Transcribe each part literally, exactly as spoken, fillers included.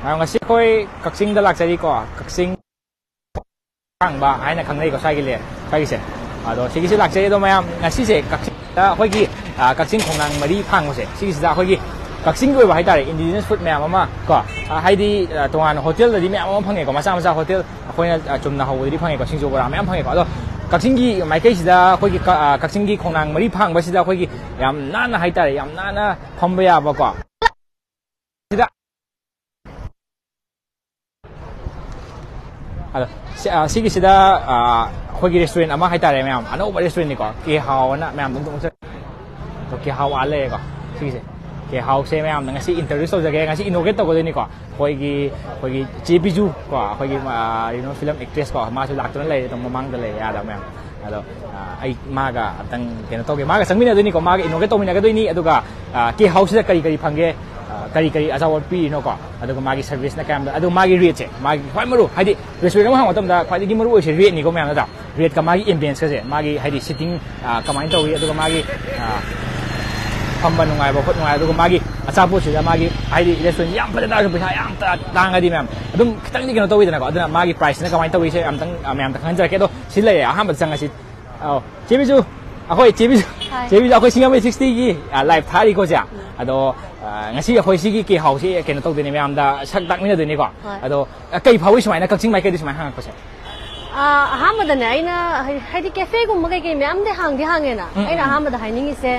ꯃꯌꯥꯝ, ꯉꯁꯤ ꯑꯩꯈꯣꯏ ꯀꯛꯆꯤꯡꯗ ꯂꯥꯛꯆꯔꯤꯀꯣ, ꯀꯛꯆꯤꯡ ꯈꯥꯡꯕ ꯍꯥꯏꯅ ꯈꯪꯅꯩꯀꯣ ꯁ꯭ꯋꯥꯏꯒꯤ ꯂꯦ-, ꯁ꯭ꯋꯥꯏꯒꯤꯁꯦ꯫ ꯑꯗꯣ ꯁꯤꯒꯤꯁꯨ ꯂꯥꯛꯆꯩ꯫ ꯑꯗꯣ ꯃꯌꯥꯝ, ꯉꯁꯤꯁꯦ ꯀꯛꯆꯤꯡꯗ ꯑꯩꯈꯣꯏꯒꯤ, ꯑ, ꯀꯛꯆꯤꯡ ꯈꯣꯡꯅꯥꯡ ꯃꯔꯤ ꯐꯥꯡꯕꯁꯦ, ꯁꯤꯒꯤꯁꯤꯗ ꯑꯩꯈꯣꯏꯒꯤ ꯀꯛꯆꯤꯡꯒꯤ ꯑꯣꯏꯕ ꯍꯥꯏꯇꯥꯔꯦ, indigenous food ꯃꯌꯥꯝ ꯑꯃ ꯀꯣ, ꯑ, ꯍꯥꯏꯗꯤ, ꯑ, ꯇꯣꯉꯥꯟꯅ ꯍꯣꯇꯦꯜꯗꯗꯤ ꯃꯌꯥꯝ ꯑꯃ ꯐꯪꯉꯦꯀꯣ, ꯃꯆꯥ ꯃꯆꯥ ꯍꯣꯇꯦꯜ ꯑꯩꯈꯣꯏꯅ, ꯑ, ꯆꯨꯝꯅ ꯍꯧꯕꯗꯗꯤ ꯐꯪꯉꯦꯀꯣ, ꯁꯤꯡꯖꯨ ꯕꯣꯔꯥ ꯃꯌꯥꯝ ꯐꯪꯉꯦꯀꯣ꯫ ꯑꯗꯣ ꯀꯛꯆꯤꯡꯒꯤ ꯃꯥꯏꯀꯩꯁꯤꯗ ꯑꯩꯈꯣꯏꯒꯤ ꯀ-, ꯑ, ꯀꯛꯆꯤꯡꯒꯤ ꯈꯣꯡꯅꯥꯡ ꯃꯔꯤ ꯐꯥꯡꯕꯁꯤꯗ ꯑꯩꯈꯣꯏꯒꯤ ꯌꯥꯝ ꯅꯥꯟꯅ ꯍꯥꯏꯇꯥꯔꯦ, ꯌꯥꯝ ꯅꯥꯟꯅ ꯐꯝꯕ ꯌꯥꯕꯀꯣ꯫ ꯁꯤꯗ ꯑꯗꯣ ꯁꯤ-, ꯑ, ꯁꯤꯒꯤꯁꯤꯗ, ꯑ, ꯑꯩꯈꯣꯏꯒꯤ restaurant ꯑꯃ ꯍꯥꯏꯇꯥꯔꯦ ꯃꯌꯥꯝ, ꯑꯅꯧꯕ restaurantꯅꯤꯀꯣ, ꯀꯦ ꯍꯥꯎ ꯑꯅ ꯃꯌꯥꯝꯗ ꯑꯗꯨꯝ ꯎꯠꯆ-, ꯑꯗꯣ ꯀꯦ ꯍꯥꯎ ꯑꯥ ꯂꯩꯔꯦꯀꯣ꯫ ꯁꯤꯒꯤꯁꯦ ꯀꯦ ꯍꯥꯎꯁꯦ ꯃꯌꯥꯝꯗ ꯉꯁꯤ introduce ꯇꯧꯖꯒꯦ꯫ ꯉꯁꯤ inaugurate ꯇꯧꯒꯗꯣꯏꯅꯤꯀꯣ꯫ ꯑꯩꯈꯣꯏꯒꯤ, ꯑꯩꯈꯣꯏꯒꯤ ꯆꯦ ꯕꯤꯖꯨ ꯀꯣ, ꯑꯩꯈꯣꯏꯒꯤ, ꯑ, you know, film actress ꯀꯣ, ꯃꯥꯁꯨ ꯂꯥꯛꯇꯨꯅ ꯂꯩꯔꯦ ꯑꯗꯨꯝ ꯃꯃꯥꯡꯗ ꯂꯩꯔꯦ ꯑꯥꯗ ꯃꯌꯥꯝ꯫ ꯑꯗꯣ, ꯑ, ꯑꯩ ꯃꯥꯒ ꯑꯝꯇꯪ ꯀꯩꯅꯣ ꯇꯧꯒꯦ꯫ ꯃꯥꯒ ꯆꯪꯃꯤꯟꯅꯗꯣꯏꯅꯤꯀꯣ꯫ ꯃꯥꯒ inaugurate ꯇꯧꯃꯤꯟꯅꯒꯗꯣꯏꯅꯤ꯫ ꯑꯗꯨꯒ, ꯑ, ꯀꯦ ꯍꯥꯎꯁꯤꯗ ꯀꯔꯤ ꯀꯔꯤ ꯐꯪꯒꯦ, ꯑ, ꯀꯔꯤ ꯀꯔꯤ ꯑꯆꯥꯄꯣꯠ ꯄꯤꯔꯤꯅꯣꯀꯣ, ꯑꯗꯨꯒ ꯃꯥꯒꯤ serviceꯅ ꯀꯌꯥꯝꯗ, ꯑꯗꯨꯒ ꯃꯥꯒꯤ rateꯁꯦ, ꯃꯥꯒꯤ ꯈ꯭ꯋꯥꯏ ꯃꯔꯨ, ꯍꯥꯏꯗꯤ restaurant ꯑꯃ ꯍꯥꯡꯕ ꯃꯇꯝꯗ ꯈ꯭ꯋꯥꯏꯗꯒꯤ ꯃꯔꯨ ꯑꯣꯏꯁꯦ rateꯅꯤꯀꯣ ꯃꯌꯥꯝ, ꯅꯠꯇ꯭ꯔꯥ? Rateꯀ ꯃꯥꯒꯤ ambienceꯀꯁꯦ, ꯃꯥꯒꯤ ꯍꯥꯏꯗꯤ sitting, ꯑ, ꯀꯃꯥꯏꯅ ꯇꯧꯏ, ꯑꯗꯨꯒ ꯃꯥꯒꯤ, ꯑ, ꯐꯝꯕ ꯅꯨꯡꯉꯥꯏꯕ ꯈꯣꯠ ꯅꯨꯡꯉꯥꯏꯕ, ꯑꯗꯨꯒ ꯃꯥꯒꯤ ꯑꯆꯥꯄꯣꯠꯁꯤꯗ ꯃꯥꯒꯤ ꯍꯥꯏꯗꯤ restaurantꯁꯤ ꯌꯥꯝ ꯐꯖ ꯇꯥꯔꯁꯨ ꯄꯩꯁꯥ ꯌꯥꯝ ꯇ-, ꯇꯥꯡꯉꯗꯤ ꯃꯌꯥꯝ ꯑꯗꯨꯝ ꯈꯤꯇꯪꯗꯤ ꯀꯩꯅꯣ ꯇꯧꯋꯤꯗꯅꯀꯣ꯫ ꯑꯗꯨꯅ ꯃꯥꯒꯤ priceꯁꯤꯅ ꯀꯃꯥꯏꯅ ꯇꯧꯏꯁꯦ ꯑꯝꯇꯪ, ꯑ, ꯃꯌꯥꯝꯗ ꯈꯪꯍꯟꯖꯔꯛꯀꯦ꯫ ꯑꯗꯣ ꯁꯤ ꯂꯩꯔꯦ, ꯑꯍꯥꯟꯕꯗ ꯆꯪꯉꯁꯤ꯫ ꯑꯧ, ꯆꯦ ꯕꯤꯖꯨ, ꯑꯩꯈꯣꯏ ꯆꯦ ꯕꯤꯖꯨ, ꯍꯥꯏ꯫ ꯆꯦ ꯕꯤꯖꯨ, ꯑꯩꯈꯣꯏ ꯁꯤꯡꯖꯃꯩ sixtyꯒꯤ, ꯑ, live ꯊꯥꯔꯤꯀꯣ ꯆꯦ꯫ ꯎꯝ꯫ ꯑꯗꯣ, ꯑ, ꯉꯁꯤ ꯑꯩꯈꯣꯏ ꯁꯤꯒꯤ ꯀꯦ ꯍꯥꯎꯁꯤ ꯀꯩꯅꯣ ꯇꯧꯗꯣꯏꯅꯦ, ꯃꯌꯥꯝꯗ ꯁꯛ ꯇꯥꯛꯃꯤꯟꯅꯗꯣꯏꯅꯤꯀꯣ꯫ ꯍꯣꯏ꯫ ꯑꯗꯣ, ꯑ, ꯀꯩ ꯐꯥꯎꯏ ꯁꯨꯃꯥꯏꯅ ꯀꯛꯆꯤꯡ ꯃꯥꯏꯀꯩꯗ ꯁꯨꯃꯥꯏꯅ ꯍꯥꯡꯉꯛꯄꯁꯦ? ꯑ, ꯑꯍꯥꯟꯕꯗꯅꯦ ꯑꯩꯅ ꯍꯥꯏ-, ꯍꯥꯏꯗꯤ cafeꯒꯨꯝꯕ ꯀꯩꯀꯩ ꯃꯌꯥꯝꯗꯤ ꯍꯥꯡꯗꯤ ꯍꯥꯡꯉꯦꯅ꯫ ꯎꯝ, ꯑꯩꯅ ꯎꯝ, ꯎꯝ꯫ ꯑꯍꯥꯟꯕꯗ ꯍꯥꯏꯅꯤꯡꯉꯤꯁꯦ,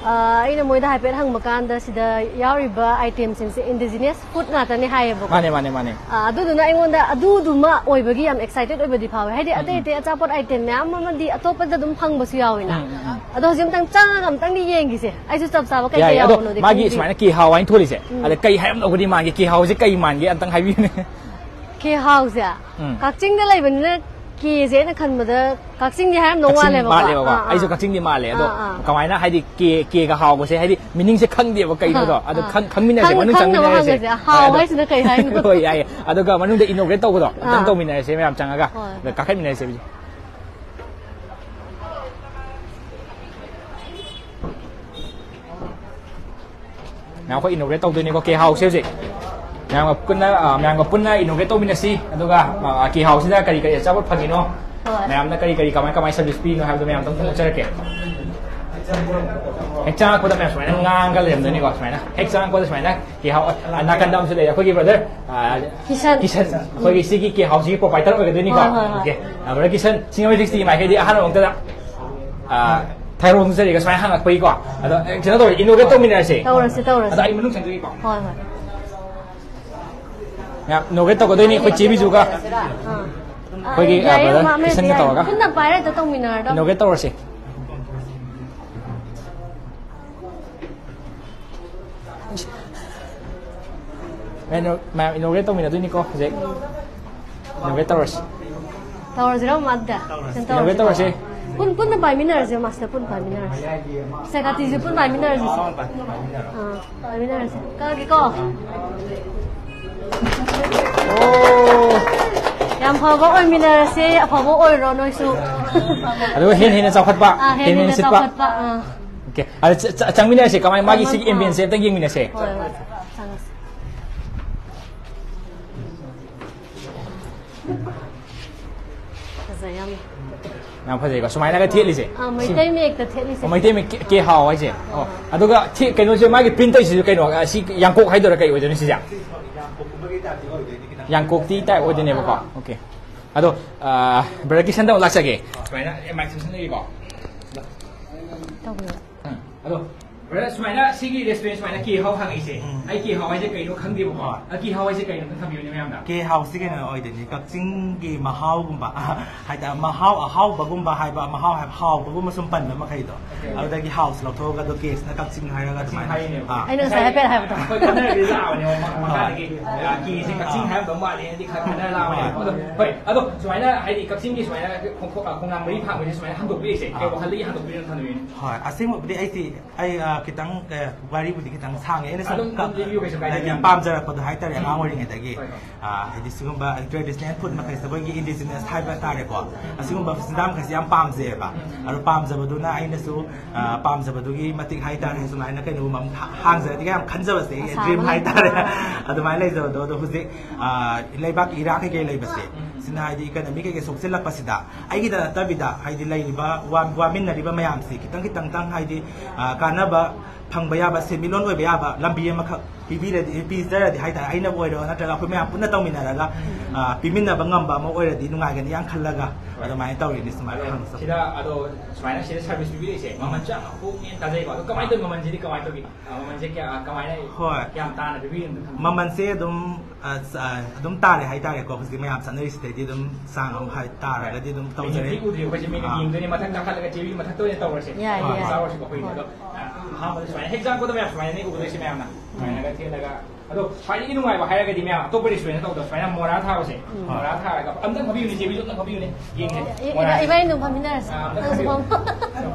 ꯑ, ꯑꯩꯅ ꯃꯣꯏꯗ ꯍꯥꯏꯐꯦꯠ ꯍꯪꯕ ꯀꯥꯟꯗ ꯁꯤꯗ ꯌꯥꯎꯔꯤꯕ itemꯁꯤꯡꯁꯦ indigenous food ꯉꯥꯛꯇꯅꯦ ꯍꯥꯏꯌꯦꯕꯀꯣ꯫ ꯃꯥꯅꯦ, ꯃꯥꯅꯦ, ꯃꯥꯅꯦ꯫ ꯑ, ꯑꯗꯨꯗꯨꯅ ꯑꯩꯉꯣꯟꯗ ꯑꯗꯨꯗꯨꯃ ꯑꯣꯏꯕꯒꯤ ꯌꯥꯝ excited ꯑꯣꯏꯕꯗꯤ ꯐꯥꯎꯋꯦ꯫ ꯍꯥꯏꯗꯤ ꯎꯝ, ꯑꯇꯩ ꯎꯝ꯫ ꯑꯇꯩ ꯑꯆꯥꯄꯣꯠ item ꯃꯌꯥꯝ ꯑꯃꯗꯤ ꯑꯇꯣꯞꯄꯗ ꯑꯗꯨꯝ ꯐꯪꯕꯁꯨ ꯌꯥꯎꯋꯤꯅ꯫ ꯎꯝ, ꯎꯝ, ꯎꯝ꯫ ꯑꯗꯣ ꯍꯧꯖꯤꯛ ꯑꯝꯇꯪ ꯆꯪꯉꯒ ꯑꯝꯇꯪꯗꯤ ꯌꯦꯡꯈꯤꯁꯦ꯫ ꯑꯩꯁꯨ ꯆꯞ ꯆꯥꯕ ꯀꯩ ꯀꯩ ꯌꯥꯏꯌꯦ, ꯑꯗꯣ ꯌꯥꯎꯕꯅꯣꯗꯤ ꯃꯥꯒꯤ ꯈꯪꯗ꯭ꯔꯤ꯫ ꯁꯨꯃꯥꯏꯅ ꯀꯦ ꯍꯥꯎ ꯍꯥꯏꯅ ꯊꯣꯜꯂꯤꯁꯦ, ꯎꯝ꯫ ꯑꯗ ꯀꯩ ꯍꯥꯏꯔꯝꯗꯧꯕꯗꯤ ꯃꯥꯟꯒꯦ? ꯀꯦ ꯍꯥꯎꯁꯦ ꯀꯩ ꯃꯥꯟꯒꯦ? ꯑꯝꯇꯪ ꯍꯥꯏꯕꯤꯌꯨꯅꯦ꯫ ꯀꯦ ꯍꯥꯎꯁꯦ? ꯎꯝ꯫ ꯀꯛꯆꯤꯡꯗ ꯂꯩꯕꯅꯤꯅ ꯀꯦꯁꯦ ꯑꯩꯅ ꯈꯟꯕꯗ ꯀꯛꯆꯤꯡꯗꯤ ꯍꯥꯏꯔꯝꯗꯧ ꯀꯛꯆꯤꯡ ꯃꯥꯜꯂꯦꯕꯀꯣ꯫ ꯃꯥꯜꯂꯦꯕꯀꯣ꯫ ꯑꯥ, ꯑꯥ꯫ ꯑꯩꯁꯨ ꯀꯛꯆꯤꯡꯗꯤ ꯃꯥꯜꯂꯦ꯫ ꯑꯗꯣ ꯑꯥ, ꯑꯥ꯫ ꯀꯃꯥꯏꯅ ꯍꯥꯏꯗꯤ ꯀꯦ, ꯀꯦꯒ ꯍꯥꯎꯒꯁꯦ ꯍꯥꯏꯗꯤ meaningꯁꯦ ꯈꯪꯗꯦꯕ ꯀꯩꯅꯣꯗꯣ꯫ ꯑꯥ, ꯑꯗꯣ ꯑꯥ꯫ ꯈꯪ-, ꯈꯪꯃꯤꯟꯅꯁꯦ, ꯈꯪ-, ꯃꯅꯨꯡ ꯈꯪꯅꯕ ꯆꯪꯃꯤꯟꯅꯔꯁꯦ꯫ ꯍꯪꯉꯁꯦ꯫ ꯍꯥꯎ ꯑꯗꯣ ꯍꯥꯏꯁꯤꯅ ꯀꯩ ꯍꯥꯏꯅꯣ? ꯍꯣꯏ, ꯌꯥꯏꯌꯦ꯫ ꯑꯗꯨꯒ ꯃꯅꯨꯡꯗ inaugurate ꯇꯧꯕꯗꯣ ꯑꯝꯇꯪ ꯑꯥ꯫ ꯇꯧꯃꯤꯟꯅꯔꯁꯦ ꯃꯌꯥꯝ ꯆꯪꯉꯒ꯫ ꯍꯣꯏ꯫ ꯑꯗ ꯀꯥꯈꯠꯃꯤꯟꯅꯔꯁꯦ ꯍꯧꯖꯤꯛ꯫ ꯃꯌꯥꯝ ꯑꯩꯈꯣꯏ inaugurate ꯇꯧꯗꯣꯏꯅꯤꯀꯣ ꯀꯦ ꯍꯥꯎꯁꯦ ꯍꯧꯖꯤꯛ꯫ ꯃꯌꯥꯝꯒ ꯄꯨꯟꯅ, ꯑ, ꯃꯌꯥꯝꯒ ꯄꯨꯟꯅ ꯏꯅꯣꯒ꯭ꯔꯦꯠ ꯇꯧꯃꯤꯟꯅꯁꯤ꯫ ꯑꯗꯨꯒ, ꯑ, ꯀꯦ ꯍꯥꯎꯁꯤꯗ ꯀꯔꯤ ꯀꯔꯤ ꯑꯆꯥꯄꯣꯠ ꯐꯪꯉꯤꯅꯣ, ꯍꯣꯏ꯫ ꯃꯌꯥꯝꯅ ꯀꯔꯤ ꯀꯔꯤ, ꯀꯃꯥꯏ ꯀꯃꯥꯏ ꯁꯔꯚꯤꯁ ꯄꯤꯔꯤꯅꯣ ꯍꯥꯏꯕꯗꯣ ꯃꯌꯥꯝꯗ ꯑꯃꯨꯛ ꯐꯣꯡꯗꯣꯛꯆꯔꯛꯀꯦ꯫ ꯍꯦꯛ ꯆꯪꯉꯛꯄꯗ ꯃꯌꯥꯝ ꯁꯨꯃꯥꯏꯅ ꯉꯥꯡꯉꯒ ꯂꯩꯔꯝꯗꯣꯏꯅꯤꯀꯣ꯫ ꯁꯨꯃꯥꯏꯅ ꯍꯦꯛ ꯆꯪꯉꯛꯄꯗ ꯁꯨꯃꯥꯏꯅ ꯀꯦ ꯍꯥꯎ, ꯑ, ꯅꯥꯀꯟꯗ ꯑꯃꯁꯨ ꯂꯩꯔꯦ, ꯑꯩꯈꯣꯏꯒꯤ ꯕ꯭ꯔꯗꯔ, ꯑ, ꯀꯤꯁꯟ꯫ ꯀꯤꯁꯟ, ꯑꯩꯈꯣꯏꯒꯤ ꯁꯤꯒꯤ ꯀꯦ ꯍꯥꯎꯁꯤꯒꯤ ꯄ꯭ꯔꯣꯄꯥꯏꯇꯔ ꯑꯣꯏꯒꯗꯣꯏꯅꯤꯀꯣ꯫ ꯍꯣꯏ, ꯍꯣꯏ, ꯍꯣꯏ꯫ ꯑꯣꯀꯦ꯫ ꯑ, ꯕ꯭ꯔꯗꯔ ꯀꯤꯁꯟ, ꯁꯤꯡꯖꯃꯩ ꯊ꯭ꯔꯤ ꯁꯤꯛꯁꯇꯤꯒꯤ ꯃꯥꯏꯀꯩꯗꯒꯤ ꯑꯍꯥꯟꯕ ꯃꯛꯇꯗ, ꯑ, ꯊꯥꯏꯔꯣꯡ ꯆꯠꯆꯔꯤꯒ ꯁꯨꯃꯥꯏꯅ ꯍꯪꯉꯛꯄꯒꯤꯀꯣ꯫ ꯑꯗꯣ, ꯑ, ꯀꯩꯅꯣ ꯇꯧꯔꯁꯤ, ꯏꯅꯣꯒ꯭ꯔꯦꯠ ꯇꯧꯃꯤꯟꯅꯔꯁꯦ꯫ ꯇꯧꯔꯁꯤ, ꯇꯧꯔꯁꯤ꯫ ꯑꯗꯣ ꯑꯩ ꯃꯅꯨꯡ ꯆꯪꯖꯒꯦꯀꯣ꯫ ꯍꯣꯏ, ꯍꯣꯏ꯫ ꯃꯌꯥꯝ ꯏꯅꯣꯒ꯭ꯔꯦꯠ ꯇꯧꯒꯗꯣꯏꯅꯤ ꯑꯩꯈꯣꯏ ꯆꯦ ꯕꯤꯖꯨꯒ꯫ ꯑꯥ꯫ ꯑꯩꯈꯣꯏꯒꯤ, ꯑ, ꯌꯥꯏꯌꯦ, ꯕ꯭ꯔꯗꯔ ꯃꯥꯝꯃ, ꯀꯤꯁꯟꯒ ꯌꯥꯏꯌꯦ꯫ ꯇꯧꯔꯒ꯫ ꯄꯨꯟꯅ ꯄꯥꯏꯔ ꯍꯦꯛꯇ ꯇꯧꯃꯤꯟꯅꯔꯗꯧꯅꯤ꯫ ꯏꯅꯣꯒ꯭ꯔꯦꯠ ꯇꯧꯔꯁꯤ꯫ ꯃꯌꯥꯝ ꯏꯅꯣꯒ꯭ꯔꯦꯠ ꯇꯧꯃꯤꯟꯅꯗꯣꯏꯅꯤꯀꯣ ꯍꯧꯖꯤꯛ꯫ ꯏꯅꯣꯒ꯭ꯔꯦꯠ ꯇꯧꯔꯁꯤ꯫ ꯇꯧꯔꯁꯤꯔꯣ, ꯃꯥꯗ? ꯇꯧꯔꯁꯤ꯫ ꯀꯩꯅꯣ ꯇꯧꯔꯁꯤ꯫ ꯏꯅꯣꯒ꯭ꯔꯦꯠ ꯇꯧꯔꯁꯤ꯫ ꯄꯨꯟ-, ꯄꯨꯟꯅ ꯄꯥꯏꯃꯤꯟꯅꯔꯁꯦ, ꯃꯥꯁꯇꯔ, ꯄꯨꯟꯅ ꯄꯥꯏꯃꯤꯟꯅꯔꯁꯦ꯫ ꯁꯦ, ꯀꯥꯇꯤꯁꯨ ꯄꯨꯟꯅ ꯄꯥꯏꯃꯤꯟꯅꯔꯁꯦ꯫ ꯑꯥ, ꯄꯥꯏꯃꯤꯟꯅꯔꯁꯦ꯫ ꯀꯛꯑꯒꯦꯀꯣ꯫ ꯑꯣ꯫ ꯌꯥꯝ ꯐꯕ ꯑꯣꯏꯃꯤꯟꯅꯔꯁꯦ, ꯑꯐꯕ ꯑꯣꯏꯔꯣ ꯅꯣꯏꯁꯨ꯫ ꯑꯗꯨꯒ ꯍꯦꯟꯅ ꯍꯦꯟꯅ ꯆꯥꯎꯈꯠꯄ, ꯑꯥ, ꯍꯦꯟꯅ ꯍꯦꯟꯅ ꯍꯦꯟꯅ ꯁꯤꯠꯄ꯫ ꯆꯥꯎꯈꯠꯄ, ꯑꯥ꯫ ꯑꯣꯀꯦ꯫ ꯑꯗ ꯆ-, ꯆ-, ꯆꯪꯃꯤꯟꯅꯔꯁꯦ꯫ ꯀꯃꯥꯏ, ꯃꯥꯒꯤ ꯁꯤꯒꯤ ꯑꯥ꯫ ꯑꯦꯝꯕꯤꯌꯦꯟꯁꯁꯦ ꯑꯝꯇꯪ ꯌꯦꯡꯃꯤꯟꯅꯁꯦ꯫ ꯍꯣꯏ, ꯍꯣꯏ꯫ ꯆꯪꯉꯁꯦ꯫ ꯐꯖꯩ ꯌꯥꯝꯅ꯫ ꯌꯥꯝ ꯐꯖꯩꯀꯣ, ꯁꯨꯃꯥꯏꯅꯒ ꯊꯦꯠꯂꯤꯁꯦ꯫ ꯑꯥ, ꯁꯤ-, ꯃꯩꯇꯩ ꯃꯌꯦꯛꯇ ꯊꯦꯠꯂꯤꯁꯦ꯫ ꯑꯣ, ꯃꯩꯇꯩ ꯃꯌꯦꯛ ꯀꯦ-, ꯀꯦ ꯍꯥꯎ ꯍꯥꯏꯁꯦ꯫ ꯑꯣ, ꯑꯗꯨꯒ ꯊꯦ-, ꯀꯩꯅꯣꯁꯦ, ꯃꯥꯒꯤ ꯄ꯭ꯔꯤꯟ ꯇꯧꯔꯤꯁꯤꯁꯨ ꯀꯩꯅꯣ, ꯑ, ꯁꯤ ꯌꯥꯡꯀꯣꯛ ꯍꯥꯏꯗꯣꯏꯔꯥ ꯀꯩ ꯑꯣꯏꯗꯣꯏꯅꯣ ꯁꯤꯁꯦ? ꯌꯥꯡꯀꯣꯛꯇꯤ ꯇꯥꯏꯞ ꯑꯣꯏꯗꯣꯏꯅꯦꯕꯀꯣ꯫ ꯑꯣꯀꯦ꯫ ꯑꯗꯣ, ꯑ, ꯕ꯭ꯔꯗꯔ ꯀꯤꯁꯟꯗ ꯑꯃꯨꯛ ꯂꯥꯛꯆꯒꯦ꯫ ꯁꯨꯃꯥꯏꯅ, ꯑꯦ, ꯃꯥꯏꯛ ꯁꯦꯁꯟ ꯂꯩꯔꯤꯀꯣ꯫ ꯇꯧꯕꯤꯌꯨ꯫ ꯎꯝ꯫ ꯑꯗꯣ, ꯕ꯭ꯔꯗꯔ, ꯁꯨꯃꯥꯏꯅ ꯁꯤꯒꯤ ꯔꯦꯁꯇꯨꯔꯦꯟ ꯁꯨꯃꯥꯏꯅ ꯀꯦ ꯍꯥꯎ ꯍꯥꯡꯉꯛꯏꯁꯦ꯫ ꯎꯝ꯫ ꯑꯩ ꯀꯦ ꯍꯥꯎ ꯍꯥꯏꯁꯦ ꯀꯩꯅꯣ ꯈꯪꯗꯦꯕꯀꯣ꯫ ꯍꯣꯏ꯫ ꯑ, ꯀꯦ ꯍꯥꯎ ꯍꯥꯏꯁꯦ ꯀꯩꯅꯣ ꯑꯝꯇ ꯊꯝꯕꯤꯌꯨꯅꯦ ꯃꯌꯥꯝꯗ꯫ ꯀꯦ ꯍꯥꯎꯁꯤ ꯀꯩꯅꯣ ꯑꯣꯏꯗꯣꯏꯅꯤ, ꯀꯛꯆꯤꯡꯒꯤ ꯃꯍꯥꯎꯒꯨꯝꯕ, ꯍꯥꯏꯇꯥꯔꯦ, ꯃꯍꯥꯎ ꯑꯍꯥꯎꯕꯒꯨꯝꯕ ꯍꯥꯏꯕ, ꯃꯍꯥꯎ ꯍꯥꯏꯕ ꯍꯥꯎꯕꯒꯨꯝꯕ ꯁꯨꯝ ꯄꯟꯕ ꯃꯈꯩꯗꯣ꯫ Okay, okay. ꯑꯗꯨꯗꯒꯤ ꯍꯥꯎꯁ ꯂꯧꯊꯣꯛꯑꯒ ꯑꯗꯣ ꯀꯦꯁꯤꯅ ꯀꯛꯆꯤꯡ ꯍꯥꯏꯔꯒ ꯀꯛꯆꯤꯡ ꯑꯗꯨꯃꯥꯏꯅ꯫ ꯍꯥꯏꯔꯤꯅꯦꯕ꯫ ꯑꯥ꯫ ꯑꯩꯅ ꯉꯁꯥꯏ ꯍꯥꯏꯐꯦꯠ ꯍꯥꯏꯕꯗꯣ꯫ ꯑꯩꯈꯣꯏ ꯈꯟꯅꯔꯗꯤ ꯂꯥꯛꯑꯕꯅꯦꯕ, ꯃ-, ꯍꯣꯏ꯫ ꯃꯈꯥꯗꯒꯤ, ꯑ, ꯀꯦꯁꯦ ꯀꯛꯆꯤꯡ ꯑꯥ꯫ ꯍꯥꯏꯔꯝꯗꯧ ꯃꯥꯜꯂꯦꯅꯗꯤ ꯈꯟ-, ꯈꯟꯅꯔ ꯂꯥꯛꯑꯕꯅꯦꯕ꯫ ꯍꯣꯏ꯫ ꯑꯗꯣ, ꯍꯣꯏ, ꯑꯗꯣ ꯁꯨꯃꯥꯏꯅ ꯍꯥꯏꯗꯤ ꯀꯛꯆꯤꯡꯒꯤ ꯁꯨꯃꯥꯏꯅ ꯈꯣꯡ-, ꯈꯣꯡ-, ꯈꯣꯡꯅꯥꯡ ꯃꯔꯤ ꯐꯥꯡꯕꯁꯦ ꯁꯨꯃꯥꯏꯅ ꯍꯟꯗꯣꯛꯄꯤꯔꯤꯁꯦ ꯀꯩ ꯑꯥ꯫ ꯋꯥꯈꯜꯗꯒꯤ ꯍꯟꯗꯣꯛꯄꯤꯔꯤꯅꯣ ꯊꯝꯕꯤꯌꯨꯅꯦ? ꯍꯣꯏ, ꯑꯁꯦꯡꯕꯕꯨꯗꯤ ꯑꯩꯁꯤ, ꯑꯩ, ꯑ, ꯈꯤꯇꯪ, ꯑꯦ, ꯋꯥꯔꯤꯕꯨꯗꯤ ꯈꯤꯇꯪ ꯁꯥꯡꯉꯦ꯫ ꯑꯩꯅ ꯁꯨꯝ ꯑꯗꯨꯝ ꯀ-, ꯂꯤꯕꯤꯌꯨ, ꯀꯩꯁꯨ ꯀꯥꯏꯗꯦ꯫ ꯍꯥꯏꯗꯤ ꯄꯥꯝꯖꯔꯛꯄꯗꯣ ꯍꯥꯏꯇꯥꯔꯦ, ꯑꯉꯥꯡ ꯑꯣꯏꯔꯤꯉꯩꯗꯒꯤ꯫ ꯍꯣꯏ, ꯍꯣꯏ꯫ ꯑꯥ, ꯍꯥꯏꯗꯤ ꯁꯤꯒꯨꯝꯕ traditional food ꯃꯈꯩꯁꯦ ꯑꯩꯈꯣꯏꯒꯤ indigenous ꯍꯥꯏꯕ ꯇꯥꯔꯦꯀꯣ, ꯑꯁꯤꯒꯨꯝꯕ ꯆꯤꯟꯖꯥꯛ ꯃꯈꯩꯁꯦ ꯌꯥꯝ ꯄꯥꯝꯖꯩꯌꯦꯕ꯫ ꯑꯗꯣ ꯄꯥꯝꯖꯕꯗꯨꯅ ꯑꯩꯅꯁꯨ, ꯑꯥ, ꯄꯥꯝꯖꯕꯗꯨꯒꯤ ꯃꯇꯤꯛ ꯍꯥꯏꯇꯥꯔꯦ, ꯁꯨꯃꯥꯏꯅ ꯀꯩꯅꯣꯒꯨꯝꯕ ꯑꯃ ꯍꯥ-, ꯍꯥꯡꯖꯔꯗꯤꯒ ꯌꯥꯝ ꯈꯟꯖꯕꯁꯦ, ꯑꯩꯒꯤ ꯑꯁꯥ dream ꯑꯃ ꯍꯥꯏꯇꯥꯔꯦ꯫ ꯂꯩꯕ꯫ ꯑꯗꯨꯃꯥꯏꯅ ꯂꯩꯖꯕꯗꯣ꯫ ꯑꯗꯣ ꯍꯧꯖꯤꯛ, ꯑꯥ, ꯂꯩꯕꯥꯛꯀꯤ ꯏꯔꯥꯡ ꯀꯩꯀꯩ ꯂꯩꯕꯁꯦ, ꯁꯤꯅ ꯍꯥꯏꯗꯤ economy ꯀꯩꯀꯩ ꯁꯣꯛꯆꯤꯜꯂꯛꯄꯁꯤꯗ ꯑꯩꯒꯤꯗ ꯅꯠꯇꯕꯤꯗ ꯍꯥꯏꯗꯤ ꯂꯩꯔꯤꯕ ꯋꯥ-, ꯋꯥꯃꯤꯟꯅꯔꯤꯕ ꯃꯌꯥꯝꯁꯤ ꯈꯤꯇꯪ ꯈꯤꯇꯪꯇꯪ ꯍꯥꯏꯗꯤ, ꯑꯥ, ꯀꯥꯟꯅꯕ ꯐꯪꯕ ꯌꯥꯕ, ꯁꯦꯟꯃꯤꯠꯂꯣꯟ ꯑꯣꯏꯕ ꯌꯥꯕ ꯂꯝꯕꯤ ꯑꯃꯈꯛ ꯄꯤꯕꯤꯔꯗꯤ, ꯄꯤꯖꯔꯗꯤ ꯍꯥꯏꯇꯥꯔꯦ, ꯑꯩꯅꯕꯨ ꯑꯣꯏꯔꯣ ꯅꯠꯇ꯭ꯔꯒ ꯑꯩꯈꯣꯏ ꯃꯌꯥꯝ ꯄꯨꯟꯅ ꯇꯧꯃꯤꯟꯅꯔꯒ, ꯑꯥ, ꯄꯤꯃꯤꯟꯅꯕ ꯉꯝꯕ ꯑꯃ ꯑꯣꯏꯔꯗꯤ ꯅꯨꯡꯉꯥꯏꯒꯅꯤ ꯌꯥꯝ ꯈꯜꯂꯒ ꯑꯗꯨꯃꯥꯏꯅ ꯇꯧꯔꯤꯅꯤ꯫ ꯁꯨꯃꯥꯏꯅ ꯑꯗꯣ ꯍꯪꯉꯛꯆꯕ꯫ ꯁꯤꯗ, ꯑꯗꯣ ꯁꯨꯃꯥꯏꯅ ꯁꯤꯗ service ꯄꯤꯕꯤꯔꯤꯁꯦ ꯃꯃꯜꯁꯨ ꯌꯥꯝ ꯍꯣꯡꯉꯦꯅ ꯇꯥꯖꯩꯀꯣ꯫ ꯑꯗꯣ ꯀꯃꯥꯏꯅ ꯇꯧꯋꯤ? ꯃꯃꯜꯁꯤꯗꯤ ꯀꯃꯥꯏꯅ ꯇꯧꯒꯦ? ꯑꯥ, ꯃꯃꯜꯁꯦ ꯀꯌꯥ, ꯀꯃꯥꯏꯅ, ꯍꯣꯏ꯫ ꯀꯌꯥꯝ ꯇꯥꯅ ꯄꯤꯕꯤꯔꯤꯅꯣ ꯈꯪꯕ꯭ꯔꯥ? ꯃꯃꯜꯁꯦ ꯑꯗꯨꯝ, ꯑ, ꯆ-, ꯑ, ꯑꯗꯨꯝ ꯇꯥꯔꯦ ꯍꯥꯏꯇꯥꯔꯦꯀꯣ꯫ ꯍꯧꯖꯤꯛ ꯃꯌꯥꯝ ꯆꯠꯅꯔꯤꯁꯤꯗꯩꯗꯤ ꯑꯗꯨꯝ ꯆꯥꯡ ꯑꯃ ꯍꯥꯏ ꯇꯥꯔꯒꯗꯤ ꯑꯗꯨꯝ ꯇꯧꯖꯔꯦ꯫ ꯃꯤꯅꯗꯤ ꯎꯗ꯭ꯔꯤ, ꯑꯩꯈꯣꯏꯁꯦ ꯃꯤꯅ ꯑꯥ꯫ ꯌꯦꯡꯗꯣꯏꯅꯦ꯫ ꯃꯊꯛ ꯀꯥꯈꯠꯂꯒ ꯇꯤ ꯚꯤ ꯃꯊꯛꯇ ꯑꯣꯏꯅ ꯇꯧꯔꯁꯦ꯫ ꯌꯥꯏ, ꯍꯣꯏ, ꯌꯥꯏ꯫ ꯆꯥꯔꯨꯔꯁꯤꯀꯣ ꯑꯩꯈꯣꯏ꯫ ꯍꯣꯏ꯫ ꯑꯗꯣ, ꯑ, ꯑꯍꯥꯟꯕꯗ ꯁꯨꯃꯥꯏꯅ ꯍꯦꯛ ꯆꯪꯉꯛꯄꯗ ꯃꯌꯥꯝ ꯁꯨꯃꯥꯏꯅꯅꯦ ꯎꯗꯣꯏꯁꯦ ꯃꯌꯥꯝꯅ꯫ ꯁꯨꯃꯥꯏꯅꯒ ꯊꯦꯠꯂꯒ꯫ ꯑꯗꯣ ꯈ꯭ꯋꯥꯏꯗꯒꯤ ꯅꯨꯡꯉꯥꯏꯕ ꯍꯥꯏꯔꯒꯗꯤ ꯃꯌꯥꯝ ꯑꯇꯣꯞꯄ restaurant ꯇꯧꯗ ꯁꯨꯃꯥꯏꯅ ꯃꯣꯔꯥ ꯊꯥꯕꯁꯦ꯫ ꯎꯝ꯫ ꯃꯣꯔꯥ ꯊꯥꯔꯒ ꯑꯝꯇꯪ ꯐꯝꯕꯤꯌꯨꯅꯦ, ꯆꯦꯕꯤꯁꯨ ꯑꯝꯇꯪ ꯐꯝꯕꯤꯌꯨꯅꯦ꯫ ꯌꯦꯡꯒꯦ꯫ E-, E-, ꯃꯣꯔꯥꯁꯦ꯫ ꯏꯕꯥꯅꯤ ꯑꯗꯨꯝ ꯐꯝꯃꯤꯟꯅꯔꯁꯦ꯫ ꯑꯥ, ꯑꯝꯇꯪ ꯅꯪꯁꯨ ꯐꯝꯕꯤꯌꯨ꯫ ꯐꯝ꯫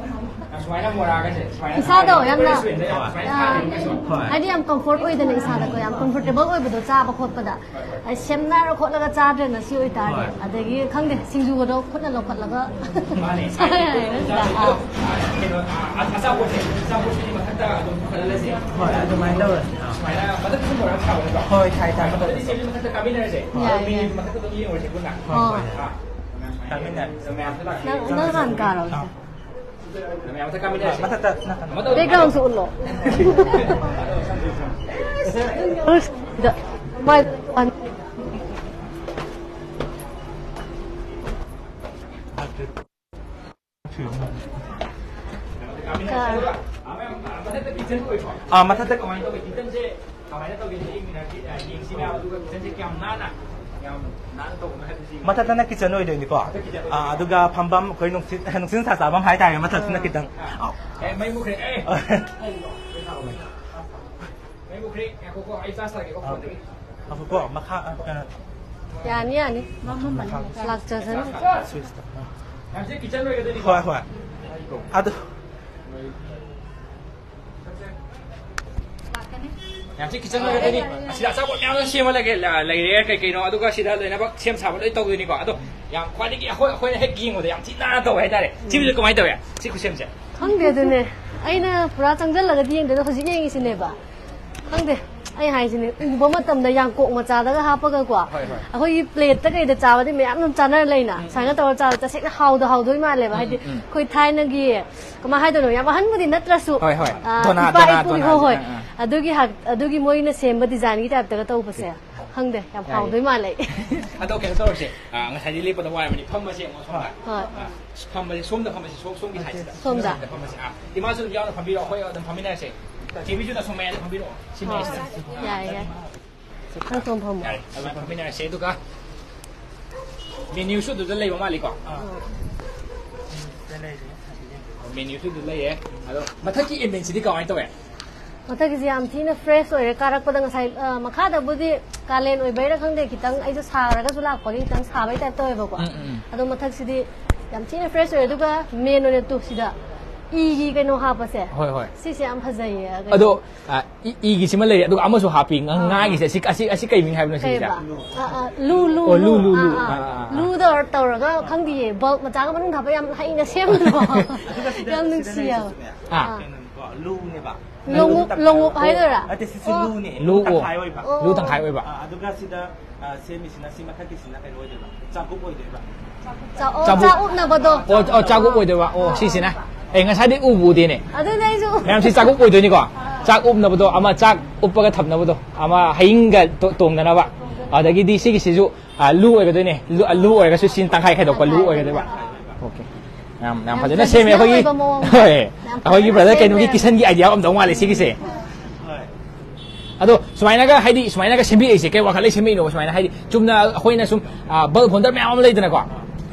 ꯑ, ꯁꯨꯃꯥꯏꯅ ꯃꯣꯔꯥꯒꯁꯦ, ꯁꯨꯃꯥꯏꯅ ꯏꯁꯥꯗꯣ ꯊꯥꯔꯒ ꯌꯥꯝꯅ, ꯑꯩꯈꯣꯏ restaurant ꯌꯥꯝ ꯁꯨꯃꯥꯏꯅ ꯑꯥ, ꯊꯥꯔꯒ ꯍꯣꯏ꯫ ꯍꯥꯏꯗꯤ ꯌꯥꯝ comfort ꯑꯣꯏꯗꯅ ꯏꯁꯥꯗꯀꯣ, ꯌꯥꯝ comfortable ꯑꯣꯏꯕꯗꯣ ꯆꯥꯕ ꯈꯣꯠꯄꯗ꯫ ꯍꯣꯏ, ꯍꯣꯏ꯫ ꯑ, ꯁꯦꯝꯅꯔ ꯈꯣꯠꯂꯒ ꯆꯥꯗ꯭ꯔꯦꯅ ꯁꯤ ꯑꯣꯏꯇꯥꯔꯗꯤ꯫ ꯍꯣꯏ꯫ ꯑꯗꯒꯤ ꯈꯪꯗꯦ, ꯁꯤꯡꯖꯨꯒꯗꯣ ꯈꯨꯠꯅ ꯂꯧꯈꯠꯂꯒ ꯃꯥꯅꯦ꯫ ꯆꯥ ꯌꯥꯏ, ꯅꯠꯇ꯭ꯔꯥ? ꯑꯥ꯫ ꯀꯩꯅꯣ, ꯑ, ꯑꯆꯥꯄꯣꯠꯁꯦ, ꯑꯆꯥꯄꯣꯠꯁꯤꯗꯤ ꯃꯊꯛꯇ ꯑꯗꯨꯝ ꯄꯨꯈꯠꯍꯜꯂꯁꯦ꯫ ꯍꯣꯏ, ꯑꯗꯨꯃꯥꯏꯅ ꯇꯧꯔꯁꯤ꯫ ꯑꯥ꯫ ꯁꯨꯃꯥꯏꯅ ꯃꯊꯛꯇꯁꯨ ꯃꯣꯔꯥ ꯊꯥꯕ ꯅꯠꯇ꯭ꯔꯣ? ꯍꯣꯏ, ꯊꯥꯏ, ꯊꯥꯏ, ꯃꯊꯛꯇ꯫ ꯑꯗꯨꯗꯤ ꯆꯦꯕꯤ ꯃꯊꯛꯇ ꯀꯥꯃꯤꯟꯅꯔꯁꯦ꯫ ꯍꯣꯏ꯫ ꯌꯥꯏ, ꯌꯥꯏ꯫ ꯃꯊꯛꯇ ꯑꯗꯨꯝ ꯌꯦꯡꯉꯨꯔꯁꯦ ꯄꯨꯟꯅ꯫ ꯍꯣꯏ, ꯍꯣꯏ꯫ ꯑꯥ꯫ ꯑꯗꯣ ꯃꯌꯥꯝꯁꯨ ꯂꯥꯛꯄꯤꯌꯨ꯫ ꯅꯪ, ꯅꯪ ꯍꯥꯟꯅ ꯀꯥꯔꯣ꯫ ꯑꯥ꯫ ꯃꯌꯥꯝ ꯃꯊꯛ ꯀꯥꯃꯤꯟꯅꯔꯁꯦ꯫ ꯃꯊꯛꯇ, ꯃꯊꯛꯇ꯫ Background ꯁꯨ ꯎꯠꯂꯣ꯫ ꯁꯤꯗ꯫ ꯃꯥꯏ, ꯃꯥꯏ꯫ ꯑꯥ, ꯃꯊꯛꯇ꯫ ꯀꯃꯥꯏꯅ ꯇꯧꯒꯦ? Kitchen ꯁꯦ ꯀꯃꯥꯏꯅ ꯇꯧꯒꯦ? ꯌꯦꯡꯃꯤꯟꯅꯔꯗꯤ, ꯑ, ꯌꯦꯡꯁꯤ ꯃꯌꯥꯝ, ꯑꯗꯨꯒ kitchen ꯁꯦ ꯀꯌꯥꯝ ꯅꯥꯟꯅ, ꯌꯥꯝ ꯅꯥꯟꯅ ꯇꯧꯕꯅꯣ ꯍꯥꯏꯕꯁꯤ꯫ ꯃꯊꯛꯇꯅ kitchen ꯑꯣꯏꯗꯣꯏꯅꯤꯀꯣ꯫ ꯃꯊꯛ kitchen ꯑꯥ, ꯑꯣꯏꯗꯣꯏꯅꯤ꯫ ꯑꯗꯨꯒ ꯐꯝꯐꯝ ꯑꯩꯈꯣꯏ ꯅꯨꯡꯁꯤꯠ, ꯅꯨꯡꯁꯤꯠ ꯅꯨꯡꯁꯥ ꯆꯥꯐꯝ ꯍꯥꯏꯇꯥꯔꯦ ꯃꯊꯛꯁꯤꯅ ꯑꯥ꯫ ꯈꯤꯇꯪ꯫ ꯑꯥ꯫ ꯑꯦ, ꯃꯩ ꯃꯨꯠꯈ꯭ꯔꯦ꯫ ꯑꯦ! ꯃꯩ ꯃꯨꯠꯈ꯭ꯔꯦ꯫ ꯉꯥꯏꯈꯣꯀꯣ, ꯑꯩ charge ꯇꯧꯒꯦꯀꯣ, ꯑꯥ꯫ Phone ꯗꯒꯤ꯫ ꯉꯥꯏꯈꯣꯀꯣ, ꯃꯈꯥ, ꯑ, ꯀꯩꯅꯣ꯫ ꯌꯥꯅꯤ, ꯌꯥꯅꯤ꯫ ꯃꯈꯥ꯫ ꯂꯥꯛꯆꯁꯅꯨ꯫ Switch ꯇ꯫ ꯑꯥ꯫ ꯃꯌꯥꯝꯁꯦ kitchen ꯑꯣꯏꯒꯗꯣꯏꯅꯤꯀꯣ? ꯍꯣꯏ, ꯍꯣꯏ꯫ ꯑꯗꯨ꯫ ꯌꯥꯝ ꯊꯤ ꯀꯤꯠꯆꯟ ꯑꯣꯏꯔꯒꯅꯤ꯫ ꯑꯁꯤꯗ ꯑꯆꯥꯄꯣꯠ ꯃꯌꯥꯝ ꯑꯃ ꯁꯦꯝꯃ ꯂꯩꯒꯦ, ꯂ-, ꯂꯩꯔꯦ, ꯀꯩ ꯀꯩꯅꯣ, ꯑꯗꯨꯒ ꯁꯤꯗ ꯂꯣꯏꯅꯃꯛ ꯁꯦꯝ ꯁꯥꯕ ꯂꯣꯏ ꯇꯧꯗꯣꯏꯅꯤꯀꯣ꯫ ꯑꯗꯣ ꯌꯥꯝ ꯈ꯭ꯋꯥꯏꯗꯒꯤ ꯑꯩꯈꯣꯏ, ꯑꯩꯈꯣꯏꯅ ꯍꯦꯛ ꯌꯦꯡꯕꯗ ꯌꯥꯝ ꯊꯤ ꯅꯥꯟꯅ ꯇꯧꯋꯦ ꯍꯥꯏꯇꯥꯔꯦ꯫ ꯁꯤꯕꯨꯗꯤ ꯀꯃꯥꯏꯅ ꯇꯧꯋꯦ, ꯁꯤ ꯈꯨꯠꯁꯦꯝꯁꯦ? ꯈꯪꯗꯦ, ꯑꯗꯨꯅꯦ꯫ ꯑꯩꯅ ꯄꯨꯔꯥ ꯆꯪꯁꯤꯜꯂꯒꯗꯤ ꯌꯦꯡꯗꯦ, ꯑꯗꯣ ꯍꯧꯖꯤꯛ ꯌꯦꯡꯉꯤꯁꯤꯅꯦꯕ꯫ ꯈꯪꯗꯦ, ꯑꯩ ꯍꯥꯏꯁꯤꯅꯦ, ꯎꯕ ꯃꯇꯝꯗ ꯌꯥꯡꯀꯣꯛ ꯃꯆꯥꯗꯒ ꯍꯥꯞꯄꯒꯀꯣ, ꯍꯣꯏ, ꯍꯣꯏ꯫ ꯑꯩꯈꯣꯏꯒꯤ ꯄ꯭ꯂꯦꯠꯇ ꯀꯩꯗ ꯆꯥꯕꯗꯤ ꯃꯌꯥꯝ ꯑꯗꯨꯝ ꯆꯥꯅꯔ ꯂꯩꯅ, ꯎꯝ, ꯁꯨꯃꯥꯏꯅ ꯎꯝ꯫ ꯇꯧꯔ ꯆꯥꯕ ꯇꯁꯦꯡꯅ ꯍꯥꯎꯗ ꯍꯥꯎꯗꯣꯏ ꯃꯥꯜꯂꯦꯕ꯫ ꯎꯝ, ꯍꯥꯏꯗꯤ ꯎꯝ꯫ ꯑꯩꯈꯣꯏ ꯊꯥꯏꯅꯒꯤ, ꯀꯃꯥꯏꯅ ꯍꯥꯏꯗꯣꯏꯅꯣ, ꯌꯥꯝ ꯑꯍꯟꯕꯨꯗꯤ ꯅꯠꯇ꯭ꯔꯁꯨ, ꯍꯣꯏ, ꯍꯣꯏ꯫ ꯑ, ꯗꯣꯅꯥ, ꯏꯄꯥ ꯗꯣꯅꯥ, ꯏꯄꯨꯒꯤ, ꯗꯣꯅꯥ, ꯍꯣꯏ, ꯍꯣꯏ꯫ ꯑꯥ, ꯑꯥ꯫ ꯑꯗꯨꯒꯤ ꯍꯥꯛ-, ꯑꯗꯨꯒꯤ ꯃꯣꯏꯅ ꯁꯦꯝꯕ ꯗꯤꯖꯥꯏꯟꯒꯤ ꯇꯥꯏꯞꯇꯒ ꯇꯧꯕꯁꯦ꯫ ꯈꯪꯗꯦ, ꯌꯥꯝ ꯌꯥꯏꯌꯦ꯫ ꯍꯥꯎꯗꯣꯏ ꯃꯥꯜꯂꯦ꯫ ꯑꯗꯣ ꯀꯩꯅꯣ ꯇꯧꯔꯁꯦ, ꯑ, ꯉꯁꯥꯏꯗꯤ ꯂꯦꯞꯄꯗ ꯋꯥꯔꯕꯅꯤ, ꯐꯝꯃꯁꯦ ꯑꯃꯨꯛ ꯁꯣꯝꯗ꯫ ꯍꯣꯏ꯫ ꯑ, ꯐꯝꯕꯁꯦ ꯁꯣꯝꯗ ꯐꯝꯕꯁꯦ, ꯁꯣꯝ-, ꯁꯣꯝꯒꯤ ꯁꯥꯏꯗꯁꯤꯗ꯫ ꯁꯣꯝꯗ꯫ ꯁꯣꯝꯗ ꯐꯝꯃꯁꯦ꯫ ꯑ, ꯏꯃꯥꯁꯨ ꯑꯗꯨꯝ ꯌꯥꯎꯅ ꯐꯝꯕꯤꯔꯛꯑꯣ, ꯑꯩꯈꯣꯏ ꯑꯗꯨꯝ ꯐꯝꯃꯤꯟꯅꯔꯁꯦ꯫ ꯆꯦꯕꯤꯁꯨ ꯑꯁꯣꯝ ꯃꯌꯥꯏꯗ ꯐꯝꯕꯤꯔꯛꯑꯣ꯫ ꯁꯤ ꯍꯣꯏ꯫ ꯃꯌꯥꯏꯁꯤꯗ꯫ ꯌꯥꯏ, ꯌꯥꯏ꯫ ꯅꯪ ꯁꯣꯝ ꯐꯝꯃꯣ꯫ ꯌꯥꯔꯦ, ꯑꯗꯨꯃꯥꯏꯅ ꯐꯝꯃꯤꯟꯅꯔꯁꯦ꯫ ꯑꯗꯨꯒ ꯃꯦꯅ꯭ꯌꯨꯁꯨ ꯑꯗꯨꯗ ꯂꯩꯕ ꯃꯥꯜꯂꯤꯀꯣ? ꯑꯥ꯫ ꯃꯦꯅ꯭ꯌꯨꯁꯨ ꯑꯗꯨꯗ ꯂꯩꯌꯦ꯫ ꯑꯗꯣ ꯃꯊꯛꯀꯤ ꯑꯦꯝꯕꯤꯌꯦꯟꯁꯁꯤꯗꯤ ꯀꯃꯥꯏꯅ ꯇꯧꯋꯦ? ꯃꯊꯛꯀꯤꯁꯦ ꯌꯥꯝ ꯊꯤꯅ ꯐ꯭ꯔꯦꯁ ꯑꯣꯏꯔꯦ꯫ ꯀꯥꯔꯛꯄꯗ ꯉꯁꯥꯏ, ꯑ, ꯃꯈꯥꯗꯕꯨꯗꯤ ꯀꯥꯂꯦꯟ ꯑꯣꯏꯕꯩꯔꯥ ꯈꯪꯗꯦ, ꯈꯤꯇꯪ ꯑꯩꯁꯨ ꯁꯥꯔꯒꯁꯨ ꯂꯥꯛꯄꯒꯤ ꯈꯤꯇꯪ ꯁꯥꯕꯩ ꯇꯥꯏꯞ ꯇꯧꯋꯦꯕꯀꯣ꯫ ꯎꯝ, ꯎꯝ, ꯎꯝ꯫ ꯑꯗꯣ ꯃꯊꯛꯁꯤꯗꯤ ꯌꯥꯝ ꯊꯤꯅ ꯐ꯭ꯔꯦꯁ ꯑꯣꯏꯔꯦ꯫ ꯑꯗꯨꯒ ꯃꯦꯟ ꯑꯣꯏꯅ ꯇꯨ ꯁꯤꯗ ꯏꯒꯤ ꯀꯩꯅꯣ ꯍꯥꯞꯄꯁꯦ꯫ ꯍꯣꯏ, ꯍꯣꯏ꯫ ꯁꯤꯁꯦ ꯌꯥꯝ ꯐꯖꯩꯌꯦ꯫ ꯑꯗꯣ, ꯑ, ꯏ-, ꯏꯒꯤꯁꯤꯃ ꯂꯩꯔꯦ, ꯑꯗꯨꯒ ꯑꯃꯁꯨ ꯍꯥꯞꯄꯤ, ꯉ-, ꯑꯥ꯫ ꯉꯥꯒꯤꯁꯦ꯫ ꯑꯁꯤ, ꯑꯁꯤ, ꯑꯁꯤ ꯀꯩ ꯃꯤꯡ ꯍꯥꯏꯕꯅꯣ ꯁꯤꯒꯤꯁꯦ? ꯀꯩꯕ? ꯑ, ꯑ, ꯂꯨ, ꯂꯨ, ꯑꯣ, ꯂꯨ, ꯂꯨ꯫ ꯂꯨ, ꯂꯨ꯫ ꯑꯥ, ꯑꯥ, ꯑꯥ꯫ ꯂꯨꯗ ꯇꯧꯔꯒ, ꯈꯪꯗꯤꯌꯦ, ꯕꯜꯕ ꯃꯆꯥꯒ ꯃꯅꯨꯡꯗ ꯍꯥꯞꯄ ꯌꯥꯝ ꯍꯩꯅ ꯁꯦꯝꯕꯗꯣ꯫ ꯑꯗꯨꯒ ꯁꯤꯗ, ꯌꯥꯝ ꯁꯤꯗ ꯅꯨꯡꯁꯤ ꯍꯥꯏꯕ꯫ ꯂꯩꯔꯤꯁꯤꯁꯨꯅꯦ, ꯑꯥ꯫ ꯀꯩꯅꯣꯅꯤꯀꯣ, ꯂꯨꯅꯦꯕ꯫ ꯂꯣꯡꯎꯞ, ꯂꯨꯗ ꯂꯣꯡꯎꯞ ꯇꯪꯈꯥꯏ ꯍꯥꯏꯗꯣꯏꯔꯥ? ꯅꯠꯇꯦ, ꯁꯤꯁꯨ ꯑꯣ꯫ ꯂꯨꯅꯦ, ꯂꯨ, ꯂꯨ ꯑꯣ꯫ ꯇꯪꯈꯥꯏ ꯑꯣꯏꯕ꯫ ꯑꯣ꯫ ꯂꯨ ꯇꯪꯈꯥꯏ ꯑꯣꯏꯕ꯫ ꯑꯥ, ꯑꯗꯨꯒ ꯁꯤꯗ, ꯑꯥ, ꯁꯦꯝꯃꯤꯁꯤꯅ, ꯁꯤ ꯃꯊꯛꯀꯤꯁꯤꯅ ꯀꯩꯅꯣ ꯑꯣꯏꯗꯣꯏꯕ? ꯆꯥꯛꯀꯨꯞ ꯑꯣꯏꯗꯣꯏꯕ꯫ ꯆꯥꯛ-, ꯑꯣ, ꯆꯥꯛꯀꯨꯞ꯫ ꯆꯥꯛ ꯎꯞꯅꯕꯗꯣ꯫ ꯑꯣ, ꯑꯣ, ꯆꯥꯛꯀꯨꯞ ꯑꯣꯏꯗꯣꯏꯕ꯫ ꯑꯣ, ꯑꯥ, ꯁꯤꯁꯤꯅ꯫ ꯑꯥ, ꯑꯥ꯫ ꯑꯦ, ꯉꯁꯥꯏꯗꯩ ꯎꯕꯨ ꯎꯗꯦꯅꯦ꯫ ꯑꯗꯨꯅꯦ ꯑꯩꯁꯨ ꯎ-, ꯃꯌꯥꯝ ꯁꯤ ꯆꯥꯛꯀꯨꯞ ꯑꯣꯏꯗꯣꯏꯅꯤꯀꯣ? ꯑꯥ꯫ ꯆꯥꯛ ꯎꯞꯅꯕꯗꯣ, ꯑꯃ ꯆꯥꯛ ꯎꯞꯄꯒ ꯊꯝꯅꯕꯗꯣ, ꯑꯃ ꯍꯌꯤꯡꯒ ꯇꯣ-, ꯇꯣꯡꯅꯅꯕ꯫ ꯑꯗꯒꯤꯗꯤ ꯁꯤꯒꯤꯁꯤꯁꯨ, ꯑꯥ, ꯂꯨ ꯑꯣꯏꯒꯗꯣꯏꯅꯦ꯫ ꯂꯨ, ꯂꯨ ꯑꯣꯏꯔꯒꯁꯨ ꯁꯤꯅ ꯇꯪꯈꯥꯏ ꯈꯥꯏꯗꯣꯛꯄ ꯂꯨ ꯑꯣꯏꯒꯗꯣꯏꯕ꯫ ꯑꯣꯀꯦ꯫ ꯌꯥꯝ, ꯌꯥꯝ ꯌꯥꯝ ꯐꯖꯅ ꯁꯦꯝꯃꯦ traditional ꯑꯩꯈꯣꯏꯒꯤ꯫ ꯑꯣꯏꯕ ꯃꯑꯣꯡꯗ꯫ ꯍꯣꯏ꯫ ꯌꯥꯝ ꯑꯩꯈꯣꯏꯒꯤ ꯐꯖꯅ brother ꯀꯩꯅꯣꯒꯤ ꯁꯦꯝꯃꯦ꯫ Kitchenꯒꯤ idea ꯑꯣꯏꯔꯝꯗꯧ ꯃꯥꯜꯂꯦ ꯁꯤꯒꯤꯁꯦ꯫ ꯑꯗꯣ ꯁꯨꯃꯥꯏꯅꯒ, ꯍꯥꯏꯗꯤ, ꯁꯨꯃꯥꯏꯅꯒ ꯁꯦꯝꯕꯤꯔꯛꯏꯁꯦ ꯀꯩ ꯋꯥꯈꯜ ꯂꯩ ꯁꯦꯝꯃꯛꯏꯅꯣꯕ? ꯁꯨꯃꯥꯏꯅ, ꯍꯥꯏꯗꯤ, ꯆꯨꯝꯅ ꯑꯩꯈꯣꯏꯅ ꯁꯨꯝ, ꯑ, bulb holder ꯃꯌꯥꯝ ꯑꯃ ꯂꯩꯗꯅꯀꯣ꯫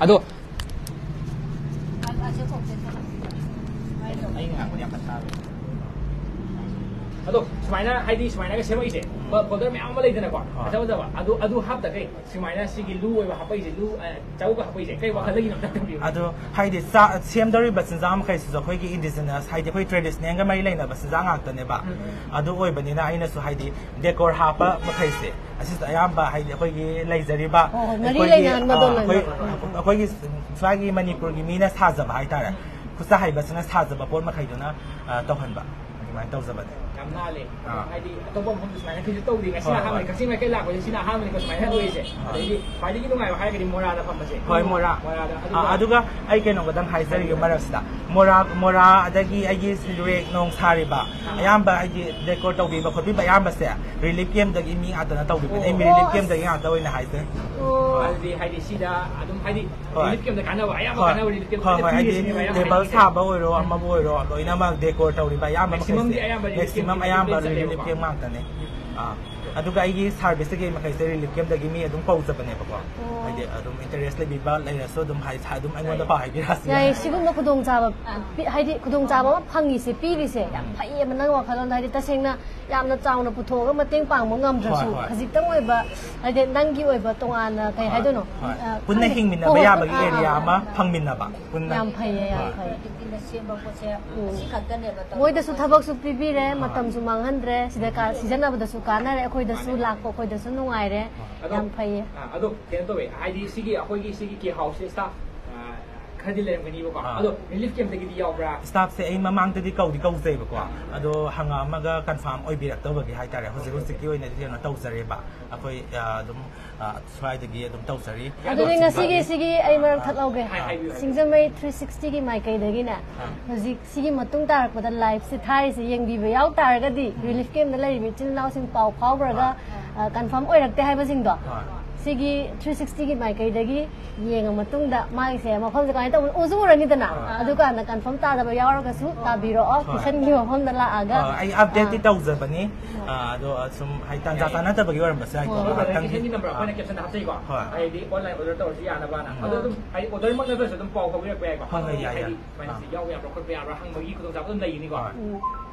ꯑꯗꯣ, ꯑꯗꯣ ꯁꯨꯃꯥꯏꯅ ꯍꯥꯏꯗꯤ ꯁꯨꯃꯥꯏꯅꯒ ꯁꯦꯝꯃꯛꯏꯁꯦ, ꯐꯣꯜꯗꯔ ꯃꯌꯥꯝ ꯑꯃ ꯂꯩꯗꯅꯀꯣ, ꯐꯖ ꯐꯖꯕ, ꯑꯗꯨ ꯑꯗꯨ ꯍꯥꯞꯇꯈꯩ ꯁꯨꯃꯥꯏꯅ ꯁꯤꯒꯤ ꯂꯨ ꯑꯣꯏꯕ ꯍꯥꯞꯄꯛꯏꯁꯦ, ꯂꯨ, ꯑ, ꯆꯥꯎꯒ ꯍꯥꯞꯄꯛꯏꯁꯦ ꯀꯩ ꯋꯥꯈꯜꯗꯒꯤꯅꯣ ꯑꯝꯇ ꯊꯝꯕꯤꯌꯨ꯫ ꯑꯗꯣ ꯍꯥꯏꯗꯤ ꯆꯥ-, ꯁꯦꯝꯗꯧꯔꯤꯕ ꯆꯤꯟꯖꯥꯛ ꯃꯈꯩꯁꯤꯁꯨ ꯑꯩꯈꯣꯏꯒꯤ ꯏꯟꯗꯤꯖꯤꯅꯁ, ꯍꯥꯏꯗꯤ ꯑꯩꯈꯣꯏ ꯇ꯭ꯔꯦꯗꯤꯁꯅꯦꯜꯒ ꯃꯔꯤ ꯂꯩꯅꯕ ꯆꯤꯟꯖꯥꯛ ꯉꯥꯛꯇꯅꯦꯕ꯫ ꯑꯗꯨ ꯑꯣꯏꯕꯅꯤꯅ ꯑꯩꯅꯁꯨ ꯍꯥꯏꯗꯤ ꯗꯦꯀꯣꯔ ꯍꯥꯞꯄ ꯃꯈꯩꯁꯦ ꯑꯁꯤꯁꯨ ꯑꯌꯥꯝꯕ ꯍꯥꯏꯗꯤ ꯑꯩꯈꯣꯏꯒꯤ ꯂꯩꯖꯔꯤꯕ ꯍꯣꯏ, ꯍꯣꯏ, ꯃꯔꯤ ꯑꯩꯈꯣꯏꯒꯤ, ꯂꯩꯅꯍꯟꯕꯗꯣ ꯑ, ꯂꯣꯏꯅꯃꯛ꯫ ꯑꯩꯈꯣꯏ, ꯑꯩꯈꯣꯏꯒꯤ ꯁ꯭ꯋꯥꯏꯒꯤ ꯃꯅꯤꯄꯨꯔꯒꯤ ꯃꯤꯅ ꯁꯥꯖꯕ ꯍꯥꯏꯇꯥꯔꯦ, ꯈꯨꯠꯁꯥ ꯍꯩꯕꯁꯤꯅ ꯁꯥꯖꯕ ꯄꯣꯠ ꯃꯈꯩꯗꯨꯅ, ꯑ, ꯇꯧꯍꯟꯕ, ꯑꯗꯨꯃꯥꯏꯅ ꯇꯧꯖꯕꯅꯦ꯫ ꯌꯥꯝ ꯅꯥꯜꯂꯦ꯫ ꯑꯥ꯫ ꯍꯥꯏꯗꯤ ꯑꯇꯣꯞꯄ ꯃꯐꯝꯗ ꯁꯨꯃꯥꯏꯅ ꯀꯩꯁꯨ ꯇꯧꯗꯦ, ꯉꯁꯤꯅ ꯍꯣꯏ, ꯑꯍꯥꯟꯕꯅꯤ, ꯍꯣꯏ꯫ ꯀꯛꯆꯤꯡ ꯃꯥꯏꯀꯩ ꯂꯥꯛꯄꯁꯦ ꯁꯤꯅ ꯑꯍꯥꯟꯕꯅꯤꯀꯣ ꯁꯨꯃꯥꯏꯅ ꯑꯣꯏꯔꯤꯁꯦ꯫ ꯑꯗꯩꯗꯤ ꯈ꯭ꯋꯥꯏꯗꯒꯤ ꯅꯨꯡꯉꯥꯏꯕ ꯍꯥꯏꯔꯒꯗꯤ ꯃꯣꯔꯥꯗ ꯐꯝꯕꯁꯦ꯫ ꯍꯣꯏ, ꯃꯣꯔꯥ꯫ ꯃꯣꯔꯥꯗ ꯑꯗꯨꯒ ꯑꯥ, ꯑꯗꯨꯒ ꯑꯩ ꯀꯩꯅꯣꯝꯒꯗꯪ ꯍꯥꯏꯖꯔꯤꯒꯦ ꯃꯔꯛꯁꯤꯗ, ꯃꯣꯔꯥ, ꯃꯣꯔꯥ ꯑꯗꯒꯤ ꯑꯩꯒꯤ ꯔꯦꯛ ꯅꯣꯡ ꯁꯥꯔꯤꯕ ꯑꯌꯥꯝꯕ ꯍꯥꯏꯗꯤ ꯗꯦꯀꯣꯔ ꯇꯧꯕꯤꯕ ꯈꯣꯠꯄꯤꯕ ꯑꯌꯥꯝꯕꯁꯦ ꯔꯤꯂꯤꯐ ꯀꯦꯝꯗꯒꯤ ꯃꯤ ꯉꯥꯛꯇꯅ ꯇꯧꯕꯤꯕꯅꯦ꯫ ꯑꯩ ꯑꯣ, ꯔꯤꯂꯤꯐ ꯑꯁ꯫ ꯀꯦꯝꯗꯒꯤ ꯉꯥꯛꯇ ꯑꯣꯏꯅ ꯍꯥꯏꯖꯩ꯫ ꯑꯣ꯫ ꯑꯗꯨꯗꯤ ꯍꯥꯏꯗꯤ ꯁꯤꯗ ꯑꯗꯨꯝ ꯍꯥꯏꯗꯤ ꯍꯣꯏ꯫ ꯔꯤꯂꯤꯐ ꯀꯦꯝꯗ ꯀꯥꯟꯅꯕ ꯑꯌꯥꯝꯕ ꯍꯣꯏ꯫ ꯀꯥꯟꯅꯕ ꯔꯤꯂꯤꯐ ꯀꯦꯝ ꯍꯣꯏ, ꯍꯣꯏ, ꯍꯥꯏꯗꯤ ꯄꯤꯔꯤꯁꯤꯅꯦꯕ ꯑꯌꯥꯝꯕ ꯇꯦꯕꯜ ꯍꯥꯏꯗꯤ ꯁꯥꯕ ꯑꯣꯏꯔꯣ, ꯑꯃꯕꯨ ꯑꯣꯏꯔꯣ, ꯂꯣꯏꯅꯃꯛ ꯗꯦꯀꯣꯔ ꯇꯧꯔꯤꯕ ꯑꯌꯥꯝꯕ ꯃꯦꯛꯁꯤꯃꯝꯗꯤ ꯃꯈꯩꯁꯦ, ꯑꯌꯥꯝꯕ ꯔꯤꯂꯤꯐ ꯃꯦꯛꯁꯤꯃꯝ ꯀꯦꯝꯗ ꯑꯌꯥꯝꯕ ꯂꯣꯏ ꯔꯤꯂꯤꯐ ꯆꯠꯂꯦꯕꯀꯣ꯫ ꯀꯦꯝ ꯉꯥꯛꯇꯅꯦ꯫ ꯑꯥ꯫ ꯑꯗꯨꯒ ꯑꯩꯒꯤ ꯁꯥꯔꯚꯤꯁꯇꯒꯤ ꯃꯈꯩꯁꯦ ꯔꯤꯂꯤꯐ ꯀꯦꯝꯗꯒꯤ ꯃꯤ ꯑꯗꯨꯝ ꯀꯧꯖꯕꯅꯦꯕꯀꯣ꯫ ꯑꯣ꯫ ꯍꯥꯏꯗꯤ ꯑꯗꯨꯝ ꯏꯟꯇꯔꯦꯁ ꯂꯩꯕꯤꯕ ꯂꯩꯔꯁꯨ ꯑꯗꯨꯝ ꯍꯥꯏ-, ꯑꯗꯨꯝ ꯑꯩꯉꯣꯟꯗ ꯄꯥꯎ ꯍꯥꯏꯕꯤꯔꯛꯑꯁꯨ ꯌꯥꯏꯌꯦ, ꯌꯥꯏ꯫ ꯁꯤꯒꯨꯝꯕ ꯈꯨꯗꯣꯡꯆꯥꯕ ꯄꯤ-, ꯍꯥꯏꯗꯤ ꯈꯨꯗꯣꯡꯆꯥꯕ ꯑꯃ ꯐꯪꯉꯤꯁꯦ, ꯄꯤꯔꯤꯁꯦ ꯌꯥꯝ ꯐꯩꯌꯦꯕ ꯅꯪ ꯋꯥꯈꯜꯂꯣꯟꯗ, ꯍꯥꯏꯗꯤ ꯇꯁꯦꯡꯅ ꯌꯥꯝꯅ ꯆꯥꯎꯅ ꯄꯨꯊꯣꯛꯑꯒ ꯃꯇꯦꯡ ꯄꯥꯡꯕ ꯉꯝꯗ꯭ꯔꯁꯨ ꯍꯣꯏ, ꯍꯣꯏ꯫ ꯈꯖꯤꯛꯇꯪ ꯑꯣꯏꯕ, ꯍꯥꯏꯗꯤ ꯅꯪꯒꯤ ꯑꯣꯏꯕ ꯇꯣꯉꯥꯟꯅ ꯀꯩ ꯍꯣꯏ, ꯍꯥꯏꯗꯣꯏꯅꯣ? ꯍꯣꯏ꯫ ꯑ, ꯄꯨꯟꯅ ꯈꯪꯗꯦ꯫ ꯍꯤꯡꯃꯤꯟꯅꯕ ꯍꯣꯏ, ꯍꯣꯏ꯫ ꯌꯥꯕꯒꯤ ꯑꯥ, ꯑꯥ, ꯑꯦꯔꯤꯌꯥ ꯑꯥ, ꯑꯃ ꯑꯥ꯫ ꯐꯪꯃꯤꯟꯅꯕ꯫ ꯄꯨꯟꯅ꯫ ꯌꯥꯝ ꯐꯩꯌꯦ, ꯌꯥꯝ ꯍꯣꯏ꯫ ꯐꯩꯌꯦ꯫ ꯎꯝ꯫ ꯃꯣꯏꯗꯁꯨ ꯊꯕꯛꯁꯨ ꯄꯤꯕꯤꯔꯦ, ꯍꯣꯏ꯫ ꯃꯇꯝꯁꯨ ꯃꯥꯡꯍꯟꯗ꯭ꯔꯦ, ꯁꯤꯗ ꯀꯥ-, ꯁꯤꯖꯤꯟꯅꯕꯗꯁꯨ ꯀꯥꯟꯅꯔꯦ, ꯑꯩꯈꯣꯏꯗꯁꯨ ꯃꯥꯅꯦ꯫ ꯂꯥꯛꯄ ꯑꯩꯈꯣꯏꯗꯁꯨ ꯅꯨꯡꯉꯥꯏꯔꯦ꯫ ꯑꯗꯣ, ꯌꯥꯝ ꯐꯩꯌꯦ꯫ ꯑꯥ, ꯑꯗꯣ ꯀꯩꯅꯣ ꯇꯧꯋꯦ, ꯍꯥꯏꯗꯤ ꯁꯤꯒꯤ ꯑꯩꯈꯣꯏꯒꯤ ꯁꯤꯒꯤ ꯀꯦ ꯍꯥꯎꯁꯁꯦ ꯁ꯭ꯇꯥꯐ, ꯑꯥ, ꯈꯔꯗꯤ ꯂꯩꯔꯝꯒꯅꯤꯕꯀꯣ꯫ ꯑꯥ꯫ ꯑꯗꯣ ꯔꯤꯂꯤꯐ ꯀꯦꯝꯞꯇꯒꯤꯗꯤ ꯌꯥꯎꯕ꯭ꯔꯥ? ꯁ꯭ꯇꯥꯐꯁꯦ ꯑꯩ ꯃꯃꯥꯡꯗꯗꯤ ꯀꯧꯗꯤ ꯀꯧꯖꯩꯕꯀꯣ꯫ ꯑꯥ꯫ ꯑꯗꯣ ꯍꯪꯉꯛꯑꯝꯃꯒ ꯀꯟꯐꯥꯔꯝ ꯑꯣꯏꯕꯤꯔꯛꯇꯕꯒꯤ ꯍꯥꯏꯇꯥꯔꯦ꯫ ꯍꯧꯖꯤꯛ ꯍꯧꯖꯤꯛꯀꯤ ꯑꯣꯏꯅꯗꯤ ꯀꯩꯅꯣ ꯇꯧꯖꯔꯦꯕ꯫ ꯑꯩꯈꯣꯏ, ꯑꯥ, ꯑꯗꯨꯝ, ꯑꯥ, ꯁ꯭ꯋꯥꯏꯗꯒꯤ ꯑꯗꯨꯝ ꯇꯧꯖꯔꯤ꯫ ꯑꯗꯨꯗꯤ ꯑꯗꯣ ꯉꯁꯤꯒꯤ ꯁꯤꯒꯤ ꯑꯩ ꯃꯔꯛ ꯊꯠꯍꯧꯒꯦ꯫ ꯍꯥꯏ-, ꯍꯥꯏꯕꯤꯌꯨ, ꯍꯥꯏꯕꯤꯌꯨ꯫ ꯁꯤꯡꯖꯃꯩ ꯊ꯭ꯔꯤ ꯁꯤꯛꯁꯇꯤꯒꯤ ꯃꯥꯏꯀꯩꯗꯒꯤꯅꯦ, ꯑꯥ꯫ ꯍꯧꯖꯤꯛ ꯁꯤꯒꯤ ꯃꯇꯨꯡ ꯇꯥꯔꯛꯄꯗ ꯂꯥꯏꯐꯁꯦ ꯊꯥꯔꯤꯁꯦ ꯌꯦꯡꯕꯤꯕ ꯌꯥꯎ ꯇꯥꯔꯒꯗꯤ, ꯎꯝ꯫ ꯔꯤꯂꯤꯐ ꯀꯦꯝꯞꯇ ꯂꯩꯔꯤꯕ ꯏꯆꯤꯜ ꯏꯅꯥꯎꯁꯤꯡ ꯄꯥꯎ ꯐꯥꯎꯈ꯭ꯔꯒ, ꯍꯣꯏ꯫ ꯑ, ꯀꯟꯐꯥꯔꯝ ꯑꯣꯏꯔꯛꯇꯦ ꯍꯥꯏꯕꯁꯤꯡꯗꯣ, ꯍꯣꯏ꯫ ꯁꯤꯒꯤ ꯊ꯭ꯔꯤ ꯁꯤꯛꯁꯇꯤꯒꯤ ꯃꯥꯏꯀꯩꯗꯒꯤ ꯌꯦꯡꯉ ꯃꯇꯨꯡꯗ ꯃꯥꯒꯤꯁꯦ ꯃꯐꯝꯁꯦ ꯀꯃꯥꯏꯅ ꯇꯧꯕꯅꯣ ꯎꯁꯨ ꯎꯔꯅꯤꯗꯅ, ꯍꯣꯏ꯫ ꯑꯗꯨꯀꯥꯟꯗ ꯀꯟꯐꯥꯔꯝ ꯇꯥꯗꯕ ꯌꯥꯎꯔꯒꯁꯨ ꯇꯥꯕꯤꯔꯛꯑꯣ, ꯍꯣꯏ꯫ ꯀꯤꯁꯟꯒꯤ ꯃꯐꯝꯗ ꯂꯥꯛꯑꯒ꯫ ꯍꯣꯏ, ꯑꯩ ꯑꯞꯗꯦꯠꯇꯤ ꯑꯥ꯫ ꯇꯧꯖꯕꯅꯤ꯫ ꯑꯥ, ꯑꯗꯣ, ꯑ, ꯁꯨꯝ ꯍꯥꯏꯗꯤ ꯇꯥꯟꯖꯥ ꯌꯥꯏ꯫ ꯆꯥꯟꯅꯗꯕꯒꯤ ꯑꯣꯏꯔꯝꯕꯁꯨ ꯌꯥꯏꯀꯣ, ꯍꯣꯏ꯫ ꯉꯥꯏꯍꯥꯛꯇꯪꯒꯤ꯫ ꯀꯤꯁꯟꯒꯤ ꯅꯝꯕꯔ ꯑꯩꯈꯣꯏꯅ ꯀꯦꯞꯁꯟꯗ ꯍꯥꯞꯆꯩꯀꯣ꯫ ꯍꯣꯏ꯫ ꯍꯥꯏꯗꯤ ꯑꯣꯟꯂꯥꯏꯟ ꯑꯣꯔꯗꯔ ꯇꯧꯔꯁꯨ ꯌꯥꯅꯕꯅ꯫ ꯑꯗꯣ ꯎꯝ꯫ ꯑꯗꯨꯝ ꯍꯥꯏꯗꯤ ꯑꯣꯔꯗꯔꯃꯛ ꯅꯠꯇ꯭ꯔꯁꯨ ꯑꯗꯨꯝ ꯄꯥꯎ ꯐꯥꯎꯕꯤꯔꯛꯄ ꯌꯥꯏꯀꯣ꯫ ꯍꯣꯏ, ꯍꯣꯏ, ꯑꯗꯣ ꯌꯥꯏ, ꯍꯥꯏꯗꯤ ꯌꯥꯏ꯫ ꯁꯨꯃꯥꯏꯅ ꯑꯥ꯫ ꯁꯤ ꯌꯥꯎꯕ ꯌꯥꯕ꯭ꯔꯥ ꯈꯣꯠꯄ ꯌꯥꯕ꯭ꯔꯥ ꯍꯪꯕꯒꯤ ꯈꯨꯗꯣꯡꯆꯥꯕ ꯑꯗꯨꯝ ꯂꯩꯒꯅꯤꯀꯣ꯫ ꯍꯣꯏ꯫ ꯎꯝ꯫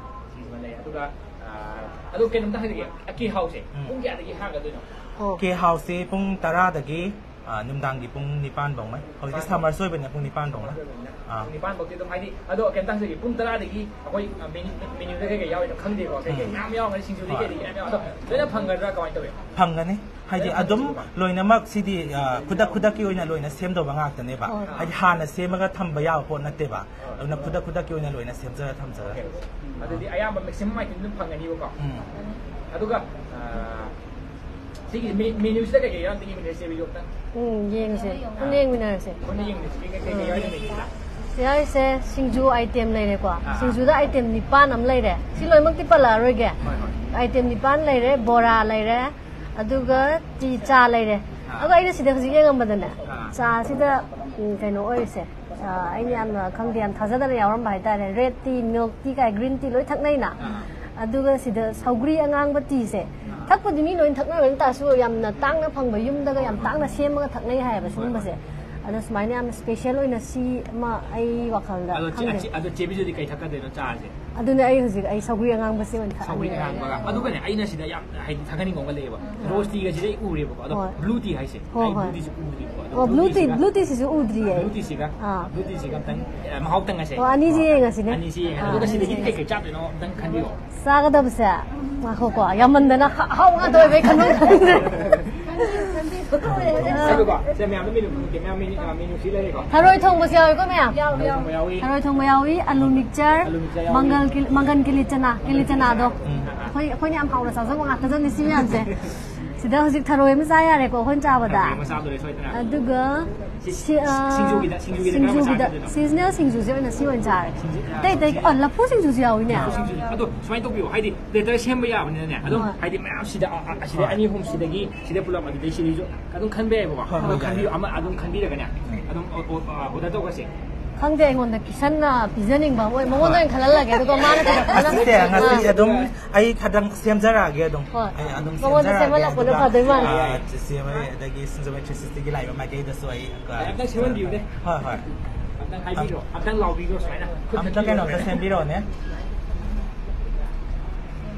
ꯁꯤꯁꯤꯃ ꯂꯩ꯫ ꯑꯗꯨꯒ, ꯑꯥ, ꯑꯗꯣ ꯀꯩꯅꯣꯝꯇ ꯍꯥꯏꯖꯒꯦ, ꯀꯦ ꯍꯥꯎꯁꯦ ꯎꯝ꯫ ꯄꯨꯡ ꯀꯌꯥꯗꯒꯤ ꯍꯥꯡꯒꯗꯣꯏꯅꯣ? ꯑꯣ꯫ ꯀꯦ ꯍꯥꯎꯁꯦ ꯄꯨꯡ ꯇꯔꯥꯗꯒꯤ, ꯑꯥ, ꯅꯨꯡꯗꯥꯡꯒꯤ ꯄꯨꯡ ꯅꯤꯄꯥꯟ ꯐꯥꯎꯃꯩ꯫ ꯍꯧꯖꯤꯛꯇꯤ ꯁꯝꯃꯔꯁꯨ ꯑꯣꯏꯕꯅꯤꯅ ꯄꯨꯡ ꯅꯤꯄꯥꯟ ꯐꯥꯎꯃꯩ꯫ ꯑꯥ꯫ ꯄꯨꯡ ꯅꯤꯄꯥꯟ ꯐꯥꯎꯗꯤ ꯑꯗꯨꯝ, ꯍꯥꯏꯗꯤ, ꯑꯗꯣ ꯀꯩꯝꯇ ꯍꯥꯏꯖꯒꯦ, ꯄꯨꯡ ꯇꯔꯥꯗꯒꯤ ꯑꯩꯈꯣꯏ, ꯑ, ꯃꯦꯅ꯭ꯌꯨ, ꯃꯦꯅ꯭ꯌꯨꯗ ꯀꯩꯀꯩ ꯌꯥꯎꯔꯤꯅꯣ ꯈꯪꯗꯦꯀꯣ, ꯀꯩꯀꯩ ꯎꯝ꯫ ꯃꯌꯥꯝ ꯌꯥꯎꯔꯝꯒꯅꯤ, ꯁꯤꯡꯖꯨꯗꯤ ꯍꯣꯏ꯫ ꯀꯩꯗꯤ ꯃꯌꯥꯝ ꯌꯥꯎꯔꯝꯒꯅꯤ, ꯑꯗꯣ ꯂꯣꯏꯅ ꯐꯪꯒꯗ꯭ꯔꯥ, ꯀꯃꯥꯏꯅ ꯇꯧꯋꯤ? ꯐꯪꯒꯅꯤ꯫ ꯍꯥꯏꯗꯤ ꯂꯣꯏꯅ ꯑꯗꯨꯝ ꯐꯪꯒꯅꯤꯀꯣ? ꯂꯣꯏꯅꯃꯛ ꯁꯤꯗꯤ, ꯑ, ꯈꯨꯗꯛ ꯈꯨꯗꯛꯀꯤ ꯑꯣꯏꯅ ꯂꯣꯏꯅ ꯁꯦꯝꯗꯧꯕ ꯉꯥꯛꯇꯅꯦꯕ꯫ ꯍꯣꯏ꯫ ꯍꯥꯏꯗꯤ ꯍꯥꯟꯅ ꯁꯦꯝꯃꯒ ꯊꯝꯕ ꯌꯥꯕ ꯄꯣꯠ ꯅꯠꯇꯦꯕ꯫ ꯑꯗꯨꯅ ꯈꯨꯗꯛ ꯈꯨꯗꯛꯀꯤ ꯑꯣꯏꯅ ꯂꯣꯏꯅ ꯁꯦꯝꯖꯔ ꯊꯝꯖꯔꯒꯦ꯫ ꯑꯗꯨꯗꯤ ꯑꯌꯥꯝꯕ maximum item ꯑꯗꯨꯝ ꯐꯪꯒꯅꯤꯕꯀꯣ꯫ ꯎꯝ꯫ ꯑꯗꯨꯒ, ꯑ, ꯁꯤꯒꯤ ꯃꯦ-, ꯃꯦꯅ꯭ꯌꯨꯁꯤꯗ ꯀꯩꯀꯩ ꯌꯥꯎꯔꯝꯗꯣꯏꯅꯣ ꯌꯦꯡꯃꯤꯟꯅꯁꯦ video ꯑꯝꯇꯪ꯫ ꯎꯝ, ꯌꯦꯡꯁꯦ꯫ ꯄꯨꯟꯅ ꯌꯦꯡꯃꯤꯟꯅꯔꯁꯦ꯫ ꯄꯨꯟꯅ ꯌꯦꯡꯃꯤꯟꯅꯁꯦ꯫ ꯀꯩꯀꯩ ꯌꯥꯎꯔꯤꯅꯣ ꯃꯦꯅ꯭ꯌꯨꯁꯤꯗ? ꯁꯤ ꯌꯥꯎꯔꯤꯁꯦ ꯁꯤꯡꯖꯨ item ꯂꯩꯔꯦꯀꯣ꯫ ꯑꯥ, ꯑꯥ꯫ ꯁꯤꯡꯖꯨꯗ item ꯅꯤꯄꯥꯟ ꯑꯃ ꯂꯩꯔꯦ꯫ ꯁꯤ ꯂꯣꯏꯅꯃꯛꯇꯤ ꯄꯜꯂꯛꯑꯔꯣꯏꯒꯦ꯫ ꯍꯣꯏ, ꯍꯣꯏ꯫ Item ꯅꯤꯄꯥꯟ ꯂꯩꯔꯦ, ꯕꯣꯔꯥ ꯂꯩꯔꯦ, ꯑꯗꯨꯒ ꯇꯤ ꯆꯥ ꯂꯩꯔꯦ꯫ ꯑꯥ꯫ ꯑꯗꯣ ꯑꯩꯅ ꯁꯤꯗ ꯍꯧꯖꯤꯛ ꯌꯦꯡꯉꯝꯕꯗꯅꯦ, ꯑꯥ꯫ ꯆꯥꯁꯤꯗ, ꯎꯝ, ꯀꯩꯅꯣ ꯑꯣꯏꯔꯤꯁꯦ꯫ ꯑ, ꯑꯩꯅ ꯌꯥꯝꯅ ꯈꯪꯗꯦ, ꯌꯥꯝ ꯊꯥꯖꯗꯅ ꯌꯥꯎꯔꯝꯕ ꯍꯥꯏꯇꯥꯔꯦ꯫ Red tea, milk tea ꯀꯥꯏ, green tea ꯂꯣꯏ ꯊꯛꯅꯩꯅ꯫ ꯑꯥ꯫ ꯑꯗꯨꯒ ꯁꯤꯗ ꯁꯧꯒ꯭ꯔꯤ ꯑꯉꯥꯡꯕ ꯇꯤꯁꯦ, ꯑꯥ꯫ ꯊꯛꯄꯗꯤ ꯃꯤ ꯂꯣꯏ ꯊꯛꯅꯕꯅꯤ, ꯇꯥꯔꯁꯨ ꯌꯥꯝꯅ ꯇꯥꯡꯅ ꯐꯪꯕ, ꯌꯨꯝꯗꯒ ꯌꯥꯝ ꯇꯥꯡꯅ ꯁꯦꯝꯃꯒ ꯊꯛꯅꯩ ꯍꯥꯏꯌꯦꯕ ꯍꯣꯏ, ꯁꯤꯒꯨꯝꯕꯁꯦ꯫ ꯍꯣꯏ꯫ ꯑꯗꯣ ꯁꯨꯃꯥꯏꯅ ꯌꯥꯝꯅ special ꯑꯣꯏꯅ ꯁꯤ ꯑꯃ ꯑꯩ ꯋꯥꯈꯜꯗ ꯑꯗꯣ ꯆꯦ-, ꯈꯪꯗꯦ꯫ ꯑ, ꯆꯦ-, ꯑꯗꯣ ꯆꯦ ꯕꯤꯖꯨꯗꯤ ꯀꯩ ꯊꯛꯀꯗꯣꯏꯅꯣ ꯆꯥꯁꯦ? ꯑꯗꯨꯅꯦ ꯑꯩ ꯍꯧꯖꯤꯛ ꯑꯩ ꯁꯧꯒ꯭ꯔꯤ ꯑꯉꯥꯡꯕꯁꯦ ꯑꯣꯏꯅ ꯊꯛꯑꯅꯤ꯫ ꯁꯧꯒ꯭ꯔꯤ ꯑꯉꯥꯡꯕꯒ꯫ ꯑꯗꯨꯒꯅꯦ, ꯑꯩꯅ ꯁꯤꯗ ꯌꯥꯝ ꯍꯥꯏꯗꯤ ꯊꯥꯒꯠꯅꯤꯡꯕ ꯑꯃ ꯂꯩꯌꯦꯕ꯫ ꯎꯝ꯫ Rose teaꯒꯁꯤꯗꯤ ꯑꯩ ꯎꯔꯦꯕꯀꯣ꯫ ꯑꯗꯣ ꯍꯣꯏ꯫ Blue tea ꯍꯥꯏꯁꯦ, ꯍꯣꯏ, ꯑꯩ ꯍꯣꯏ꯫ Blue teaꯁꯦ ꯎꯗ꯭ꯔꯤꯕꯀꯣ꯫ ꯑꯗꯣ ꯑꯣ, blue tea, blue teaꯁꯤꯒ, blue teaꯁꯤꯁꯨ ꯎꯗ꯭ꯔꯤꯌꯦ꯫ Blue teaꯁꯤꯒ, ꯑꯥ꯫ Blue teaꯁꯤꯒ ꯑꯝꯇꯪ, ꯑꯦ, ꯃꯍꯥꯎ ꯇꯪꯉꯁꯦ꯫ ꯑꯣ, ꯑꯅꯤꯁꯤ ꯌꯦꯡꯉꯁꯤꯅꯦ꯫ ꯑꯅꯤꯁꯤ ꯌꯦꯡꯉꯁꯦ꯫ ꯑꯥ, ꯑꯗꯨꯒ ꯑꯅꯤꯁꯤ ꯁꯤꯗꯒꯤꯗꯤ ꯌꯦꯡꯉꯁꯤ꯫ ꯀꯩꯀꯩ ꯆꯥꯗꯣꯏꯅꯣ ꯑꯝꯇꯪ ꯈꯟꯕꯤꯔꯣ꯫ ꯆꯥꯒꯗꯕꯁꯦ, ꯉꯥꯏꯈꯣꯀꯣ, ꯌꯥꯝꯃꯟꯗꯅ ꯍ-, ꯑꯍꯥꯎ ꯉꯥꯛꯇ ꯑꯣꯏꯕꯩ ꯈꯟꯐꯝ ꯈꯪꯗ꯭ꯔꯦ꯫ ꯉꯥꯏꯈꯣꯀꯣ, ꯁꯦ, ꯃꯌꯥꯝꯗ menu ꯈꯪꯗꯦ, ꯃꯌꯥꯝ menu, ꯑꯥ, menu ꯁꯤ ꯂꯩꯔꯦꯀꯣ꯫ ꯊꯔꯣꯏ ꯊꯣꯡꯕꯁꯨ ꯌꯥꯎꯋꯤꯀꯣ, ꯃꯌꯥꯝ? ꯊꯔꯣꯏ ꯊꯣꯡꯕ ꯌꯥꯎꯋꯤ꯫ ꯊꯔꯣꯏ ꯊꯣꯡꯕ ꯌꯥꯎꯋꯤ, ꯑꯂꯨ mixture, ꯑꯂꯨ mixture ꯌꯥꯎꯋꯤ꯫ ꯃꯪꯒꯜ ꯀꯤ-, ꯃꯪꯒꯜ ꯀꯤꯂꯤ ꯆꯅꯥ, ꯀꯤꯂꯤ ꯆꯅꯥꯗꯣ꯫ ꯎꯝ꯫ ꯑꯩꯈꯣꯏ, ꯑꯩꯈꯣꯏꯅ ꯌꯥꯝ ꯍꯥꯎꯅ ꯆꯥꯖꯕ ꯉꯥꯛꯇꯗꯅꯤ ꯁꯤ ꯃꯌꯥꯝꯁꯦ꯫ ꯁꯤꯗ ꯍꯧꯖꯤꯛ ꯊꯔꯣꯏ ꯑꯃ ꯆꯥ ꯌꯥꯔꯦꯀꯣ, ꯑꯩꯈꯣꯏꯅ ꯆꯥꯕꯗ꯫ ꯊꯔꯣꯏ ꯑꯃ ꯆꯥꯗꯣꯔꯦ ꯁꯣꯏꯗꯅ꯫ ꯑꯗꯨꯒ ꯁꯤ-, ꯁꯤ-, ꯑ, ꯁꯤꯡꯖꯨꯒꯤꯗ, ꯁꯤꯡꯖꯨꯒꯤꯗ ꯀꯔꯝꯕ ꯁꯤꯡꯖꯨꯒꯤꯗ, ꯆꯥꯗꯣꯏꯅꯣ? Seasonal ꯁꯤꯡꯖꯨꯁꯦ ꯑꯣꯏꯅ ꯁꯤ ꯑꯣꯏꯅ ꯆꯥꯔꯒꯦ꯫ ꯁꯤꯡꯖꯨ-, ꯑ, ꯑꯇꯩ ꯑꯇꯩ, ꯑ, ꯂꯐꯨ ꯁꯤꯡꯖꯨꯁꯨ ꯌꯥꯎꯋꯤꯅꯦ꯫ ꯂꯐꯨ ꯁꯤꯡꯖꯨ꯫ ꯑꯗꯣ ꯁꯨꯃꯥꯏꯅ ꯇꯧꯕꯤꯌꯣ, ꯍꯥꯏꯗꯤ platter ꯁꯦꯝꯕ ꯌꯥꯕꯅꯤꯅꯅꯦ, ꯑꯗꯨꯝ ꯍꯣꯏ꯫ ꯍꯥꯏꯗꯤ ꯃꯌꯥꯝ ꯁꯤꯗ, ꯑ, ꯑ, ꯑꯁꯤꯗ ꯍꯣꯏ꯫ ꯑꯅꯤ ꯑꯍꯨꯝ ꯁꯤꯗꯒꯤ ꯁꯤꯗ ꯄꯨꯂꯞ ꯑꯗꯨꯗꯩ ꯁꯤꯗꯩꯁꯨ ꯑꯗꯨꯝ ꯈꯟꯕ ꯌꯥꯏꯕꯀꯣ꯫ ꯍꯣꯏ, ꯑꯗꯣ ꯍꯣꯏ, ꯈꯟꯕꯤꯌꯨ, ꯌꯥꯏ꯫ ꯑꯃ ꯑꯗꯨꯝ ꯈꯟꯕꯤꯔꯒꯅꯦ, ꯎꯝ꯫ ꯑꯗꯨꯝ ꯑꯣ-, ꯑꯣ-, ꯑ, order ꯇꯧꯈ꯭ꯔꯁꯦ꯫ ꯈꯪꯗꯦ, ꯑꯩꯉꯣꯟꯗ ꯀꯤꯁꯟꯅ ꯄꯤꯖꯅꯤꯡꯕ ꯑꯃ ꯑꯣꯏ, ꯃꯉꯣꯟꯗ ꯍꯣꯏ꯫ ꯑꯣꯏꯅ ꯈꯜꯍꯜꯂꯒꯦ, ꯑꯗꯨꯒ ꯃꯥꯅ ꯊꯤꯜꯂꯛꯄꯅ꯫ ꯑꯁꯤꯁꯦ ꯉꯁꯤ ꯑꯥ꯫ ꯑꯗꯨꯝ ꯑꯩ ꯈꯇꯪ ꯁꯦꯝꯖꯔꯛꯑꯒꯦ ꯑꯗꯨꯝ꯫ ꯍꯣꯏ꯫ ꯑꯩ ꯑꯗꯨꯝ ꯃꯉꯣꯟꯗ ꯁꯦꯝꯖꯔꯛꯑꯒꯦ, ꯁꯦꯝꯍꯜꯂꯛꯄꯅ ꯑꯗꯨꯒ, ꯐꯗꯣꯏ ꯃꯥꯜꯂꯦ꯫ ꯑꯥ, ꯆꯦꯆꯦ ꯍꯣꯏ, ꯑꯗꯒꯤ ꯁꯤꯡꯖꯃꯩ ꯊ꯭ꯔꯤ ꯁꯤꯛꯁꯇꯤꯒꯤ ꯂꯥꯛꯏꯕ ꯃꯥꯏꯀꯩꯗꯁꯨ ꯑꯩ, ꯑꯥ, ꯑꯝꯇꯪ ꯁꯦꯝꯍꯟꯕꯤꯌꯨꯅꯦ꯫ ꯍꯣꯏ, ꯍꯣꯏ꯫ ꯑꯝꯇꯪ ꯍꯥꯏꯕꯤꯈ꯭ꯔꯣ, ꯑꯝꯇꯪ ꯂꯥꯎꯕꯤꯈ꯭ꯔꯣ ꯁꯨꯃꯥꯏꯅ꯫ ꯈꯨꯠ ꯑꯝꯇ ꯊꯛꯄꯤꯔꯣ꯫ ꯀꯩꯅꯣꯝꯇ ꯁꯦꯝꯕꯤꯔꯛꯑꯣꯅꯦ꯫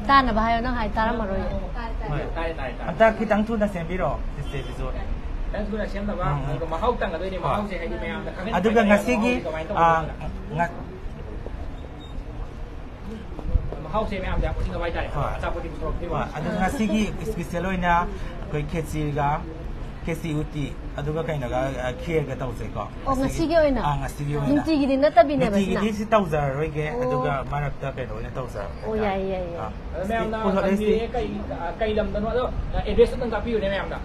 ꯇꯥꯅꯕ ꯍꯥꯏꯌꯣ, ꯅꯪ ꯍꯥꯏ ꯇꯥꯔꯝꯃꯔꯣꯏ꯫ ꯍꯣꯏ꯫ ꯇꯥꯔꯦ, ꯇꯥꯔꯦ, ꯇꯥꯔꯦ꯫ ꯑꯝꯇ ꯈꯤꯇꯪ ꯊꯨꯅ ꯁꯦꯝꯕꯤꯔꯣ, ꯆꯤꯆꯦꯒꯤꯁꯨ꯫ ꯈꯤꯇꯪ ꯊꯨꯅ ꯁꯦꯝꯅꯕ, ꯎꯝ, ꯎꯝ꯫ ꯑꯗꯨꯒ ꯃꯍꯥꯎ ꯇꯪꯒꯗꯣꯏꯅꯦ, ꯍꯣꯏ꯫ ꯃꯍꯥꯎꯁꯦ ꯍꯥꯏꯗꯤ ꯃꯌꯥꯝꯗ ꯈꯪꯍꯟ-, ꯑꯗꯨꯒ ꯈꯪꯍꯟꯅꯤꯡꯉꯦ, ꯉꯁꯤꯒꯤ, ꯃꯍꯥꯎꯁꯦ ꯀꯃꯥꯏꯅ ꯇꯧꯕꯅꯣ ꯑꯥ, ꯍꯥꯏꯕꯗꯣ꯫ ꯉ-, ꯃꯍꯥꯎꯁꯦ ꯃꯌꯥꯝꯗ ꯌꯥꯝ ꯎꯠꯅꯤꯡꯉꯕ ꯍꯥꯏꯇꯥꯔꯦ꯫ ꯍꯣꯏ꯫ ꯑꯆꯥꯄꯣꯠꯇꯤ ꯄꯨꯊꯣꯔꯛꯇ꯭ꯔꯤꯕ꯫ ꯍꯣꯏ꯫ ꯑꯗꯨ ꯉꯁꯤꯒꯤ special ꯑꯣꯏꯅ ꯑꯩꯈꯣꯏ ꯈꯦꯆꯤꯒ ꯈꯦꯆꯤ ꯎꯇꯤ, ꯑꯗꯨꯒ ꯀꯩꯅꯣꯒ, ꯑ, ꯈꯦꯔꯒ ꯇꯧꯁꯦꯀꯣ꯫ ꯑꯣ, ꯉꯁꯤꯒꯤ ꯑꯣꯏꯅ? ꯑꯥ, ꯉꯁꯤꯒꯤ ꯑꯣꯏꯅ꯫ ꯅꯨꯡꯇꯤꯒꯤꯗꯤ ꯅꯠꯇꯕꯤꯅꯦꯕ ꯁꯤꯅ? ꯅꯨꯡꯇꯤꯒꯤꯗꯤ ꯁꯤ ꯇꯧꯖꯔꯔꯣꯏꯒꯦ, ꯑꯣ꯫ ꯑꯗꯨꯒ ꯃꯔꯛꯇ ꯀꯩꯅꯣ ꯑꯣꯏꯅ ꯇꯧꯖꯔꯒꯦ꯫ ꯑꯣ, ꯌꯥꯏꯌꯦ, ꯌꯥꯏꯌꯦ, ꯌꯥꯏꯌꯦ꯫ ꯑꯥ꯫ ꯑꯗꯣ ꯃꯌꯥꯝꯅ ꯄꯨꯊꯣꯔꯛꯏꯁꯤ꯫ ꯈꯪꯕꯤꯔꯦ, ꯀꯩ, ꯀꯩ ꯂꯝꯗꯅꯣ? ꯑꯗꯣ, ꯑ, address ꯑꯝꯇꯪ ꯇꯥꯛꯄꯤꯌꯨꯅꯦ ꯃꯌꯥꯝꯗ꯫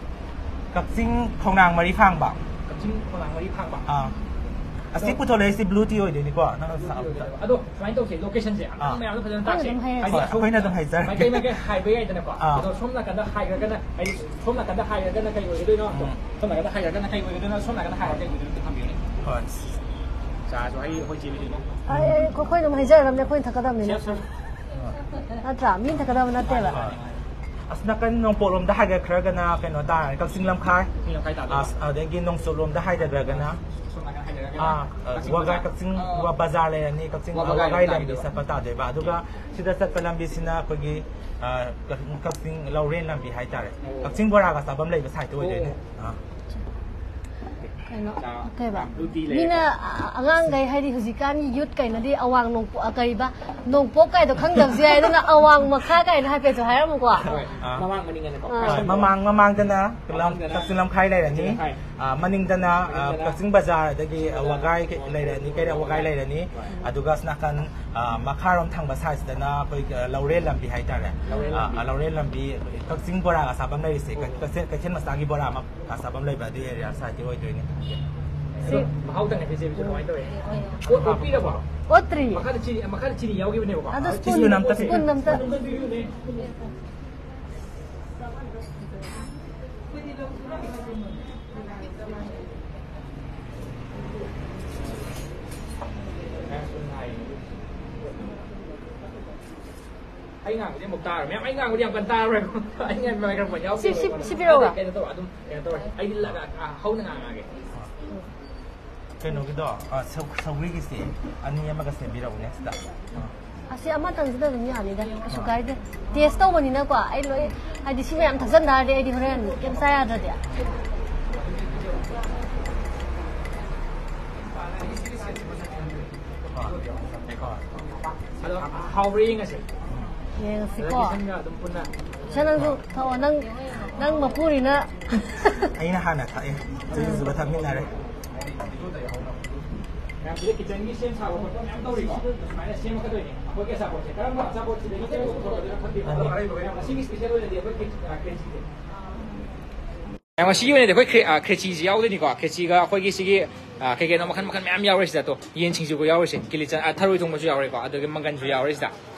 ꯀꯛꯆꯤꯡ ꯈꯣꯡꯅꯥꯡ ꯃꯔꯤ ꯐꯥꯡꯕ꯫ ꯀꯛꯆꯤꯡ ꯈꯣꯡꯅꯥꯡ ꯃꯔꯤ ꯐꯥꯡꯕ꯫ ꯑꯥ꯫ ꯑꯁꯤ ꯑꯗꯣ ꯄꯨꯊꯣꯔꯛꯏꯁꯤ blue tea ꯑꯣꯏꯗꯣꯏꯅꯤꯀꯣ, ꯅꯪꯅ ꯁꯥꯕꯗ꯫ ꯑꯗꯣ ꯁꯨꯃꯥꯏꯅ ꯇꯧꯁꯦ, location ꯁꯦ ꯑꯥ꯫ ꯑꯃꯨꯛꯇꯪ ꯃꯌꯥꯝꯗ ꯐꯖꯅ ꯑꯩꯈꯣꯏꯅ ꯇꯥꯛꯁꯦ꯫ ꯑꯗꯨꯝ ꯍꯥꯏꯔꯁꯦ꯫ ꯍꯥꯏꯗꯤ ꯍꯣꯏ, ꯑꯩꯈꯣꯏꯅ ꯑꯗꯨꯝ ꯍꯥꯏꯖꯔꯒꯦ꯫ ꯃꯥꯏꯀꯩ ꯃꯥꯏꯀꯩ ꯍꯥꯏꯕ ꯌꯥꯏꯗꯅꯀꯣ꯫ ꯑꯥ꯫ ꯑꯗꯣ ꯁꯣꯝ ꯅꯥꯀꯟꯗ ꯍꯥꯏꯈ꯭ꯔꯒꯅ, ꯍꯥꯏꯗꯤ ꯁꯣꯝ ꯅꯥꯀꯟꯗ ꯍꯥꯏꯈ꯭ꯔꯒꯅ ꯀꯩ ꯑꯣꯏꯒꯗꯣꯏꯅꯣ? ꯎꯝ꯫ ꯁꯣꯝ ꯅꯥꯀꯟꯗ ꯍꯥꯏꯈ꯭ꯔꯒꯅ ꯀꯩ ꯑꯣꯏꯒꯗꯣꯏꯅꯣ? ꯁꯣꯝ ꯅꯥꯀꯟꯗ ꯍꯥꯏꯈ꯭ꯔꯒꯅ ꯀꯩ ꯑꯣꯏꯒꯗꯣꯏꯅꯣ? ꯑꯝꯇ ꯊꯝꯕꯤꯌꯨꯅꯦ꯫ ꯍꯣꯏ꯫ ꯆꯥꯁꯨ ꯍꯩ, ꯑꯩꯈꯣꯏ ꯆꯦ ꯕꯤꯖꯨꯅ꯫ ꯑꯩ, ꯑꯩ, ꯑꯩꯈꯣꯏ ꯑꯗꯨꯝ ꯍꯥꯏꯖꯔꯗꯕꯅꯦ, ꯑꯩꯈꯣꯏꯅ ꯊꯛꯀꯗꯕꯅꯤꯅ꯫ Chef, chef꯫ ꯅꯠꯇ꯭ꯔꯥ? ꯃꯤ ꯊꯛꯀꯗꯕ ꯅꯠꯇꯦꯕ꯫ ꯍꯣꯏ꯫ ꯑꯁ ꯅꯥꯀꯟ ꯅꯣꯡꯄꯣꯛꯂꯣꯝꯗ ꯍꯥꯏꯒꯠꯈ꯭ꯔꯒꯅ ꯀꯩꯅꯣ ꯇꯥꯔꯅꯤ, ꯀꯛꯆꯤꯡ ꯂꯝꯈꯥꯏ꯫ ꯀꯛꯆꯤꯡ ꯂꯝꯈꯥꯏ ꯇꯥꯗꯣꯏꯕ꯫ ꯑꯁ, ꯑꯗꯒꯤ ꯅꯣꯡꯆꯨꯞꯂꯣꯝꯗ ꯍꯥꯏꯊꯈ꯭ꯔꯒꯅ, ꯁꯣꯝ ꯅꯥꯀꯟ ꯍꯥꯏꯊꯔꯒꯅ ꯑꯥ, ꯑ, ꯀꯛꯆꯤꯡ ꯋꯥꯒꯥꯏ, ꯕꯖꯥꯔ꯫ ꯀꯛꯆꯤꯡ ꯑꯥ꯫ ꯋꯥ-, ꯕꯖꯥꯔ ꯂꯩꯔꯅꯤ, ꯀꯛꯆꯤꯡ ꯋꯥ-, ꯋꯥꯒꯥꯏ ꯋꯥꯒꯥꯏ ꯂꯝꯕꯤ ꯇꯥꯗꯣꯏꯕ꯫ ꯆꯠꯄ ꯇꯥꯗꯣꯏꯕ꯫ ꯑꯗꯨꯒ ꯁꯤꯗ ꯆꯠꯄ ꯂꯝꯕꯤꯁꯤꯅ ꯑꯩꯈꯣꯏꯒꯤ, ꯑ, ꯀꯛ-, ꯀꯛꯆꯤꯡ ꯂꯧꯔꯦꯟ ꯂꯝꯕꯤ ꯍꯥꯏꯇꯥꯔꯦ꯫ ꯑꯣ꯫ ꯀꯛꯆꯤꯡ ꯕꯣꯔꯥꯒ ꯆꯥꯐꯝ ꯂꯩꯕ side ꯇ ꯑꯣꯏꯗꯣꯏꯅꯦ꯫ ꯑꯣ꯫ ꯑꯥ꯫ ꯀꯩꯅꯣ, ꯆꯥ, ꯀꯩꯕ? Blue tea ꯂꯩꯔꯦꯀꯣ꯫ ꯃꯤꯅ, ꯑ-, ꯑꯉꯥꯡꯈꯩ ꯍꯥꯏꯗꯤ ꯍꯧꯖꯤꯛꯀꯥꯟꯒꯤ youth ꯀꯩꯅꯗꯤ ꯑꯋꯥꯡ ꯅꯣꯡꯄꯣꯛ, ꯑ, ꯀꯩꯕ? ꯅꯣꯡꯄꯣꯛ ꯀꯥꯏꯗꯣ ꯈꯪꯗꯕꯁꯨ ꯌꯥꯏ, ꯑꯗꯨꯅ ꯑꯋꯥꯡ ꯃꯈꯥ ꯀꯥꯏꯅ ꯍꯥꯏꯐꯦꯠꯁꯨ ꯍꯥꯏꯔꯝꯃꯨꯀꯣ꯫ ꯍꯣꯏ, ꯑꯥ꯫ ꯃꯃꯥꯡ ꯃꯅꯤꯡ ꯑꯅꯤꯀꯣ꯫ ꯑꯥ꯫ ꯍꯣꯏ, ꯃꯃꯥꯡ, ꯃꯃꯥꯡꯗꯅ ꯀꯛꯆꯤꯡ ꯂꯝꯈꯥꯏ ꯂꯩꯔꯅꯤ꯫ ꯀꯛꯆꯤꯡ ꯂꯝꯈꯥꯏ꯫ ꯑꯥ, ꯃꯅꯤꯡꯗꯅ, ꯑꯥ, ꯃꯅꯤꯡꯗꯅ ꯀꯛꯆꯤꯡ ꯕꯖꯥꯔ, ꯑꯗꯒꯤ, ꯑꯥ, ꯋꯥꯒꯥꯏ ꯂꯩꯔꯅꯤ, ꯀꯩꯔꯛ ꯋꯥꯒꯥꯏ ꯂꯩꯔꯅꯤ꯫ ꯍꯣꯏ꯫ ꯑꯗꯨꯒ ꯑꯁ ꯅꯥꯀꯟ, ꯑꯥ, ꯃꯈꯥꯔꯣꯝ ꯊꯪꯕ side ꯁꯤꯗꯅ ꯑꯩꯈꯣꯏ, ꯑꯥ, ꯂꯧꯔꯦꯟ ꯂꯝꯕꯤ ꯍꯥꯏꯇꯥꯔꯦ꯫ ꯂꯧꯔꯦꯟ ꯑꯥ, ꯂꯝꯕꯤ꯫ ꯑꯥ, ꯂꯧꯔꯦꯟ ꯂꯝꯕꯤ, ꯀꯛꯆꯤꯡ ꯕꯣꯔꯥꯒ ꯆꯥꯐꯝ ꯂꯩꯔꯤꯁꯦ, ꯀꯩ-, ꯀꯩꯊꯦꯜ, ꯀꯩꯊꯦꯜ ꯃꯆꯥꯒꯤ ꯕꯣꯔꯥ ꯑꯃ ꯆꯥꯐꯝ ꯂꯩꯕ ꯑꯗꯨ area side ꯇ ꯑꯣꯏꯗꯣꯏꯅꯦ꯫ ꯑꯗꯣ ꯃꯍꯥꯎ ꯇꯪ ꯍꯥꯏꯐꯦꯠ ꯆꯦ ꯕꯤꯖꯨ ꯀꯃꯥꯏꯅ ꯇꯧꯋꯦ? ꯑꯣꯠ-, ꯑꯣꯠꯄꯤꯔꯕꯣ? ꯑꯣꯠꯇ꯭ꯔꯤ꯫ ꯃꯈꯥꯗ ꯆꯤꯅꯤ, ꯃꯈꯥꯗ ꯆꯤꯅꯤ ꯌꯥꯎꯈꯤꯕꯅꯦꯕꯀꯣ꯫ ꯑꯗꯣ ꯆꯤꯅꯤ spoon, ꯑꯝꯇ spoon ꯑꯝꯇ꯫ ꯑꯩ ꯉꯥꯡꯕꯗꯤ ꯑꯃꯨꯛ ꯇꯥꯔꯣꯏ꯫ ꯃꯌꯥꯝ ꯑꯩ ꯉꯥꯡꯕꯗꯤ ꯌꯥꯝ ꯀꯟꯅ ꯇꯥꯔꯣꯏꯕ꯫ ꯑꯩ ꯉꯥꯡꯕ microphone ꯌꯥꯎꯗꯦꯕ ꯁꯤ, ꯁꯤ, ꯑꯩꯉꯣꯟꯗ꯫ ꯁꯤ ꯄꯤꯔꯛꯎꯔꯥ? ꯑꯗꯨꯗꯤ ꯀꯩꯅꯣ ꯇꯧ, ꯑꯗꯨꯝ ꯀꯩꯅꯣ ꯇꯧꯔꯦ꯫ ꯑꯩꯗꯤ ꯂ-, ꯑ, ꯍꯧꯅ ꯉꯥꯡꯉꯛꯑꯒꯦ꯫ ꯀꯩꯅꯣꯒꯤꯗꯣ, ꯑ, ꯁꯧ-, ꯁꯧꯒ꯭ꯔꯤꯒꯤꯁꯦ ꯑꯅꯤ ꯑꯃꯒ ꯁꯦꯝꯕꯤꯔꯛꯎꯅꯦ ꯁꯤꯗ꯫ ꯑ꯫ ꯑꯁꯤ ꯑꯃꯇꯪꯁꯤꯗ ꯑꯗꯨꯝ ꯌꯥꯅꯤꯗ, ꯀꯩꯁꯨ ꯀꯥꯏꯗꯦ꯫ ꯇꯦꯁ ꯇꯧꯕꯅꯤꯅꯀꯣ, ꯑꯩ ꯂꯣꯏ, ꯍꯥꯏꯗꯤ ꯁꯤ ꯃꯌꯥꯝ ꯊꯛꯆꯟ ꯇꯥꯔꯗꯤ ꯑꯩꯗꯤ ꯍꯣꯔꯦꯟ ꯀꯩꯝ ꯆꯥ ꯌꯥꯗ꯭ꯔꯗꯤ꯫ ꯑꯗꯣ ꯍꯥꯎꯕ꯭ꯔꯥ ꯌꯦꯡꯉꯁꯦ꯫ ꯌꯦꯡꯉꯁꯤꯀꯣ꯫ ꯂꯣꯀꯦꯁꯟꯒ ꯑꯗꯨꯝ ꯄꯨꯟꯅ꯫ ꯁꯦ, ꯅꯪꯁꯨ ꯊꯛꯑꯣ꯫ ꯅꯪ, ꯅꯪ ꯃꯄꯨꯅꯤꯅ꯫ ꯑꯩꯅ ꯍꯥꯟꯅ ꯊꯛꯑꯦ, ꯖꯨꯖꯨꯒ ꯊꯛꯃꯤꯟꯅꯔꯦ꯫ ꯃꯌꯥꯝꯁꯤꯗ ꯀꯤꯆꯟꯒꯤ ꯁꯦꯝ ꯁꯥꯕ ꯈꯣꯠꯄ ꯃꯌꯥꯝ ꯇꯧꯔꯤꯀꯣ꯫ ꯁꯨꯃꯥꯏꯅ ꯁꯦꯝꯃꯛꯀꯗꯣꯏꯅꯦ ꯑꯩꯈꯣꯏꯒꯤ ꯑꯆꯥꯄꯣꯠꯁꯦ꯫ ꯀꯔꯝꯕ ꯑꯆꯥꯄꯣꯠꯁꯤꯗꯒꯤ ꯀꯔꯝꯕ ꯄꯨꯊꯣꯔꯛꯀꯗꯣꯏꯅꯣ ꯈꯪꯗꯦ꯫ ꯃꯌꯥꯝ ꯉꯁꯤꯒꯤ ꯏꯁꯄꯤꯁꯦꯜ ꯑꯣꯏꯅꯗꯤ ꯑꯩꯈꯣꯏ ꯈꯦ-, ꯑ, ꯈꯦꯆꯤꯁꯦ꯫ ꯃꯌꯥꯝ ꯉꯁꯤꯒꯤ ꯑꯣꯏꯅꯗꯤ ꯑꯩꯈꯣꯏ ꯈ꯭ꯔꯦ-, ꯑ, ꯈ꯭ꯔꯦꯆꯤꯁꯤ ꯌꯥꯎꯗꯣꯏꯅꯤꯀꯣ꯫ ꯈ꯭ꯔꯦꯆꯤꯒ ꯑꯩꯈꯣꯏꯒꯤ ꯁꯤꯒꯤ, ꯑ, ꯀꯩ ꯀꯩꯅꯣ ꯃꯈꯜ ꯃꯈꯜ ꯃꯌꯥꯝ ꯌꯥꯎꯔꯦ ꯁꯤꯗ꯫ ꯇꯣ, ꯌꯦꯟ ꯁꯤꯡꯖꯨꯒ ꯌꯥꯎꯔꯤꯁꯦ, ꯀꯤꯂꯤ ꯆꯅꯥ, ꯑ, ꯊꯔꯣꯏ ꯊꯣꯡꯕꯁꯨ ꯌꯥꯎꯔꯦꯀꯣ, ꯑꯗꯨꯒ ꯃꯪꯒꯟꯁꯨ ꯌꯥꯎꯔꯦ ꯁꯤꯗ꯫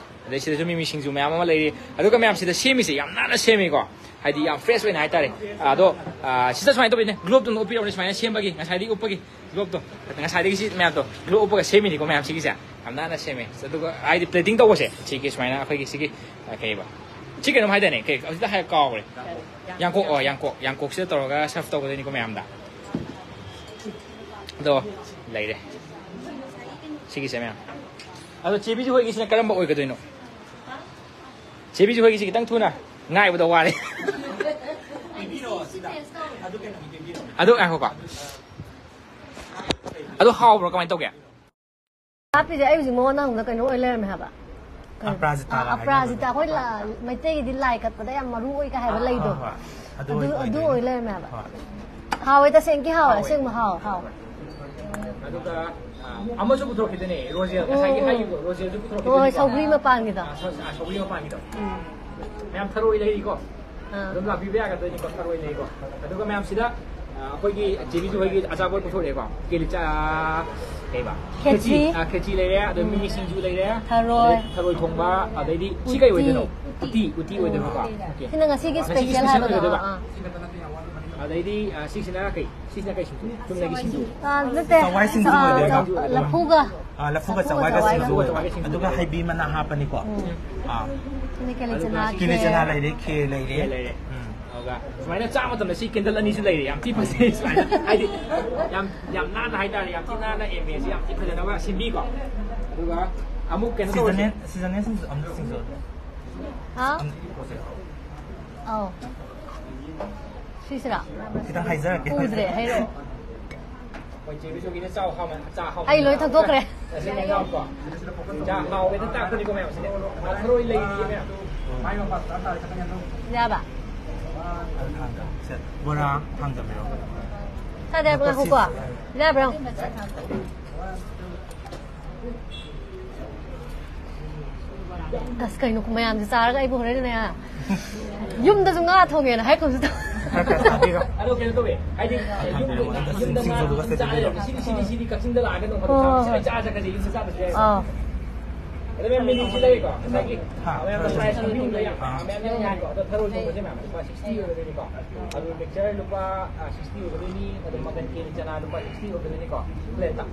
ꯑꯗꯩ ꯁꯤꯗꯁꯨ ꯃꯤꯃꯤ ꯁꯤꯡꯖꯨ ꯃꯌꯥꯝ ꯑꯃ ꯂꯩꯔꯤ꯫ ꯑꯗꯨꯒ ꯃꯌꯥꯝ ꯁꯤꯗ ꯁꯦꯝꯃꯤꯁꯦ ꯌꯥꯝ ꯅꯥꯟꯅ ꯁꯦꯝꯃꯤꯀꯣ, ꯍꯥꯏꯗꯤ ꯌꯥꯝ ꯐ꯭ꯔꯦꯁ ꯑꯣꯏꯅ ꯍꯥꯏꯇꯥꯔꯦ꯫ ꯑꯗꯣ, ꯑ, ꯁꯤꯗ ꯁꯨꯃꯥꯏꯅ ꯇꯧꯕꯤꯅꯦ, ꯒ꯭ꯂꯣꯞꯇꯣ ꯑꯝꯇ ꯎꯞꯄꯤꯔꯛꯎꯅꯦ, ꯁꯨꯃꯥꯏꯅ ꯁꯦꯝꯕꯒꯤ, ꯉꯁꯥꯏꯗꯒꯤ ꯎꯞꯄꯒꯤ ꯒ꯭ꯂꯣꯞꯇꯣ꯫ ꯉꯁꯥꯏꯗꯒꯤ ꯁꯤ ꯃꯌꯥꯝꯗꯣ ꯒ꯭ꯂꯣꯞ ꯎꯞꯄꯒ ꯁꯦꯝꯃꯤꯅꯤꯀꯣ ꯃꯌꯥꯝ ꯁꯤꯒꯤꯁꯦ꯫ ꯌꯥꯝ ꯅꯥꯟꯅ ꯁꯦꯝꯃꯦ꯫ ꯑꯗꯨꯒ ꯍꯥꯏꯗꯤ ꯄ꯭ꯂꯦꯇꯤꯡ ꯇꯧꯕꯁꯦ ꯁꯤꯒꯤ ꯁꯨꯃꯥꯏꯅ ꯑꯩꯈꯣꯏꯒꯤ ꯁꯤꯒꯤ, ꯑ, ꯀꯩꯕ? ꯁꯤ ꯀꯩꯅꯣꯝ ꯍꯥꯏꯗꯥꯏꯅꯦ? ꯀꯩ, ꯍꯧꯖꯤꯛꯇ ꯍꯥꯏ ꯀꯥꯎꯈ꯭ꯔꯦ꯫ ꯌꯥꯡꯀꯣꯛ, ꯑꯣ, ꯌꯥꯡꯀꯣꯛ꯫ ꯌꯥꯡꯀꯣꯛꯁꯤꯗ ꯇꯧꯔꯒ ꯁꯔꯐ ꯇꯧꯒꯗꯣꯏꯅꯤꯀꯣ ꯃꯌꯥꯝꯗ꯫ ꯑꯗꯣ ꯂꯩꯔꯦ꯫ ꯁꯤꯒꯤꯁꯦ ꯃꯌꯥꯝ꯫ ꯑꯗꯣ ꯆꯦꯕꯤꯁꯨ ꯍꯣꯏꯒꯤꯁꯤꯅ ꯀꯔꯝꯕ ꯑꯣꯏꯒꯗꯣꯏꯅꯣ? ꯆꯦꯕꯤꯁꯨ ꯍꯣꯏꯒꯤꯁꯤ ꯈꯤꯇꯪ ꯊꯨꯅ, ꯉꯥꯏꯕꯗ ꯋꯥꯔꯦ꯫ ꯑꯗꯨ ꯉꯥꯏꯈꯣꯀꯣ꯫ ꯑꯗꯨ ꯍꯥꯎꯕ꯭ꯔꯣ? ꯀꯃꯥꯏꯅ ꯇꯧꯒꯦ? ꯍꯥꯞꯄꯤꯁꯦ ꯑꯩ ꯍꯧꯖꯤꯛ ꯃꯉꯣꯟꯗ ꯍꯪꯕꯗ ꯀꯩꯅꯣ ꯑꯣꯏ ꯂꯩꯔꯝꯃꯦ ꯍꯥꯏꯕ꯫ ꯀꯩꯅꯣ? ꯑꯄꯔꯥꯖꯤꯇꯥꯒ ꯑ, ꯑꯄꯔꯥꯖꯤꯇꯥ, ꯍꯥꯏꯅꯕꯗꯣ꯫ ꯑꯩꯈꯣꯏ ꯂ-, ꯃꯩꯇꯩꯒꯤꯗꯤ ꯂꯥꯏ ꯀꯠꯄꯗ ꯌꯥꯝ ꯃꯔꯨ ꯑꯣꯏꯒ ꯍꯥꯏꯕ ꯑꯥ, ꯂꯩꯗꯣ꯫ ꯍꯣꯏ, ꯍꯣꯏ꯫ ꯑꯗꯨ ꯑꯗꯨ, ꯑꯣꯏ-, ꯑꯗꯨ ꯑꯣꯏꯗꯣꯏꯅꯦ꯫ ꯑꯣꯏ ꯂꯩꯔꯝꯃꯦ ꯍꯥꯏꯕ꯫ ꯍꯣꯏ꯫ ꯍꯥꯎꯋꯦ, ꯇꯁꯦꯡꯒꯤ ꯍꯥꯎꯋꯦ, ꯑꯁꯦꯡꯕ ꯍꯥꯎ, ꯍꯥꯎꯋꯦ꯫ ꯑꯗꯨꯒ, ꯑ, ꯑꯃꯁꯨ ꯄꯨꯊꯣꯔꯛꯈꯤꯗꯣꯏꯅꯦ, ꯔꯣꯖꯦꯜ꯫ ꯉꯁꯥꯏꯒꯤ ꯎꯝ꯫ ꯍꯥꯏꯈꯤꯕꯗꯣ, ꯔꯣꯖꯦꯜꯁꯨ ꯄꯨꯊꯣꯔꯛꯈꯤꯗꯣꯏꯅꯦ꯫ ꯍꯣꯏ, ꯍꯣꯏ, ꯁꯧꯒ꯭ꯔꯤ ꯃꯄꯥꯟꯒꯤꯗꯣ꯫ ꯑ, ꯁꯧ-, ꯑ, ꯁꯧꯒ꯭ꯔꯤ ꯃꯄꯥꯟꯒꯤꯗꯣ꯫ ꯎꯝ꯫ ꯃꯌꯥꯝ ꯊꯔꯣꯏ ꯂꯩꯔꯤꯀꯣ꯫ ꯑꯥ꯫ ꯑꯗꯨꯝ ꯂꯥꯛꯄꯤꯕ ꯌꯥꯒꯗꯣꯏꯅꯤꯀꯣ, ꯊꯔꯣꯏ ꯂꯩꯀꯣ꯫ ꯑꯗꯨꯒ ꯃꯌꯥꯝꯁꯤꯗ, ꯑ, ꯑꯩꯈꯣꯏꯒꯤ ꯆꯦꯕꯤꯁꯨ ꯍꯣꯏꯒꯤ ꯑꯆꯥꯄꯣꯠ ꯄꯨꯊꯣꯔꯛꯑꯦꯀꯣ꯫ ꯀꯦꯂꯤ ꯆꯥ-, ꯀꯩꯕ? ꯈꯦꯆꯤ꯫ ꯑ, ꯈꯦꯆꯤ ꯂꯩꯔꯦ, ꯑꯗꯣ ꯃꯤꯃꯤ ꯁꯤꯡꯖꯨ ꯂꯩꯔꯦ꯫ ꯊꯔꯣꯏ꯫ ꯑꯗꯩ ꯊꯔꯣꯏ ꯊꯣꯡꯕ, ꯑꯗꯩꯗꯤ ꯁꯤ ꯀꯩ ꯑꯣꯏꯗꯣꯏꯅꯣ? ꯎꯇꯤ, ꯎꯇꯤ ꯑꯣꯏꯗꯣꯏꯕꯀꯣ꯫ ꯑꯣꯀꯦ꯫ ꯁꯤꯅ ꯉꯁꯤꯒꯤ ꯉꯁꯤꯒꯤ special special ꯍꯥꯏꯕꯗꯣ꯫ ꯑꯣꯏꯒꯗꯣꯏꯕ꯫ ꯑꯥ꯫ ꯑꯗꯩꯗꯤ, ꯑ, ꯁꯤꯁꯤꯅ ꯀꯩ? ꯁꯤꯁꯤꯅ ꯀꯩ ꯁꯤꯡꯖꯨ? ꯆꯨꯝꯅꯒꯤ ꯁꯤꯡꯖꯨ꯫ ꯑꯥ, ꯅꯠꯇꯦ꯫ ꯆꯋꯥꯏ ꯁꯤꯡꯖꯨ ꯑꯥ, ꯑꯣꯏꯗꯣꯏꯕ꯫ ꯆ-, ꯂꯐꯨꯒ꯫ ꯑꯥ, ꯂꯐꯨꯒ ꯂꯐꯨꯒ ꯆꯋꯥꯏꯒ ꯆꯋꯥꯏꯒ꯫ ꯁꯤꯡꯖꯨ ꯑꯣꯏꯕ꯫ ꯑꯗꯨꯒ ꯍꯩꯕꯤ ꯃꯅꯥ ꯍꯥꯞꯄꯅꯤꯀꯣ꯫ ꯎꯝ꯫ ꯑꯥ꯫ ꯁꯤꯅ ꯀꯦꯂꯤ ꯆꯅꯥ, ꯀꯦꯂꯤ ꯈꯦꯔ꯫ ꯆꯅꯥ ꯂꯩꯔꯦ, ꯈꯦꯔ ꯂꯩꯔꯦ꯫ ꯈꯦꯔ ꯂꯩꯔꯦ꯫ ꯎꯝ꯫ ꯑꯗꯨꯒ ꯁꯨꯃꯥꯏꯅ ꯆꯥ ꯃꯇꯝꯗ ꯁꯤ ꯀꯦꯟꯗꯜ ꯑꯅꯤꯁꯨ ꯂꯩꯔꯦ, ꯌꯥꯝ ꯊꯤ ꯐꯖꯩ꯫ ꯁꯨꯃꯥꯏꯅ ꯍꯥꯏꯗꯤ ꯌꯥꯝ, ꯌꯥꯝ ꯅꯥꯟꯅ ꯍꯥꯏꯇꯥꯔꯦ, ꯌꯥꯝ ꯊꯤ ꯅꯥꯟꯅ ambience ꯁꯤ ꯌꯥꯝ ꯊꯤ ꯐꯖꯅꯕ ꯁꯦꯝꯕꯤꯀꯣ꯫ ꯑꯗꯨꯒ ꯑꯃꯨꯛ ꯀꯩꯅꯣ ꯇꯧꯔꯁꯦ꯫ ꯁꯤꯖꯟꯅꯦ, ꯁꯤꯖꯟꯅꯦ ꯁꯤꯡꯖꯨ ꯑꯝꯇ ꯁꯤꯡꯖꯨ꯫ ꯍꯥ? ꯑꯝ-, ꯑꯧ꯫ ꯁꯤꯁꯤꯔꯥ? ꯈꯤꯇꯪ ꯍꯥꯏꯖꯔꯛꯀꯦ꯫ ꯎꯗ꯭ꯔꯦ, ꯍꯥꯏꯔꯛꯑꯣ꯫ ꯑꯩꯈꯣꯏ ꯆꯦ ꯕꯤꯖꯣꯒꯤꯅ ꯆꯥꯎ ꯍꯥꯎꯅ, ꯆꯥ ꯍꯥꯎꯅ꯫ ꯑꯩ ꯂꯣꯏ ꯊꯛꯇꯣꯛꯈ꯭ꯔꯦ꯫ ꯑꯁꯤ ꯃꯌꯥꯝ ꯀꯣ꯫ ꯆꯥ ꯍꯥꯎꯋꯦꯅ ꯇꯥꯛꯄꯅꯤꯀꯣ ꯃꯌꯥꯝꯁꯤꯗꯤ꯫ ꯊꯔꯣꯏ ꯂꯩꯔꯤꯌꯦ ꯃꯌꯥꯝ꯫ ꯌꯥꯕ? ꯊꯥꯡꯖ-, ꯁꯦ, ꯕꯣꯔꯥ ꯊꯥꯡꯖꯕꯤꯔꯣ꯫ ꯁꯥꯗꯦ, ꯉꯥꯏꯈꯣꯀꯣ꯫ ꯌꯥꯕ꯭ꯔꯥ? ꯑꯁ, ꯀꯩꯅꯣ ꯃꯌꯥꯝꯁꯦ ꯆꯥꯔꯒ ꯑꯩꯕꯨ ꯍꯣꯔꯦꯟꯅꯦ, ꯌꯨꯝꯗꯁꯨ ꯉꯥ ꯊꯣꯡꯉꯦꯅ ꯍꯥꯏꯔꯛꯀꯨꯝꯁꯨ ꯇꯧ꯫ ꯈꯔ ꯈꯔ ꯆꯥꯕꯤꯔꯣ꯫ ꯑꯗꯣ ꯀꯩꯅꯣ ꯇꯧꯋꯦ, ꯍꯥꯏꯗꯤ ꯌꯨꯝꯗ, ꯌꯨꯝꯗ ꯉꯥ ꯁꯤꯡꯖꯨꯗꯨꯒ ꯑꯗꯨꯝ ꯆꯥꯔ ꯆꯥꯕꯤꯔꯣ꯫ ꯂꯩꯔꯗꯤ ꯁꯤꯗꯤ, ꯁꯤꯗꯤ, ꯁꯤꯗꯤ ꯀꯛꯆꯤꯡꯗ ꯂꯥꯛꯑꯒ ꯅꯣꯡ ꯐꯥꯗꯣꯛ ꯍꯣꯏ, ꯍꯣꯏ, ꯆꯥꯕꯁꯦ ꯍꯣꯏ꯫ ꯂꯣꯏ ꯆꯥꯔ ꯆꯠꯈ꯭ꯔꯁꯦ, ꯌꯨꯝꯗ ꯆꯥꯗ꯭ꯔꯁꯨ ꯌꯥꯏ꯫ ꯑꯥ꯫ ꯑꯗꯣ ꯃꯦꯝ, ꯃꯦꯅꯨꯁꯤ ꯂꯩꯔꯦꯀꯣ, ꯉꯁꯥꯏꯒꯤ ꯍꯥ, ꯃꯌꯥꯝ ꯌꯥꯎ ꯍꯥꯏꯀꯣ꯫ ꯑꯗꯣ ꯊꯔꯣꯏ ꯊꯣꯡꯕꯁꯦ ꯃꯌꯥꯝ ꯂꯨꯄꯥ sixty ꯑꯣꯏꯒꯗꯣꯏꯅꯤꯀꯣ꯫ ꯑꯗꯨ mixture ꯂꯨꯄꯥ, ꯑ, sixty ꯑꯣꯏꯒꯗꯣꯏꯅꯤ꯫ ꯑꯗꯨ ꯃꯪꯒꯟ ꯀꯦꯂꯤ ꯆꯅꯥ ꯂꯨꯄꯥ sixty ꯑꯣꯏꯒꯗꯣꯏꯅꯤꯀꯣ, plate ꯇ꯫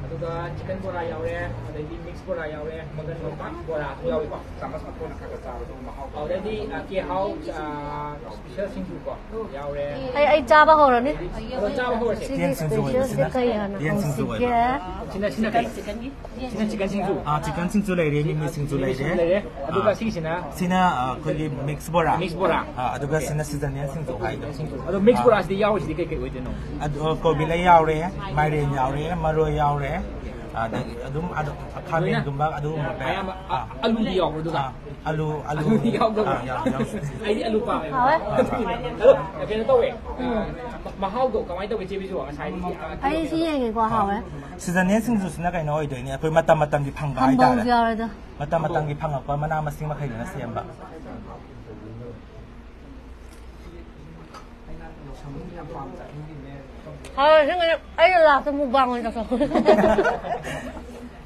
ꯑꯗꯨꯒ chicken ꯕꯣꯔꯥ ꯌꯥꯎꯔꯦ, ꯑꯗꯩꯗꯤ mix ꯕꯣꯔꯥ ꯌꯥꯎꯔꯦ, ꯃꯪꯒꯟ ꯃꯄꯥꯛ ꯕꯣꯔꯥꯁꯨ ꯌꯥꯎꯏꯀꯣ꯫ ꯆꯥꯃꯁ ꯃꯈꯣꯟꯅ ꯈꯔ ꯈꯔ ꯆꯥꯕꯗꯣ ꯃꯍꯥꯎ꯫ ꯑꯗꯩꯗꯤ, ꯑ, ꯀꯦ ꯍꯥꯎ, ꯑ, special ꯁꯤꯡꯖꯨꯀꯣ ꯌꯥꯎꯔꯦ꯫ ꯑꯩ, ꯑꯩ ꯆꯥꯕ ꯍꯧꯔꯅꯤ꯫ ꯑꯗꯣ ꯆꯥꯕ ꯍꯧꯔꯁꯦ꯫ ꯌꯦꯟ ꯁꯤꯡꯖꯨ ꯑꯣꯏꯕ ꯁꯤꯅ, ꯀꯩ ꯍꯥꯟꯅ ꯌꯦꯟ ꯁꯤꯡꯖꯨ ꯍꯧꯁꯤꯒꯦ? ꯑꯣꯏꯕ꯫ ꯁꯤꯅ, ꯁꯤꯅ ꯀꯩ? ꯁꯤꯅ chicken ꯁꯤꯡꯖꯨ꯫ ꯑꯥ, chicken ꯁꯤꯡꯖꯨ ꯂꯩꯔꯦ, ꯃꯤꯃꯤ ꯁꯤꯡꯖꯨ ꯃꯤꯃꯤ ꯁꯤꯡꯖꯨ ꯂꯩꯔꯦ꯫ ꯂꯩꯔꯦ꯫ ꯑꯗꯨꯒ ꯑꯥ, ꯁꯤꯒꯤꯁꯤꯅ? ꯁꯤꯅ, ꯑ, ꯑꯩꯈꯣꯏꯒꯤ mix ꯕꯣꯔꯥ꯫ Mix ꯕꯣꯔꯥ꯫ ꯑꯥ, ꯑꯗꯨꯒ okay꯫ ꯁꯤꯅ seasonal ꯁꯤꯡꯖꯨ ꯍꯥꯏꯗꯣ꯫ ꯁꯤꯡꯖꯨ꯫ ꯑꯗꯣ mix ꯑꯥ꯫ ꯕꯣꯔꯥꯁꯤꯗꯤ ꯌꯥꯎꯔꯤꯁꯤꯗꯤ ꯀꯩ ꯀꯩ ꯑꯣꯏꯗꯣꯏꯅꯣ? ꯑꯗꯨ, ꯀꯣꯕꯤ ꯂꯩ ꯌꯥꯎꯔꯦ, ꯃꯥꯏꯔꯦꯟ ꯌꯥꯎꯔꯦ, ꯃꯔꯣꯏ ꯌꯥꯎꯔꯦ, ꯑꯗꯒꯤ ꯑꯗꯨꯝ, ꯑꯗꯨꯝ ꯂꯣꯏꯅ? ꯈꯥꯃꯦꯟꯒꯨꯝꯕ ꯑꯗꯨꯒꯨꯝꯕ ꯀꯌꯥ꯫ ꯑꯌꯥꯝꯕ, ꯑ-, ꯑꯥ꯫ ꯑꯂꯨꯗꯤ ꯌꯥꯎꯕ꯭ꯔꯣ ꯑꯗꯨꯒ? ꯑꯥ, ꯑꯂꯨ, ꯑꯂꯨ꯫ ꯑꯂꯨꯗꯤ ꯌꯥꯎꯗꯕ꯭ꯔꯣ? ꯑꯥ, ꯌꯥꯎ-, ꯌꯥꯎ-, ꯑꯩꯗꯤ ꯑꯂꯨ ꯄꯥꯝꯃꯦꯕ꯫ ꯍꯥꯎꯋꯦ꯫ ꯑꯗꯣ ꯀꯩꯅꯣ ꯇꯧꯋꯦ, ꯑ, ꯃ-, ꯃꯍꯥꯎꯗꯣ ꯀꯃꯥꯏꯅ ꯇꯧꯒꯦ, ꯆꯦ ꯕꯤꯖꯨ? ꯉꯁꯥꯏꯒꯤ, ꯑ, ꯑꯩ ꯁꯤ ꯌꯦꯡꯉꯦꯀꯣ, ꯍꯥꯎꯋꯦ꯫ Seasonal ꯁꯤꯡꯖꯨꯁꯤꯅ ꯀꯩꯅꯣ ꯑꯣꯏꯗꯣꯏꯅꯤ, ꯑꯩꯈꯣꯏ ꯃꯇꯝ ꯃꯇꯝꯒꯤ ꯐꯪꯕ ꯍꯥꯏꯇꯥꯔꯦ꯫ ꯊꯝꯕꯧꯁꯨ ꯌꯥꯎꯔꯦꯗ꯫ ꯃꯇꯝ ꯃꯇꯝꯒꯤ ꯐꯪꯉꯛꯄ ꯃꯅꯥ ꯃꯁꯤꯡ ꯃꯈꯩꯗꯨꯅ ꯁꯦꯝꯕ꯫ ꯍꯥꯎꯋꯦ, ꯑꯁꯦꯡꯕꯩꯅꯦ꯫ ꯑꯩꯅ last ꯇ mukbang ꯑꯣꯏꯅ ꯇꯧꯊꯣꯛ-꯫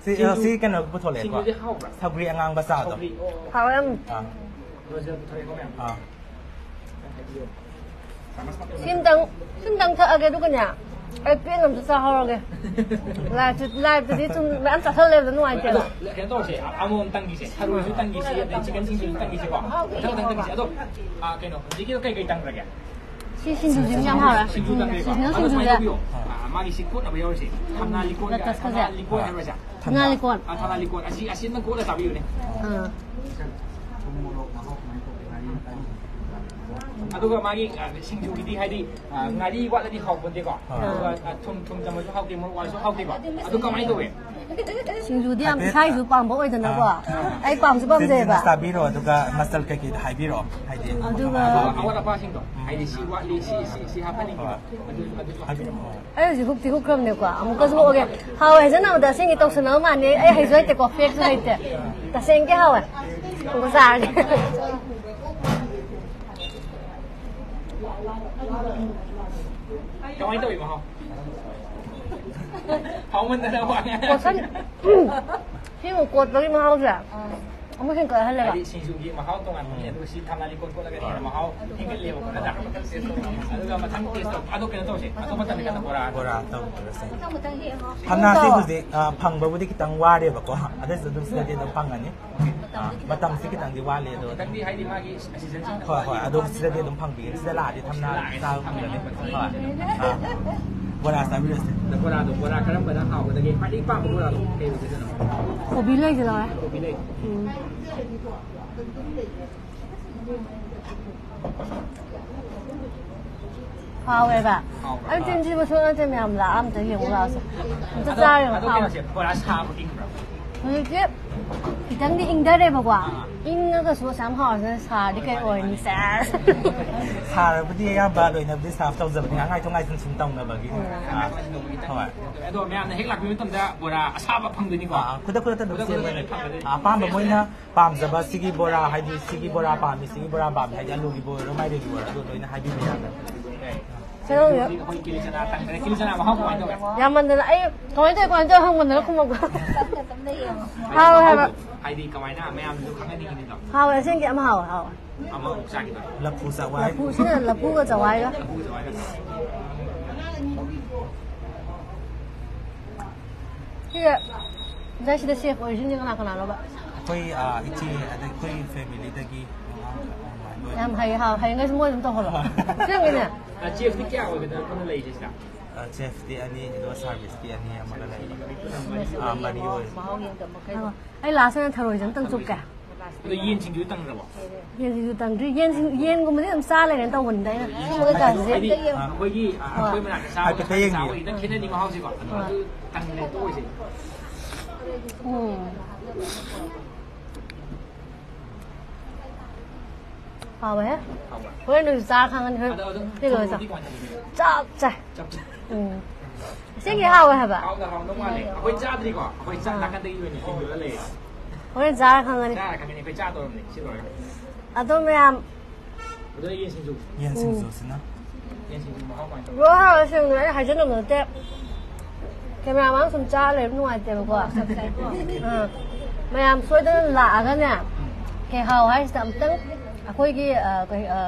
ꯁꯤ, ꯑ, ꯁꯤ ꯀꯩꯅꯣ ꯄꯨꯊꯣꯛꯂꯛꯑꯦꯀꯣ꯫ ꯁꯤꯡꯖꯨꯁꯦ ꯍꯥꯎꯕ꯭ꯔꯥ? ꯁꯧꯒ꯭ꯔꯤ ꯑꯉꯥꯡꯕ ꯆꯥꯗꯣ꯫ ꯁꯧꯒ꯭ꯔꯤ, ꯑꯣ꯫ ꯍꯥꯎꯋꯦ ꯌꯥꯝ꯫ ꯑꯥ꯫ ꯔꯣꯖꯦꯜ ꯄꯨꯊꯣꯔꯛꯑꯦꯀꯣ ꯃꯌꯥꯝ꯫ ꯑꯥ꯫ ꯁꯤꯝꯇꯪ, ꯁꯤꯝꯇꯪ ꯊꯛꯑꯒꯦ, ꯑꯗꯨꯒꯅꯦ, ꯑꯩ ꯄꯦꯟꯅ ꯑꯝꯇ ꯆꯥꯍꯧꯔꯒꯦ꯫ Live ꯇ-, live ꯇꯗꯤ ꯁꯨꯝ ꯃꯌꯥꯝ ꯆꯥꯁꯜꯂꯦꯕ, ꯅꯨꯡꯉꯥꯏꯇꯦꯕ꯫ ꯑꯗꯣ, ꯀꯩꯅꯣ ꯇꯧꯔꯁꯦ, ꯑꯃꯃꯝ ꯇꯪꯈꯤꯁꯦ, ꯊꯔꯣꯏꯁꯨ ꯇꯪꯈꯤꯁꯤ, ꯑꯗꯩ chicken ꯁꯤꯡꯖꯨꯁꯨ ꯇꯪꯈꯤꯁꯤꯀꯣ꯫ ꯃꯊꯪ ꯃꯊꯪ ꯇꯪꯈꯤꯁꯤ꯫ ꯑꯗꯣ, ꯑꯥ, ꯀꯩꯅꯣ, ꯍꯧꯖꯤꯛꯀꯤꯗꯣ ꯀꯩ ꯀꯩ ꯇꯪꯈ꯭ꯔꯒꯦ? ꯁꯤ ꯁꯤꯡꯖꯨꯁꯤꯃ ꯌꯥꯝ ꯍꯥꯎꯔꯦ꯫ ꯁꯤꯡꯖꯨ ꯇꯪꯈ꯭ꯔꯦꯀꯣ꯫ Seasonal ꯑꯗꯣ ꯁꯨꯃꯥꯏꯅ ꯁꯤꯡꯖꯨꯁꯦ꯫ ꯇꯧꯕꯤꯌꯣ꯫ ꯑꯥ, ꯃꯥꯒꯤ ꯁꯤ ꯀꯣꯠꯅꯕ ꯌꯥꯎꯔꯤꯁꯦ꯫ ꯊꯝꯅꯥ ꯂꯤꯀꯣꯟ, Lotus ꯀꯁꯦ꯫ ꯊꯝꯅꯥ ꯂꯤꯀꯣꯟ ꯍꯥꯏꯕ꯭ꯔꯥ ꯁꯦ? ꯉꯥ ꯂꯤꯀꯣꯟ꯫ ꯑ, ꯊꯝꯅꯥ ꯂꯤꯀꯣꯟ ꯑꯁꯤ, ꯑꯁꯤꯅ ꯀꯣꯠꯂ ꯆꯥꯕꯤꯌꯨꯅꯦ꯫ ꯑꯥ꯫ ꯑꯗꯨꯒ ꯃꯥꯒꯤ, ꯑ, ꯁꯤꯡꯖꯨꯒꯤꯗꯤ ꯍꯥꯏꯗꯤ, ꯑ, ꯉꯥꯔꯤ ꯋꯥꯠꯂꯗꯤ ꯍꯥꯎꯄꯣꯟꯇꯦꯀꯣ꯫ ꯑꯥ꯫ ꯑꯗꯨꯒ, ꯑ, ꯊꯨꯝ, ꯊꯨꯝ ꯆꯥꯃꯁꯁꯨ ꯍꯥꯎꯇꯦ, ꯃꯣꯔꯣꯛ ꯋꯥꯠꯂꯁꯨ ꯍꯥꯎꯇꯦꯀꯣ꯫ ꯑꯗꯨ ꯀꯃꯥꯏꯅ ꯇꯧꯋꯤ? ꯁꯤꯡꯖꯨꯗꯤ ꯌꯥꯝ ꯍꯥꯏꯐꯦꯠ, ꯏꯁꯥꯒꯤꯁꯨ ꯄꯥꯝꯕ ꯑꯣꯏꯗꯅꯀꯣ꯫ ꯑꯥ꯫ ꯑꯩ ꯄꯥꯝꯁꯨ ꯆꯤꯟ ꯄꯥꯝꯖꯩꯌꯦꯕ꯫ ꯆꯥꯕꯤꯔꯣ, ꯑꯗꯨꯒ ꯃꯆꯜ ꯀꯩꯀꯩꯗꯣ ꯍꯥꯏꯕꯤꯔꯛꯑꯣ꯫ ꯍꯥꯏꯗꯤ ꯑꯗꯨꯒ ꯑꯋꯥꯠ ꯑꯄꯥꯁꯤꯡꯗꯣ, ꯍꯥꯏꯗꯤ ꯁꯤ ꯋꯥꯠꯂꯤ, ꯁꯤ, ꯁꯤ, ꯁꯤ ꯍꯥꯞꯍꯟꯅꯤꯡꯉꯤ, ꯍꯣꯏ꯫ ꯑꯗꯨ, ꯑꯗꯨꯁꯨ ꯍꯥꯏꯕꯤꯔꯛꯑꯣ꯫ ꯑꯩ ꯍꯧꯖꯤꯛ ꯍꯨꯛꯇꯤ ꯍꯨꯛꯈ꯭ꯔꯕꯅꯦꯀꯣ꯫ ꯑꯃꯨꯛꯀꯁꯨ ꯍꯨꯛꯑꯒꯦ꯫ ꯍꯥꯎꯋꯦ ꯍꯥꯏꯖꯅꯕꯗ ꯑꯁꯦꯡꯒꯤ ꯇꯧꯁꯟꯅꯕ ꯃꯥꯟꯅꯦ꯫ ꯑꯩ ꯍꯩꯁꯨ ꯍꯩꯇꯦꯀꯣ, ꯐꯦꯛꯁꯨ ꯍꯩꯇꯦ꯫ ꯇꯁꯦꯡꯒꯤ ꯍꯥꯎꯋꯦ꯫ ꯑꯃꯨꯛꯀ ꯆꯥꯔꯒꯦ꯫ ꯀꯃꯥꯏꯅ ꯇꯧꯋꯤ ꯃꯍꯥꯎ? ꯍꯥꯎꯃꯟꯗꯅ ꯋꯥ ꯉꯥꯡ- ꯀꯣꯠꯁꯟ-, ꯎꯝ꯫ ꯁꯤ ꯑꯃꯨꯛ ꯀꯣꯠꯄꯒꯤ ꯃꯍꯥꯎꯁꯦ ꯑꯃꯨꯛ ꯍꯦꯟꯀꯠꯍꯜꯂꯦꯕ꯫ ꯍꯥꯏꯗꯤ ꯁꯤꯡꯖꯨꯒꯤ ꯃꯍꯥꯎ ꯇꯣꯉꯥꯟꯕꯅꯤ, ꯑꯗꯨꯒ ꯁꯤ ꯊꯝꯅꯥ ꯂꯤꯀꯣꯟ ꯀꯣꯠꯂꯒ ꯍꯦꯟꯅ ꯃꯍꯥꯎ ꯍꯦꯟꯒꯠꯂꯦꯕꯀꯣ, ꯅꯠꯇ꯭ꯔꯥ? ꯑꯗꯨꯒ ꯃꯊꯪ ꯇꯦꯁ ꯇꯧ-, ꯑꯗꯣ ꯀꯩꯅꯣ ꯇꯧꯁꯦ, ꯑꯇꯣꯞꯄ ꯇꯝꯃꯤꯀꯥꯟꯗ ꯕꯣꯔꯥ꯫ ꯕꯣꯔꯥ ꯇꯧꯔꯁꯦ꯫ ꯊꯝꯅꯥꯁꯦ ꯍꯧꯖꯤꯛ, ꯑ, ꯐꯪꯕꯕꯨꯗꯤ ꯈꯤꯇꯪ ꯋꯥꯔꯦꯕꯀꯣ, ꯑꯗꯨꯁꯨ ꯑꯗꯨꯝ ꯁꯤꯗꯗꯤ ꯑꯗꯨꯝ ꯐꯪꯉꯅꯤ꯫ ꯑ, ꯃꯇꯝꯁꯤ ꯈꯤꯇꯪꯗꯤ ꯋꯥꯠꯂꯤ ꯑꯗꯣ꯫ ꯈꯤꯇꯪꯗꯤ ꯍꯥꯏꯗꯤ ꯃꯥꯒꯤ ꯁꯤꯖꯟꯁꯤ ꯍꯣꯏ, ꯍꯣꯏ, ꯑꯗꯣ ꯁꯤꯗꯗꯤ ꯑꯗꯨꯝ ꯐꯪꯕꯤꯒꯅꯤ꯫ ꯁꯤꯗ ꯂꯥꯛꯑꯗꯤ ꯊꯝꯅꯥ ꯆꯥꯕ ꯐꯪꯒꯅꯤ꯫ ꯍꯣꯏ꯫ ꯑ, ꯕꯣꯔꯥ ꯆꯥꯕꯤꯔꯁꯦ꯫ ꯑꯗ ꯕꯣꯔꯥꯗꯣ, ꯕꯣꯔꯥ ꯀꯔꯝꯕꯅ ꯍꯥꯎꯒꯗꯒꯦ? ꯈ꯭ꯋꯥꯏꯗꯒꯤ ꯄꯥꯝꯕ ꯕꯣꯔꯥꯗꯣ ꯀꯩ ꯑꯣꯏꯗꯣꯏꯅꯣ? ꯀꯣꯕꯤ ꯂꯩꯁꯦ ꯂꯧꯔꯦ꯫ ꯀꯣꯕꯤ ꯂꯩ꯫ ꯎꯝ꯫ ꯍꯥꯎꯋꯦꯕ꯫ ꯍꯥꯎꯕ꯭ꯔꯥ? ꯑꯩ ꯆꯤꯟ ꯊꯤꯕ ꯁꯨꯡꯅꯠ ꯅꯠꯇꯦ, ꯃꯌꯥꯝ ꯂꯥꯛꯑ ꯑꯝꯇ ꯌꯦꯡꯉꯨ ꯂꯥꯛꯑꯣꯁꯦ꯫ ꯑꯝꯇ ꯑꯗꯣ, ꯆꯥꯔ ꯌꯦꯡꯉꯨ, ꯑꯗꯣ ꯍꯥꯎꯋꯦ꯫ ꯀꯩꯅꯣꯁꯦ, ꯕꯣꯔꯥ ꯁꯥꯕ꯭ꯔꯣ ꯏꯪꯕ꯭ꯔꯣ? ꯍꯧꯖꯤꯛꯇꯤ ꯈꯤꯇꯪꯗꯤ ꯏꯪꯊꯔꯦꯕꯀꯣ꯫ ꯑꯥ꯫ ꯏꯪꯉꯒꯁꯨ ꯑꯁꯨꯛ ꯌꯥꯝ ꯍꯥꯎꯔꯤꯁꯤꯅ ꯁꯥꯔꯗꯤ ꯀꯩ ꯑꯣꯏꯔꯅꯤ? ꯁꯦꯁ꯫ ꯁꯥꯔꯕꯨꯗꯤ ꯑꯌꯥꯝꯕ ꯂꯣꯏꯅꯕꯨꯗꯤ ꯁꯥꯔꯐ ꯇꯧꯖꯕꯅꯤ, ꯉꯥꯏꯊꯣꯛ ꯉꯥꯏꯁꯤꯟ ꯁꯨꯝ ꯇꯧꯅꯕꯒꯤ꯫ ꯎꯝ꯫ ꯑꯥ, ꯍꯣꯏ꯫ ꯑꯗꯣ ꯃꯌꯥꯝꯅ ꯍꯦꯛ ꯂꯥꯛꯄꯤꯕ ꯃꯇꯝꯗ ꯕꯣꯔꯥ ꯑꯁꯥꯕ ꯐꯪꯗꯣꯏꯅꯤꯀꯣ? ꯑꯥ, ꯑꯥ, ꯈꯨꯗꯛ ꯈꯨꯗꯛꯇ ꯑꯗꯨꯝ ꯈꯨꯗꯛ ꯈꯨꯗꯛꯇ ꯁꯦꯝꯕꯅꯦ꯫ ꯐꯪꯒꯗꯣꯏꯅꯤ꯫ ꯑꯥ, ꯑꯄꯥꯝꯕ ꯃꯣꯏꯅ ꯄꯥꯝꯖꯕ ꯁꯤꯒꯤ ꯕꯣꯔꯥ, ꯍꯥꯏꯗꯤ ꯁꯤꯒꯤ ꯕꯣꯔꯥ ꯄꯥꯝꯃꯤ, ꯁꯤꯒꯤ ꯕꯣꯔꯥ ꯄꯥꯝꯃꯤ, ꯍꯥꯏꯗꯤ ꯑꯂꯨꯒꯤ ꯕꯣꯔꯥ ꯑꯣꯏꯔꯣ, ꯃꯥꯏꯔꯦꯟꯒꯤ ꯕꯣꯔꯥ ꯑꯣꯏꯔꯣ, ꯑꯗꯨ ꯂꯣꯏꯅ ꯍꯥꯏꯕꯤꯕ ꯌꯥꯒꯅꯤ꯫ ꯁꯦꯝꯃꯝꯒꯦ꯫ ꯍꯧꯖꯤꯛ ꯑꯩꯈꯣꯏ ꯀꯤꯂꯤ ꯆꯅꯥ ꯇꯪꯈ꯭ꯔꯦ꯫ ꯀꯤꯂꯤ ꯆꯅꯥ ꯃꯍꯥꯎ ꯀꯃꯥꯏꯅ ꯇꯧꯒꯦ? ꯌꯥꯝꯃꯟꯗꯅ ꯑꯩ ꯀꯃꯥꯏꯅ ꯇꯧꯋꯤ, ꯀꯃꯥꯏꯅ ꯇꯧꯋꯤ ꯍꯪꯕꯗꯅ ꯈꯨꯝꯃꯛꯄ꯫ ꯍꯥꯎꯋꯦ ꯍꯥꯏꯕ꯫ ꯍꯥꯏꯗꯤ ꯀꯃꯥꯏꯅ ꯃꯌꯥꯝꯁꯨ ꯈꯪꯍꯟꯅꯤꯡꯉꯤꯅꯤꯗꯣ꯫ ꯍꯥꯎꯋꯦ, ꯑꯁꯦꯡꯀꯤ ꯌꯥꯝ ꯍꯥꯎꯋꯦ, ꯍꯥꯎꯋꯦ꯫ ꯑꯃꯃꯨꯛ ꯆꯥꯈꯤꯗꯣꯏꯅꯤ꯫ ꯂꯐꯨ ꯆꯥꯛꯋꯥꯏ꯫ ꯂꯐꯨꯁꯤꯅ ꯂꯐꯨꯒ ꯆꯋꯥꯏꯒ꯫ ꯂꯐꯨ ꯆꯋꯥꯏꯒ꯫ ꯁꯤꯁꯦ ꯉꯁꯥꯏ ꯁꯤꯗ ꯆꯦꯐ ꯑꯣꯏꯔꯤꯁꯤꯡꯁꯦ ꯀꯅꯥ ꯀꯅꯥꯅꯣꯕ? ꯑꯩꯈꯣꯏ, ꯑ, ꯏꯆꯦ, ꯑꯗꯩ ꯑꯩꯈꯣꯏ ꯐꯦꯃꯤꯂꯤꯗꯒꯤ ꯑꯉꯥꯡ ꯑꯃ ꯂꯣꯏ꯫ ꯌꯥꯝ ꯍꯩ, ꯍꯥꯎ, ꯍꯌꯦꯡꯈꯩꯁꯨ ꯃꯣꯏ ꯑꯗꯨꯝ ꯇꯧꯍꯜꯂꯣ꯫ ꯑꯁꯦꯡꯕꯩꯅꯦ꯫ ꯑ, ꯆꯦꯐꯇꯤ ꯀꯌꯥ ꯑꯣꯏꯒꯗꯕꯅꯣ ꯂꯩꯔꯤꯁꯦ ꯁꯤꯗ? ꯆꯦꯐꯇꯤ ꯑꯅꯤ, ꯑꯗꯨꯒ ꯁꯥꯔꯚꯤꯁꯀꯤ ꯑꯅꯤ ꯑꯃꯒ ꯂꯩꯕ꯫ ꯑꯥ, ꯃꯔꯤ ꯑꯣꯏ꯫ ꯃꯍꯥꯎ ꯌꯦꯡꯗꯕ ꯃꯈꯩ꯫ ꯑꯩ ꯂꯥꯁ ꯑꯣꯏꯅ ꯊꯔꯣꯏꯁꯦ ꯑꯃꯇꯪ ꯆꯨꯞꯀꯦ꯫ ꯑꯗꯣ ꯌꯦꯟ ꯁꯤꯡꯖꯨ ꯇꯪꯗ꯭ꯔꯕꯣ? ꯌꯦꯟ ꯁꯤꯡꯖꯨ ꯇꯪꯗ꯭ꯔꯤ꯫ ꯌꯦꯟ ꯁꯤꯡ-, ꯌꯦꯟꯒꯨꯝꯕꯗꯤ ꯑꯗꯨꯝ ꯆꯥ ꯂꯩꯔꯦꯅ ꯇꯧꯕꯅꯤꯗ ꯑꯩꯅ꯫ ꯍꯥꯏꯗꯤ, ꯑꯥ, ꯑꯩꯈꯣꯏꯒꯤ, ꯑꯥ, ꯍꯣꯏ꯫ ꯑꯩꯈꯣꯏ ꯃꯅꯥꯛꯇ ꯆꯥꯕ ꯍꯥꯏꯐꯦꯠꯇ ꯌꯦꯡꯕꯤꯌꯨ꯫ ꯆꯥꯕꯒꯤ ꯈꯤꯇꯪ ꯈꯦꯠꯅꯅꯤꯀꯣ ꯃꯍꯥꯎꯁꯤꯀꯣ꯫ ꯑꯗꯣ ꯍꯣꯏ꯫ ꯑꯗꯨ ꯇꯪꯗ꯭ꯔꯦ ꯇꯣꯛꯑꯁꯦ꯫ ꯎꯝ꯫ ꯍꯥꯎꯋꯦꯍꯦ꯫ ꯍꯥꯎꯕ꯭ꯔꯥ? ꯍꯣꯔꯦꯟ ꯅꯣꯏꯁꯨ ꯆꯥꯔ ꯈꯪꯉꯅꯤ꯫ ꯍꯣꯔꯦꯟ ꯑꯗꯣ ꯑꯗꯨꯝ ꯁꯤ ꯂꯣꯏꯔ ꯆꯥꯎ꯫ ꯊꯣꯡꯕꯗꯤ ꯀꯃꯥꯏꯅ ꯇꯧꯒꯦ? ꯆꯞ ꯆꯥꯏ꯫ ꯆꯞ ꯆꯥꯏ꯫ ꯎꯝ꯫ ꯑꯁꯦꯡꯀꯤ ꯍꯥꯎꯋꯦ ꯍꯥꯏꯕ꯫ ꯍꯥꯎꯗ ꯍꯥꯎꯗꯧ ꯃꯥꯜꯂꯦ꯫ ꯑꯩꯈꯣꯏ ꯆꯥꯗ꯭ꯔꯤꯀꯣ꯫ ꯑꯩꯈꯣꯏ ꯆꯥ-, ꯑꯥ꯫ ꯅꯥꯀꯟꯗꯒꯤ ꯑꯣꯏꯅ ꯌꯦꯡꯕꯤꯔ ꯂꯩꯔꯦ꯫ ꯍꯣꯔꯦꯟ ꯆꯥꯔ ꯈꯪꯉꯅꯤ꯫ ꯆꯥꯔ ꯈꯪꯉꯅꯤ꯫ ꯑꯩꯈꯣꯏ ꯆꯥꯗꯧꯔꯕꯅꯦ ꯁꯤ ꯂꯣꯏꯔꯒ꯫ ꯑꯗꯣ ꯃꯌꯥꯝ꯫ ꯑꯗꯣ ꯌꯦꯟ ꯁꯤꯡꯖꯨ꯫ ꯌꯦꯟ ꯎꯝ꯫ ꯁꯤꯡꯖꯨꯁꯤꯅ꯫ ꯌꯦꯟ ꯁꯤꯡꯖꯨ ꯃꯍꯥꯎ ꯀꯃꯥꯏꯅ ꯇꯧꯒꯦ? ꯋꯥ, ꯑꯁꯦꯡꯕ ꯑꯩ ꯍꯥꯏꯖꯟꯅꯕ ꯅꯠꯇꯦ꯫ ꯀꯦꯃꯦꯔꯥ ꯃꯃꯥꯡ ꯁꯨꯝ ꯆꯥ ꯂꯩꯕ ꯅꯨꯡꯉꯥꯏꯇꯦꯕꯀꯣ꯫ ꯑꯥ꯫ ꯃꯌꯥꯝ ꯁꯣꯏꯗꯅ ꯂꯥꯛꯑꯒꯅꯦ, ꯀꯩꯍꯥꯎ ꯍꯥꯏꯁꯤꯗ ꯑꯝꯇꯪ ꯑꯩꯈꯣꯏꯒꯤ, ꯑ, ꯀꯩ, ꯑ,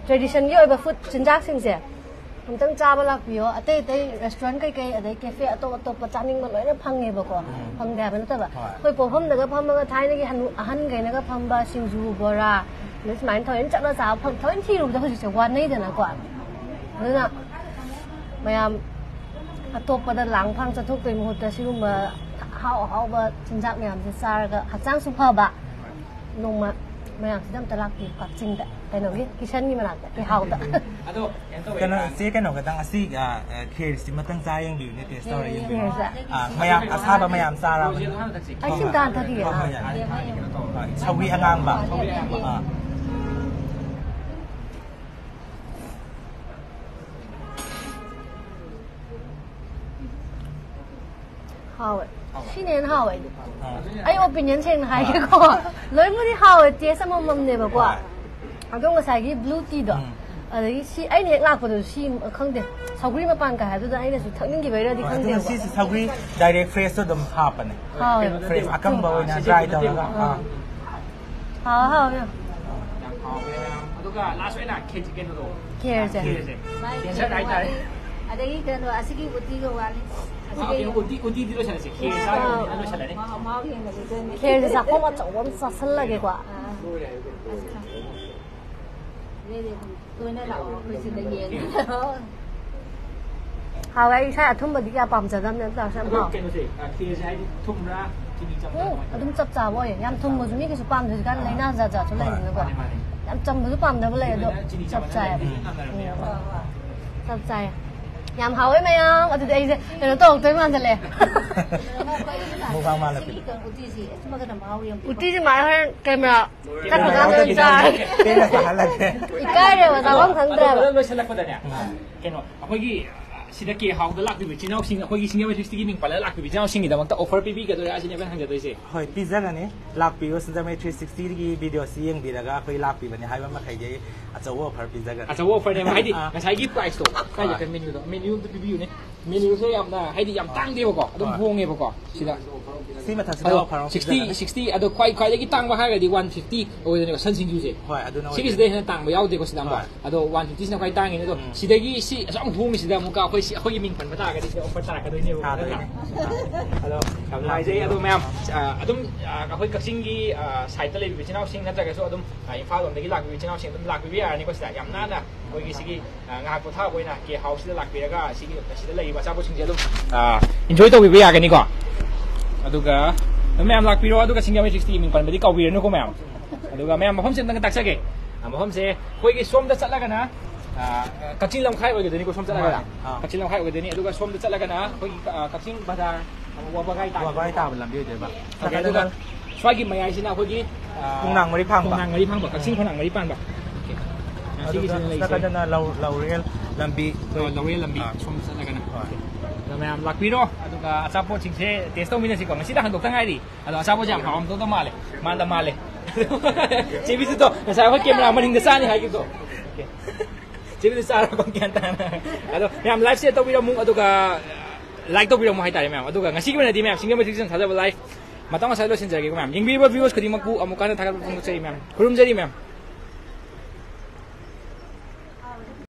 ꯇ꯭ꯔꯦꯗꯤꯁꯟꯒꯤ ꯑꯣꯏꯕ ꯐꯨꯗ ꯆꯤꯟꯖꯥꯛꯁꯤꯡꯁꯦ ꯑꯝꯇꯪ ꯆꯥꯕ ꯂꯥꯛꯄꯤꯌꯣ꯫ ꯑꯇꯩ ꯑꯇꯩ ꯔꯦꯁꯇꯨꯔꯦꯟ ꯀꯩꯀꯩ, ꯑꯗꯩ ꯀꯦꯐꯦ ꯑꯇꯣꯞ ꯑꯇꯣꯞꯄ ꯆꯥꯅꯤꯡꯕ ꯂꯣꯏꯅ ꯐꯪꯉꯦꯕꯀꯣ꯫ ꯎꯝ꯫ ꯐꯪꯗꯦ ꯍꯥꯏꯕ ꯅꯠꯇꯕ꯫ ꯍꯣꯏ꯫ ꯑꯩꯈꯣꯏ ꯄꯣꯛꯐꯝꯗꯒ ꯐꯝꯃꯒ ꯊꯥꯏꯅꯒꯤ ꯍꯅꯨ-, ꯑꯍꯟꯈꯩꯅꯒ ꯐꯝꯕ ꯁꯤꯡꯖꯨ, ꯕꯣꯔꯥ, ꯑꯗꯩ ꯁꯨꯃꯥꯏꯅ ꯊꯑꯣꯏꯅ ꯆꯠꯂ ꯆꯥꯕ ꯐꯪ-, ꯊꯑꯣꯏꯅ ꯊꯤꯔꯨꯕꯗ ꯍꯧꯖꯤꯛꯁꯦ ꯋꯥꯅꯩꯗꯅꯀꯣ꯫ ꯑꯗꯨꯅ ꯃꯌꯥꯝ ꯑꯇꯣꯞꯄꯗ ꯂꯥꯡ ꯐꯥꯡ ꯆꯠꯊꯣꯛꯇꯣꯏ ꯃꯍꯨꯠꯇ ꯁꯤꯒꯨꯝꯕ ꯑꯍꯥꯎ ꯑꯍꯥꯎꯕ ꯆꯤꯟꯖꯥꯛ ꯃꯌꯥꯝꯁꯦ ꯆꯥꯔꯒ ꯍꯛꯆꯥꯡꯁꯨ ꯐꯕ꯫ ꯅꯣꯡꯃ ꯃꯌꯥꯝꯁꯤꯗ ꯑꯝꯇ ꯂꯥꯛꯄꯤꯌꯨ, ꯀꯛꯆꯤꯡꯗ, ꯀꯩꯅꯣꯒꯤ, ꯀꯤꯁꯟꯒꯤ ꯃꯅꯥꯛꯇ, ꯀꯤꯍꯥꯎꯗ꯫ ꯑꯗꯣ ꯀꯩꯅꯣ ꯇꯧꯋꯦ, ꯀꯩꯅꯣ, ꯆꯦ, ꯀꯩꯅꯣ ꯈꯇꯪ, ꯑꯁꯤ, ꯑ, ꯑ, ꯈꯦꯔꯁꯤ ꯃꯇꯪ ꯆꯥ ꯌꯦꯡꯕꯤꯌꯨꯅꯦ, ꯇꯦꯁ ꯇꯧꯔ ꯌꯦꯡꯕꯤꯌꯨ꯫ ꯈꯦꯔꯁꯦ꯫ ꯑ, ꯃꯌꯥꯝ ꯑꯁꯥꯕ ꯃꯌꯥꯝ ꯆꯥꯔꯕꯅꯤꯅ꯫ ꯑꯩ ꯁꯤ ꯑꯝꯇ ꯍꯥꯟꯅ ꯊꯛꯈꯤꯒꯦ꯫ ꯍꯣꯏ, ꯍꯣꯏ, ꯑꯥ꯫ ꯌꯥꯅꯤ, ꯌꯥꯅꯤ, ꯀꯩꯅꯣ ꯇꯧꯔꯣ꯫ ꯍꯣꯏ, ꯁꯧꯒ꯭ꯔꯤ ꯑꯉꯥꯡꯕ꯫ ꯁꯧꯒ꯭ꯔꯤ ꯑꯉꯥꯡꯕ꯫ ꯑꯥ꯫ ꯍꯥꯎꯋꯦ꯫ ꯍꯥꯎꯕ꯭ꯔꯥ? ꯁꯤꯅ ꯍꯦꯟꯅ ꯍꯥꯎꯋꯦ ꯑꯩꯗꯤ꯫ ꯑꯥ꯫ ꯑꯩ ꯑꯣꯄꯤꯅꯤꯌꯟ ꯁꯦꯡꯅ ꯍꯥꯏꯒꯦꯀꯣ꯫ ꯂꯣꯏꯅꯃꯛꯗꯤ ꯍꯥꯎꯋꯦ, ꯇꯦꯁ ꯑꯃꯃꯝꯅꯦꯕꯀꯣ꯫ ꯍꯣꯏ꯫ ꯑꯗꯣ ꯉꯁꯥꯏꯒꯤ ꯕ꯭ꯂꯨ ꯇꯤꯗꯣ, ꯎꯝ꯫ ꯑꯗꯒꯤ ꯁꯤ ꯑꯩꯅ ꯍꯦꯛ ꯂꯥꯛꯄꯗꯁꯨ ꯁꯤ, ꯈꯪꯗꯦ, ꯁꯧꯒ꯭ꯔꯤ ꯃꯄꯥꯟꯒ ꯍꯥꯏꯕꯗꯨꯗ ꯑꯩꯅꯁꯨ ꯊꯛꯅꯤꯡꯈꯤꯕꯩꯔꯗꯤ ꯍꯣꯏ, ꯑꯗꯨꯅ ꯈꯪꯗꯦꯕꯀꯣ꯫ ꯁꯤꯁꯦ ꯁꯧꯒ꯭ꯔꯤ ꯗꯥꯏꯔꯦꯛ ꯐ꯭ꯔꯦꯁꯇꯣ ꯑꯗꯨꯝ ꯍꯥꯞꯄꯅꯦ꯫ ꯍꯥꯎꯋꯦ꯫ ꯐ꯭ꯔꯦꯁ ꯑꯀꯪꯕ ꯑꯣꯏꯅ ꯁꯤꯁꯦ ꯗ꯭ꯔꯥꯏ ꯅꯠꯇꯦꯕ꯫ ꯇꯧꯔꯒ꯫ ꯑꯥ꯫ ꯑꯥ꯫ ꯍꯥꯎ, ꯍꯥꯎ, ꯌꯥꯝ꯫ ꯌꯥꯝ ꯍꯥꯎꯋꯦ꯫ ꯑꯗꯨꯒ ꯂꯥꯁ ꯑꯣꯏꯅ ꯈꯦꯆꯤ ꯀꯩꯅꯣꯗꯣ꯫ ꯈꯦꯔꯁꯦ꯫ ꯈꯦꯔꯁꯦ꯫ ꯃꯥꯏ ꯗꯦꯁꯔꯠ ꯈꯦꯔ ꯍꯥꯏꯇꯥꯔꯦ꯫ ꯋꯥꯠꯂꯤ꯫ ꯑꯗꯒꯤ ꯀꯩꯅꯣ, ꯑꯁꯤꯒꯤ ꯎꯇꯤꯒ ꯋꯥꯠꯂꯤ꯫ ꯑꯁꯤꯒꯤ ꯑꯥ, ꯎꯇꯤ, ꯎꯇꯤꯗꯤ ꯂꯣꯏꯁꯜꯂꯁꯤ꯫ ꯈꯦꯔ ꯆꯥꯕ ꯑꯥ꯫ ꯂꯣꯏꯁꯜꯂꯅꯤ꯫ ꯃꯍꯥꯎ, ꯃꯍꯥꯎ ꯌꯦꯡꯉꯁꯤ ꯀꯩꯅꯣ꯫ ꯈꯦꯔꯁꯦ ꯆꯥꯛꯈꯣꯝ ꯑꯆꯧꯕ ꯑꯃ ꯆꯥꯁꯜꯂꯒꯦꯀꯣ꯫ ꯑꯥ꯫ ꯑꯁ, ꯈꯪꯗꯦ꯫ ꯅꯣꯏꯗꯤ ꯑꯗꯨꯝ ꯇꯣꯏꯅ ꯂꯥꯛꯑꯣ, ꯑꯩꯈꯣꯏ ꯁꯤꯗ ꯌꯦꯡꯉꯦ꯫ ꯍꯥꯎꯋꯦ꯫ ꯑꯩ ꯏꯁꯥ ꯑꯊꯨꯝꯕꯗꯤ ꯀꯌꯥ ꯄꯥꯝꯖꯗꯕꯅꯦ, ꯑꯗꯨ ꯇꯥꯔꯁꯨ ꯌꯥꯝ ꯑꯗꯣ ꯍꯥꯎꯋꯦ꯫ ꯀꯩꯅꯣꯁꯦ, ꯑ, ꯈꯦꯔꯁꯦ ꯍꯥꯏꯗꯤ ꯊꯨꯝꯕ꯭ꯔꯥ, ꯆꯤꯅꯤ ꯆꯝꯕ꯭ꯔꯥ, ꯎꯝ, ꯀꯃꯥꯏꯅ ꯑꯗꯨꯝ ꯇꯧꯋꯤ? ꯆꯞ ꯆꯥꯕ ꯑꯣꯏꯌꯦ꯫ ꯌꯥꯝ ꯊꯨꯝꯕꯁꯨ ꯃꯤ ꯀꯩꯁꯨ ꯄꯥꯝꯗꯦ, ꯍꯧꯖꯤꯛꯀꯥꯟ ꯂꯥꯏꯅꯥ ꯖꯥꯠ ꯖꯥꯠꯁꯨ ꯍꯣꯏ, ꯂꯩꯕꯅꯤꯅꯀꯣ꯫ ꯃꯥꯅꯦ, ꯃꯥꯅꯦ꯫ ꯌꯥꯝ ꯆꯝꯕꯁꯨ ꯄꯥꯝꯗꯕ ꯂꯩ, ꯑꯗꯣ ꯑꯗꯨꯃꯥꯏꯅ ꯆꯤꯅꯤ ꯆꯞ ꯆꯥꯕꯅ ꯆꯥꯏꯌꯦꯕ꯫ ꯂꯩꯕꯅꯤꯅ ꯌꯥꯝꯅ ꯎꯝ, ꯍꯣꯏ, ꯍꯣꯏ꯫ ꯆꯞ ꯆꯥꯏꯌꯦ꯫ ꯌꯥꯝ ꯍꯥꯎꯋꯦ ꯃꯌꯥꯝ꯫ ꯑꯗꯨꯗꯤ ꯑꯩꯁꯦ ꯀꯩꯅꯣ ꯇꯧꯔꯛꯇꯣꯏ ꯃꯥꯟꯁꯤꯜꯂꯛꯑꯦ꯫ ꯃꯨꯛꯕꯥꯡ ꯃꯥꯜꯂꯛꯄꯤ꯫ ꯎꯇꯤꯁꯦ ꯃꯥ ꯍꯣꯔꯦꯟ ꯀꯦꯃꯦꯔꯥ ꯀꯠꯄ ꯀꯥꯟꯗ ꯑꯣꯏꯅ ꯆꯥꯔꯒꯦ꯫ ꯄꯦꯟꯅ ꯆꯥꯍꯜꯂꯛꯀꯦ꯫ ꯏꯀꯥꯏꯔꯦꯕ, ꯆꯥꯐꯝ ꯈꯪꯗ꯭ꯔꯦꯕ꯫ ꯑꯗꯣ ꯂꯣꯏꯁꯤꯜꯂꯛꯄꯗꯅꯦ, ꯎꯝ꯫ ꯀꯩꯅꯣ, ꯑꯩꯈꯣꯏꯒꯤ, ꯑ, ꯁꯤꯗ ꯀꯦ ꯍꯥꯎꯗ ꯂꯥꯛꯄꯤꯕ ꯏꯆꯤꯟ ꯏꯅꯥꯎꯁꯤꯡ, ꯑꯩꯈꯣꯏꯒꯤ ꯁꯤꯡꯖꯃꯩ ꯊ꯭ꯔꯤ ꯁꯤꯛꯁꯇꯤꯒꯤ ꯃꯤꯡ ꯄꯜꯂꯒ ꯂꯥꯛꯄꯤꯕ ꯏꯆꯤꯟ ꯏꯅꯥꯎꯁꯤꯡꯒꯤꯗꯃꯛꯇ offer ꯄꯤꯕꯤꯒꯗꯣꯏꯔꯥ ꯁꯤꯅꯦ ꯑꯩꯈꯣꯏꯅ ꯍꯪꯖꯗꯣꯏꯁꯦ꯫ ꯍꯣꯏ, ꯄꯤꯖꯒꯅꯤ꯫ ꯂꯥꯛꯄꯤꯌꯨ, ꯁꯤꯡꯖꯃꯩ ꯊ꯭ꯔꯤ ꯁꯤꯛꯁꯇꯤꯒꯤ videoꯁꯤ ꯌꯦꯡꯕꯤꯔꯒ ꯑꯩꯈꯣꯏ ꯂꯥꯛꯄꯤꯕꯅꯦ ꯍꯥꯏꯕ ꯃꯈꯩꯗꯤ ꯑꯆꯧꯕ offer ꯄꯤꯖꯒꯅꯤ꯫ ꯑꯆꯧꯕ offerꯅꯦꯕ, ꯍꯥꯏꯗꯤ ꯑꯥ꯫ ꯉꯁꯥꯏꯒꯤ priceꯇꯣ, ꯀꯥꯏꯗ ꯑꯥ꯫ Menu ꯑꯃꯇ ꯄꯤꯕꯤꯌꯨꯅꯦ꯫ Menuꯁꯦ ꯌꯥꯝꯅ, ꯍꯥꯏꯗꯤ, ꯌꯥꯝ ꯇꯥꯡꯗꯦꯕꯀꯣ, ꯑꯗꯨꯝ ꯍꯣꯏ꯫ ꯍꯣꯡꯉꯦꯕꯀꯣ ꯁꯤꯗ꯫ ꯁꯤ ꯃꯊꯛꯁꯤꯗ ꯑꯗꯣ offer ꯑꯃ ꯁꯤꯛꯁꯇꯤ, ꯄꯤꯖꯒꯅꯤ꯫ ꯁꯤꯛꯁꯇꯤ, ꯑꯗꯣ ꯈ꯭ꯋꯥꯏ, ꯈ꯭ꯋꯥꯏꯗꯒꯤ ꯇꯥꯡꯕ ꯍꯥꯏꯔꯒꯗꯤ ꯋꯥꯟ ꯐꯤꯐꯇꯤ ꯑꯣꯏꯗꯣꯏꯅꯦꯕ, ꯁꯟ ꯁꯤꯡꯖꯨꯁꯦ꯫ ꯍꯣꯏ, ꯑꯗꯨꯅ ꯁꯤꯒꯤꯁꯤꯗ ꯑꯣꯏꯗꯣꯏꯅꯤ꯫ ꯍꯦꯟꯅ ꯇꯥꯡꯕ ꯌꯥꯎꯗꯦꯀꯣ ꯁꯤꯗ ꯑꯃꯨꯛ꯫ ꯍꯣꯏ꯫ ꯑꯗꯣ ꯋꯥꯟ ꯐꯤꯐꯇꯤꯁꯤꯅ ꯈ꯭ꯋꯥꯏ ꯇꯥꯡꯉꯤꯅꯦ꯫ ꯑꯗꯣ ꯎꯝ꯫ ꯁꯤꯗꯒꯤ ꯁꯤ ꯑꯁꯨꯛ ꯌꯥꯝ ꯍꯣꯡꯉꯤꯁꯤꯗ ꯑꯃꯨꯛꯀ ꯑꯩꯈꯣꯏ ꯁꯤ, ꯑꯩꯈꯣꯏꯒꯤ ꯃꯤꯡ ꯄꯟꯕ ꯇꯥꯔꯒꯗꯤ ꯁꯤ offer ꯇꯥꯔꯛꯀꯗꯣꯏꯅꯦꯕ꯫ ꯇꯥꯗꯣꯏꯅꯦ꯫ ꯑꯗꯣ ꯌꯥꯝ ꯅꯨꯡꯉꯥꯏꯖꯩ꯫ ꯑꯗꯣ ꯃꯌꯥꯝ, ꯑ, ꯑꯗꯨꯝ, ꯑ, ꯑꯩꯈꯣꯏ ꯀꯛꯆꯤꯡꯒꯤ, ꯑ, sideꯇ ꯂꯩꯕꯤꯕ ꯏꯆꯤꯟ ꯏꯅꯥꯎꯁꯤꯡ ꯅꯠꯇ꯭ꯔꯒꯁꯨ ꯑꯗꯨꯝ, ꯑ, ꯏꯝꯐꯥꯜ ꯂꯣꯝꯗꯒꯤ ꯂꯥꯛꯄꯤꯕ ꯏꯆꯤꯟ ꯏꯅꯥꯎꯁꯤꯡ ꯑꯗꯨꯝ ꯂꯥꯛꯄꯤꯕ ꯌꯥꯔꯅꯤꯀꯣ ꯁꯤꯗ꯫ ꯌꯥꯝ ꯅꯥꯟꯅ ꯑꯩꯈꯣꯏꯒꯤ ꯁꯤꯒꯤ, ꯑ, ꯉꯥꯏꯍꯥꯛ ꯄꯣꯊꯥꯕ ꯑꯣꯏꯅ ꯀꯦ ꯍꯥꯎꯁꯁꯤꯗ ꯂꯥꯛꯄꯤꯔꯒ ꯁꯤꯒꯤ, ꯁꯤꯗ ꯂꯩꯔꯤꯕ ꯑꯆꯥꯄꯣꯠꯁꯤꯡꯁꯦ ꯑꯗꯨꯝ, ꯑ, enjoy ꯇꯧꯕꯤꯕ ꯌꯥꯒꯅꯤꯀꯣ꯫ ꯑꯗꯨꯒ ꯑꯗꯨꯝ ꯃꯌꯥꯝ ꯂꯥꯛꯄꯤꯔꯣ, ꯑꯗꯨꯒ ꯁꯤꯡꯖꯃꯩ ꯊ꯭ꯔꯤ ꯁꯤꯛꯁꯇꯤꯒꯤ ꯃꯤꯡ ꯄꯟꯕꯗꯤ ꯀꯥꯎꯕꯤꯔꯅꯨꯀꯣ ꯃꯌꯥꯝ꯫ ꯑꯗꯨꯒ ꯃꯌꯥꯝ ꯃꯐꯝꯁꯦ ꯑꯝꯇꯪ ꯇꯥꯛꯆꯒꯦ꯫ ꯑ, ꯃꯐꯝꯁꯦ ꯑꯩꯈꯣꯏꯒꯤ ꯁꯣꯝꯗ ꯆꯠꯂꯒꯅ, ꯑ, ꯀꯛꯆꯤꯡ ꯂꯝꯈꯥꯏ ꯑꯣꯏꯒꯗꯣꯏꯅꯤꯀꯣ, ꯁꯣꯝ ꯆꯠꯂꯒꯅ꯫ ꯃꯥꯅꯦ꯫ ꯑꯥ꯫ ꯀꯛꯆꯤꯡ ꯂꯝꯈꯥꯏ ꯑꯣꯏꯒꯗꯣꯏꯅꯤ, ꯑꯗꯨꯒ ꯁꯣꯝꯗ ꯆꯠꯂꯒꯅ ꯑꯩꯈꯣꯏꯒꯤ, ꯑ, ꯀꯛꯆꯤꯡ ꯕꯖꯥꯔ, ꯋꯥꯕꯒꯥꯏ ꯇꯥꯕ꯫ ꯋꯥꯕꯒꯥꯏ ꯇꯥꯕ ꯂꯝꯕꯤ ꯑꯣꯏꯗꯣꯏꯕ꯫ OK, ꯑꯗꯨꯒ ꯁ꯭ꯋꯥꯏꯒꯤ ꯃꯌꯥꯏꯁꯤꯅ ꯑꯩꯈꯣꯏꯒꯤ, ꯑ, ꯈꯣꯡꯅꯥꯡ ꯃꯔꯤ ꯐꯥꯡꯕ꯫ ꯈꯣꯡꯅꯥꯡ ꯃꯔꯤ ꯐꯥꯡꯕ, ꯀꯛꯆꯤꯡ ꯈꯣꯡꯅꯥꯡ ꯃꯔꯤ ꯄꯥꯟꯕ꯫ OK꯫ ꯑ, ꯑꯗꯨꯒ ꯁꯤꯒꯤꯁꯤꯅ ꯂꯩꯁꯦ꯫ ꯅꯥꯀꯟꯗꯅ ꯂꯧ-, ꯂꯧꯔꯦꯜ ꯂꯝꯕꯤ꯫ ꯑ, ꯂꯧꯔꯦꯜ ꯂꯝꯕꯤ ꯑꯥ꯫ ꯁꯣꯝꯗ ꯆꯠꯂꯒꯅ꯫ ꯍꯣꯏ꯫ ꯑꯗꯣ ꯃꯌꯥꯝ ꯂꯥꯛꯄꯤꯔꯣ, ꯑꯗꯨꯒ ꯑꯆꯥꯄꯣꯠꯁꯤꯡꯁꯦ taste ꯇꯧꯃꯤꯟꯅꯁꯤꯀꯣ꯫ ꯉꯁꯤꯗ ꯍꯥꯡꯗꯣꯛꯇ ꯉꯥꯏꯔꯤ꯫ ꯑꯗꯣ ꯑꯆꯥꯄꯣꯠꯁꯦ ꯌꯥꯝ ꯍꯥꯎꯔꯝꯗꯧꯗ ꯃꯥꯜꯂꯦ꯫ ꯃꯥꯟꯗ ꯃꯥꯜꯂꯦ꯫ ꯆꯦ ꯕꯤꯖꯨꯗꯣ ꯉꯁꯥꯏ ꯑꯩꯈꯣꯏ camera ꯃꯅꯤꯡꯗ ꯆꯥꯅꯤ ꯍꯥꯏꯈꯤꯕꯗꯣ꯫ OK꯫ ꯆꯦ ꯕꯤꯖꯨ ꯆꯥꯔꯕ ꯒ꯭ꯌꯥꯟ ꯇꯥꯅ꯫ ꯑꯗꯣ ꯃꯌꯥꯝ like share ꯇꯧꯕꯤꯔꯝꯃꯨ, ꯑꯗꯨꯒ like ꯇꯧꯕꯤꯔꯝꯃꯨ ꯍꯥꯏꯇꯥꯔꯦ ꯃꯌꯥꯝ꯫ ꯑꯗꯨꯒ ꯉꯁꯤꯒꯤ ꯑꯣꯏꯅꯗꯤ ꯃꯌꯥꯝ ꯁꯤꯡꯖꯃꯩ ꯊ꯭ꯔꯤ ꯁꯤꯛꯁꯇꯤ ꯊꯥꯖꯕ live ꯃꯇꯥꯡ ꯑꯁ꯭ꯋꯥꯏꯗ ꯂꯣꯏꯁꯤꯟꯖꯔꯒꯦꯀꯣ ꯃꯌꯥꯝ꯫ ꯌꯦꯡꯕꯤꯔꯤꯕ viewers ꯈꯨꯗꯤꯡꯃꯛꯄꯨ ꯑꯃꯨꯛ ꯍꯟꯅ ꯊꯥꯒꯠꯄ ꯐꯣꯡꯗꯣꯛꯆꯔꯤ ꯃꯌꯥꯝ꯫ ꯈꯨꯔꯨꯝꯖꯔꯤ ꯃꯌꯥꯝ꯫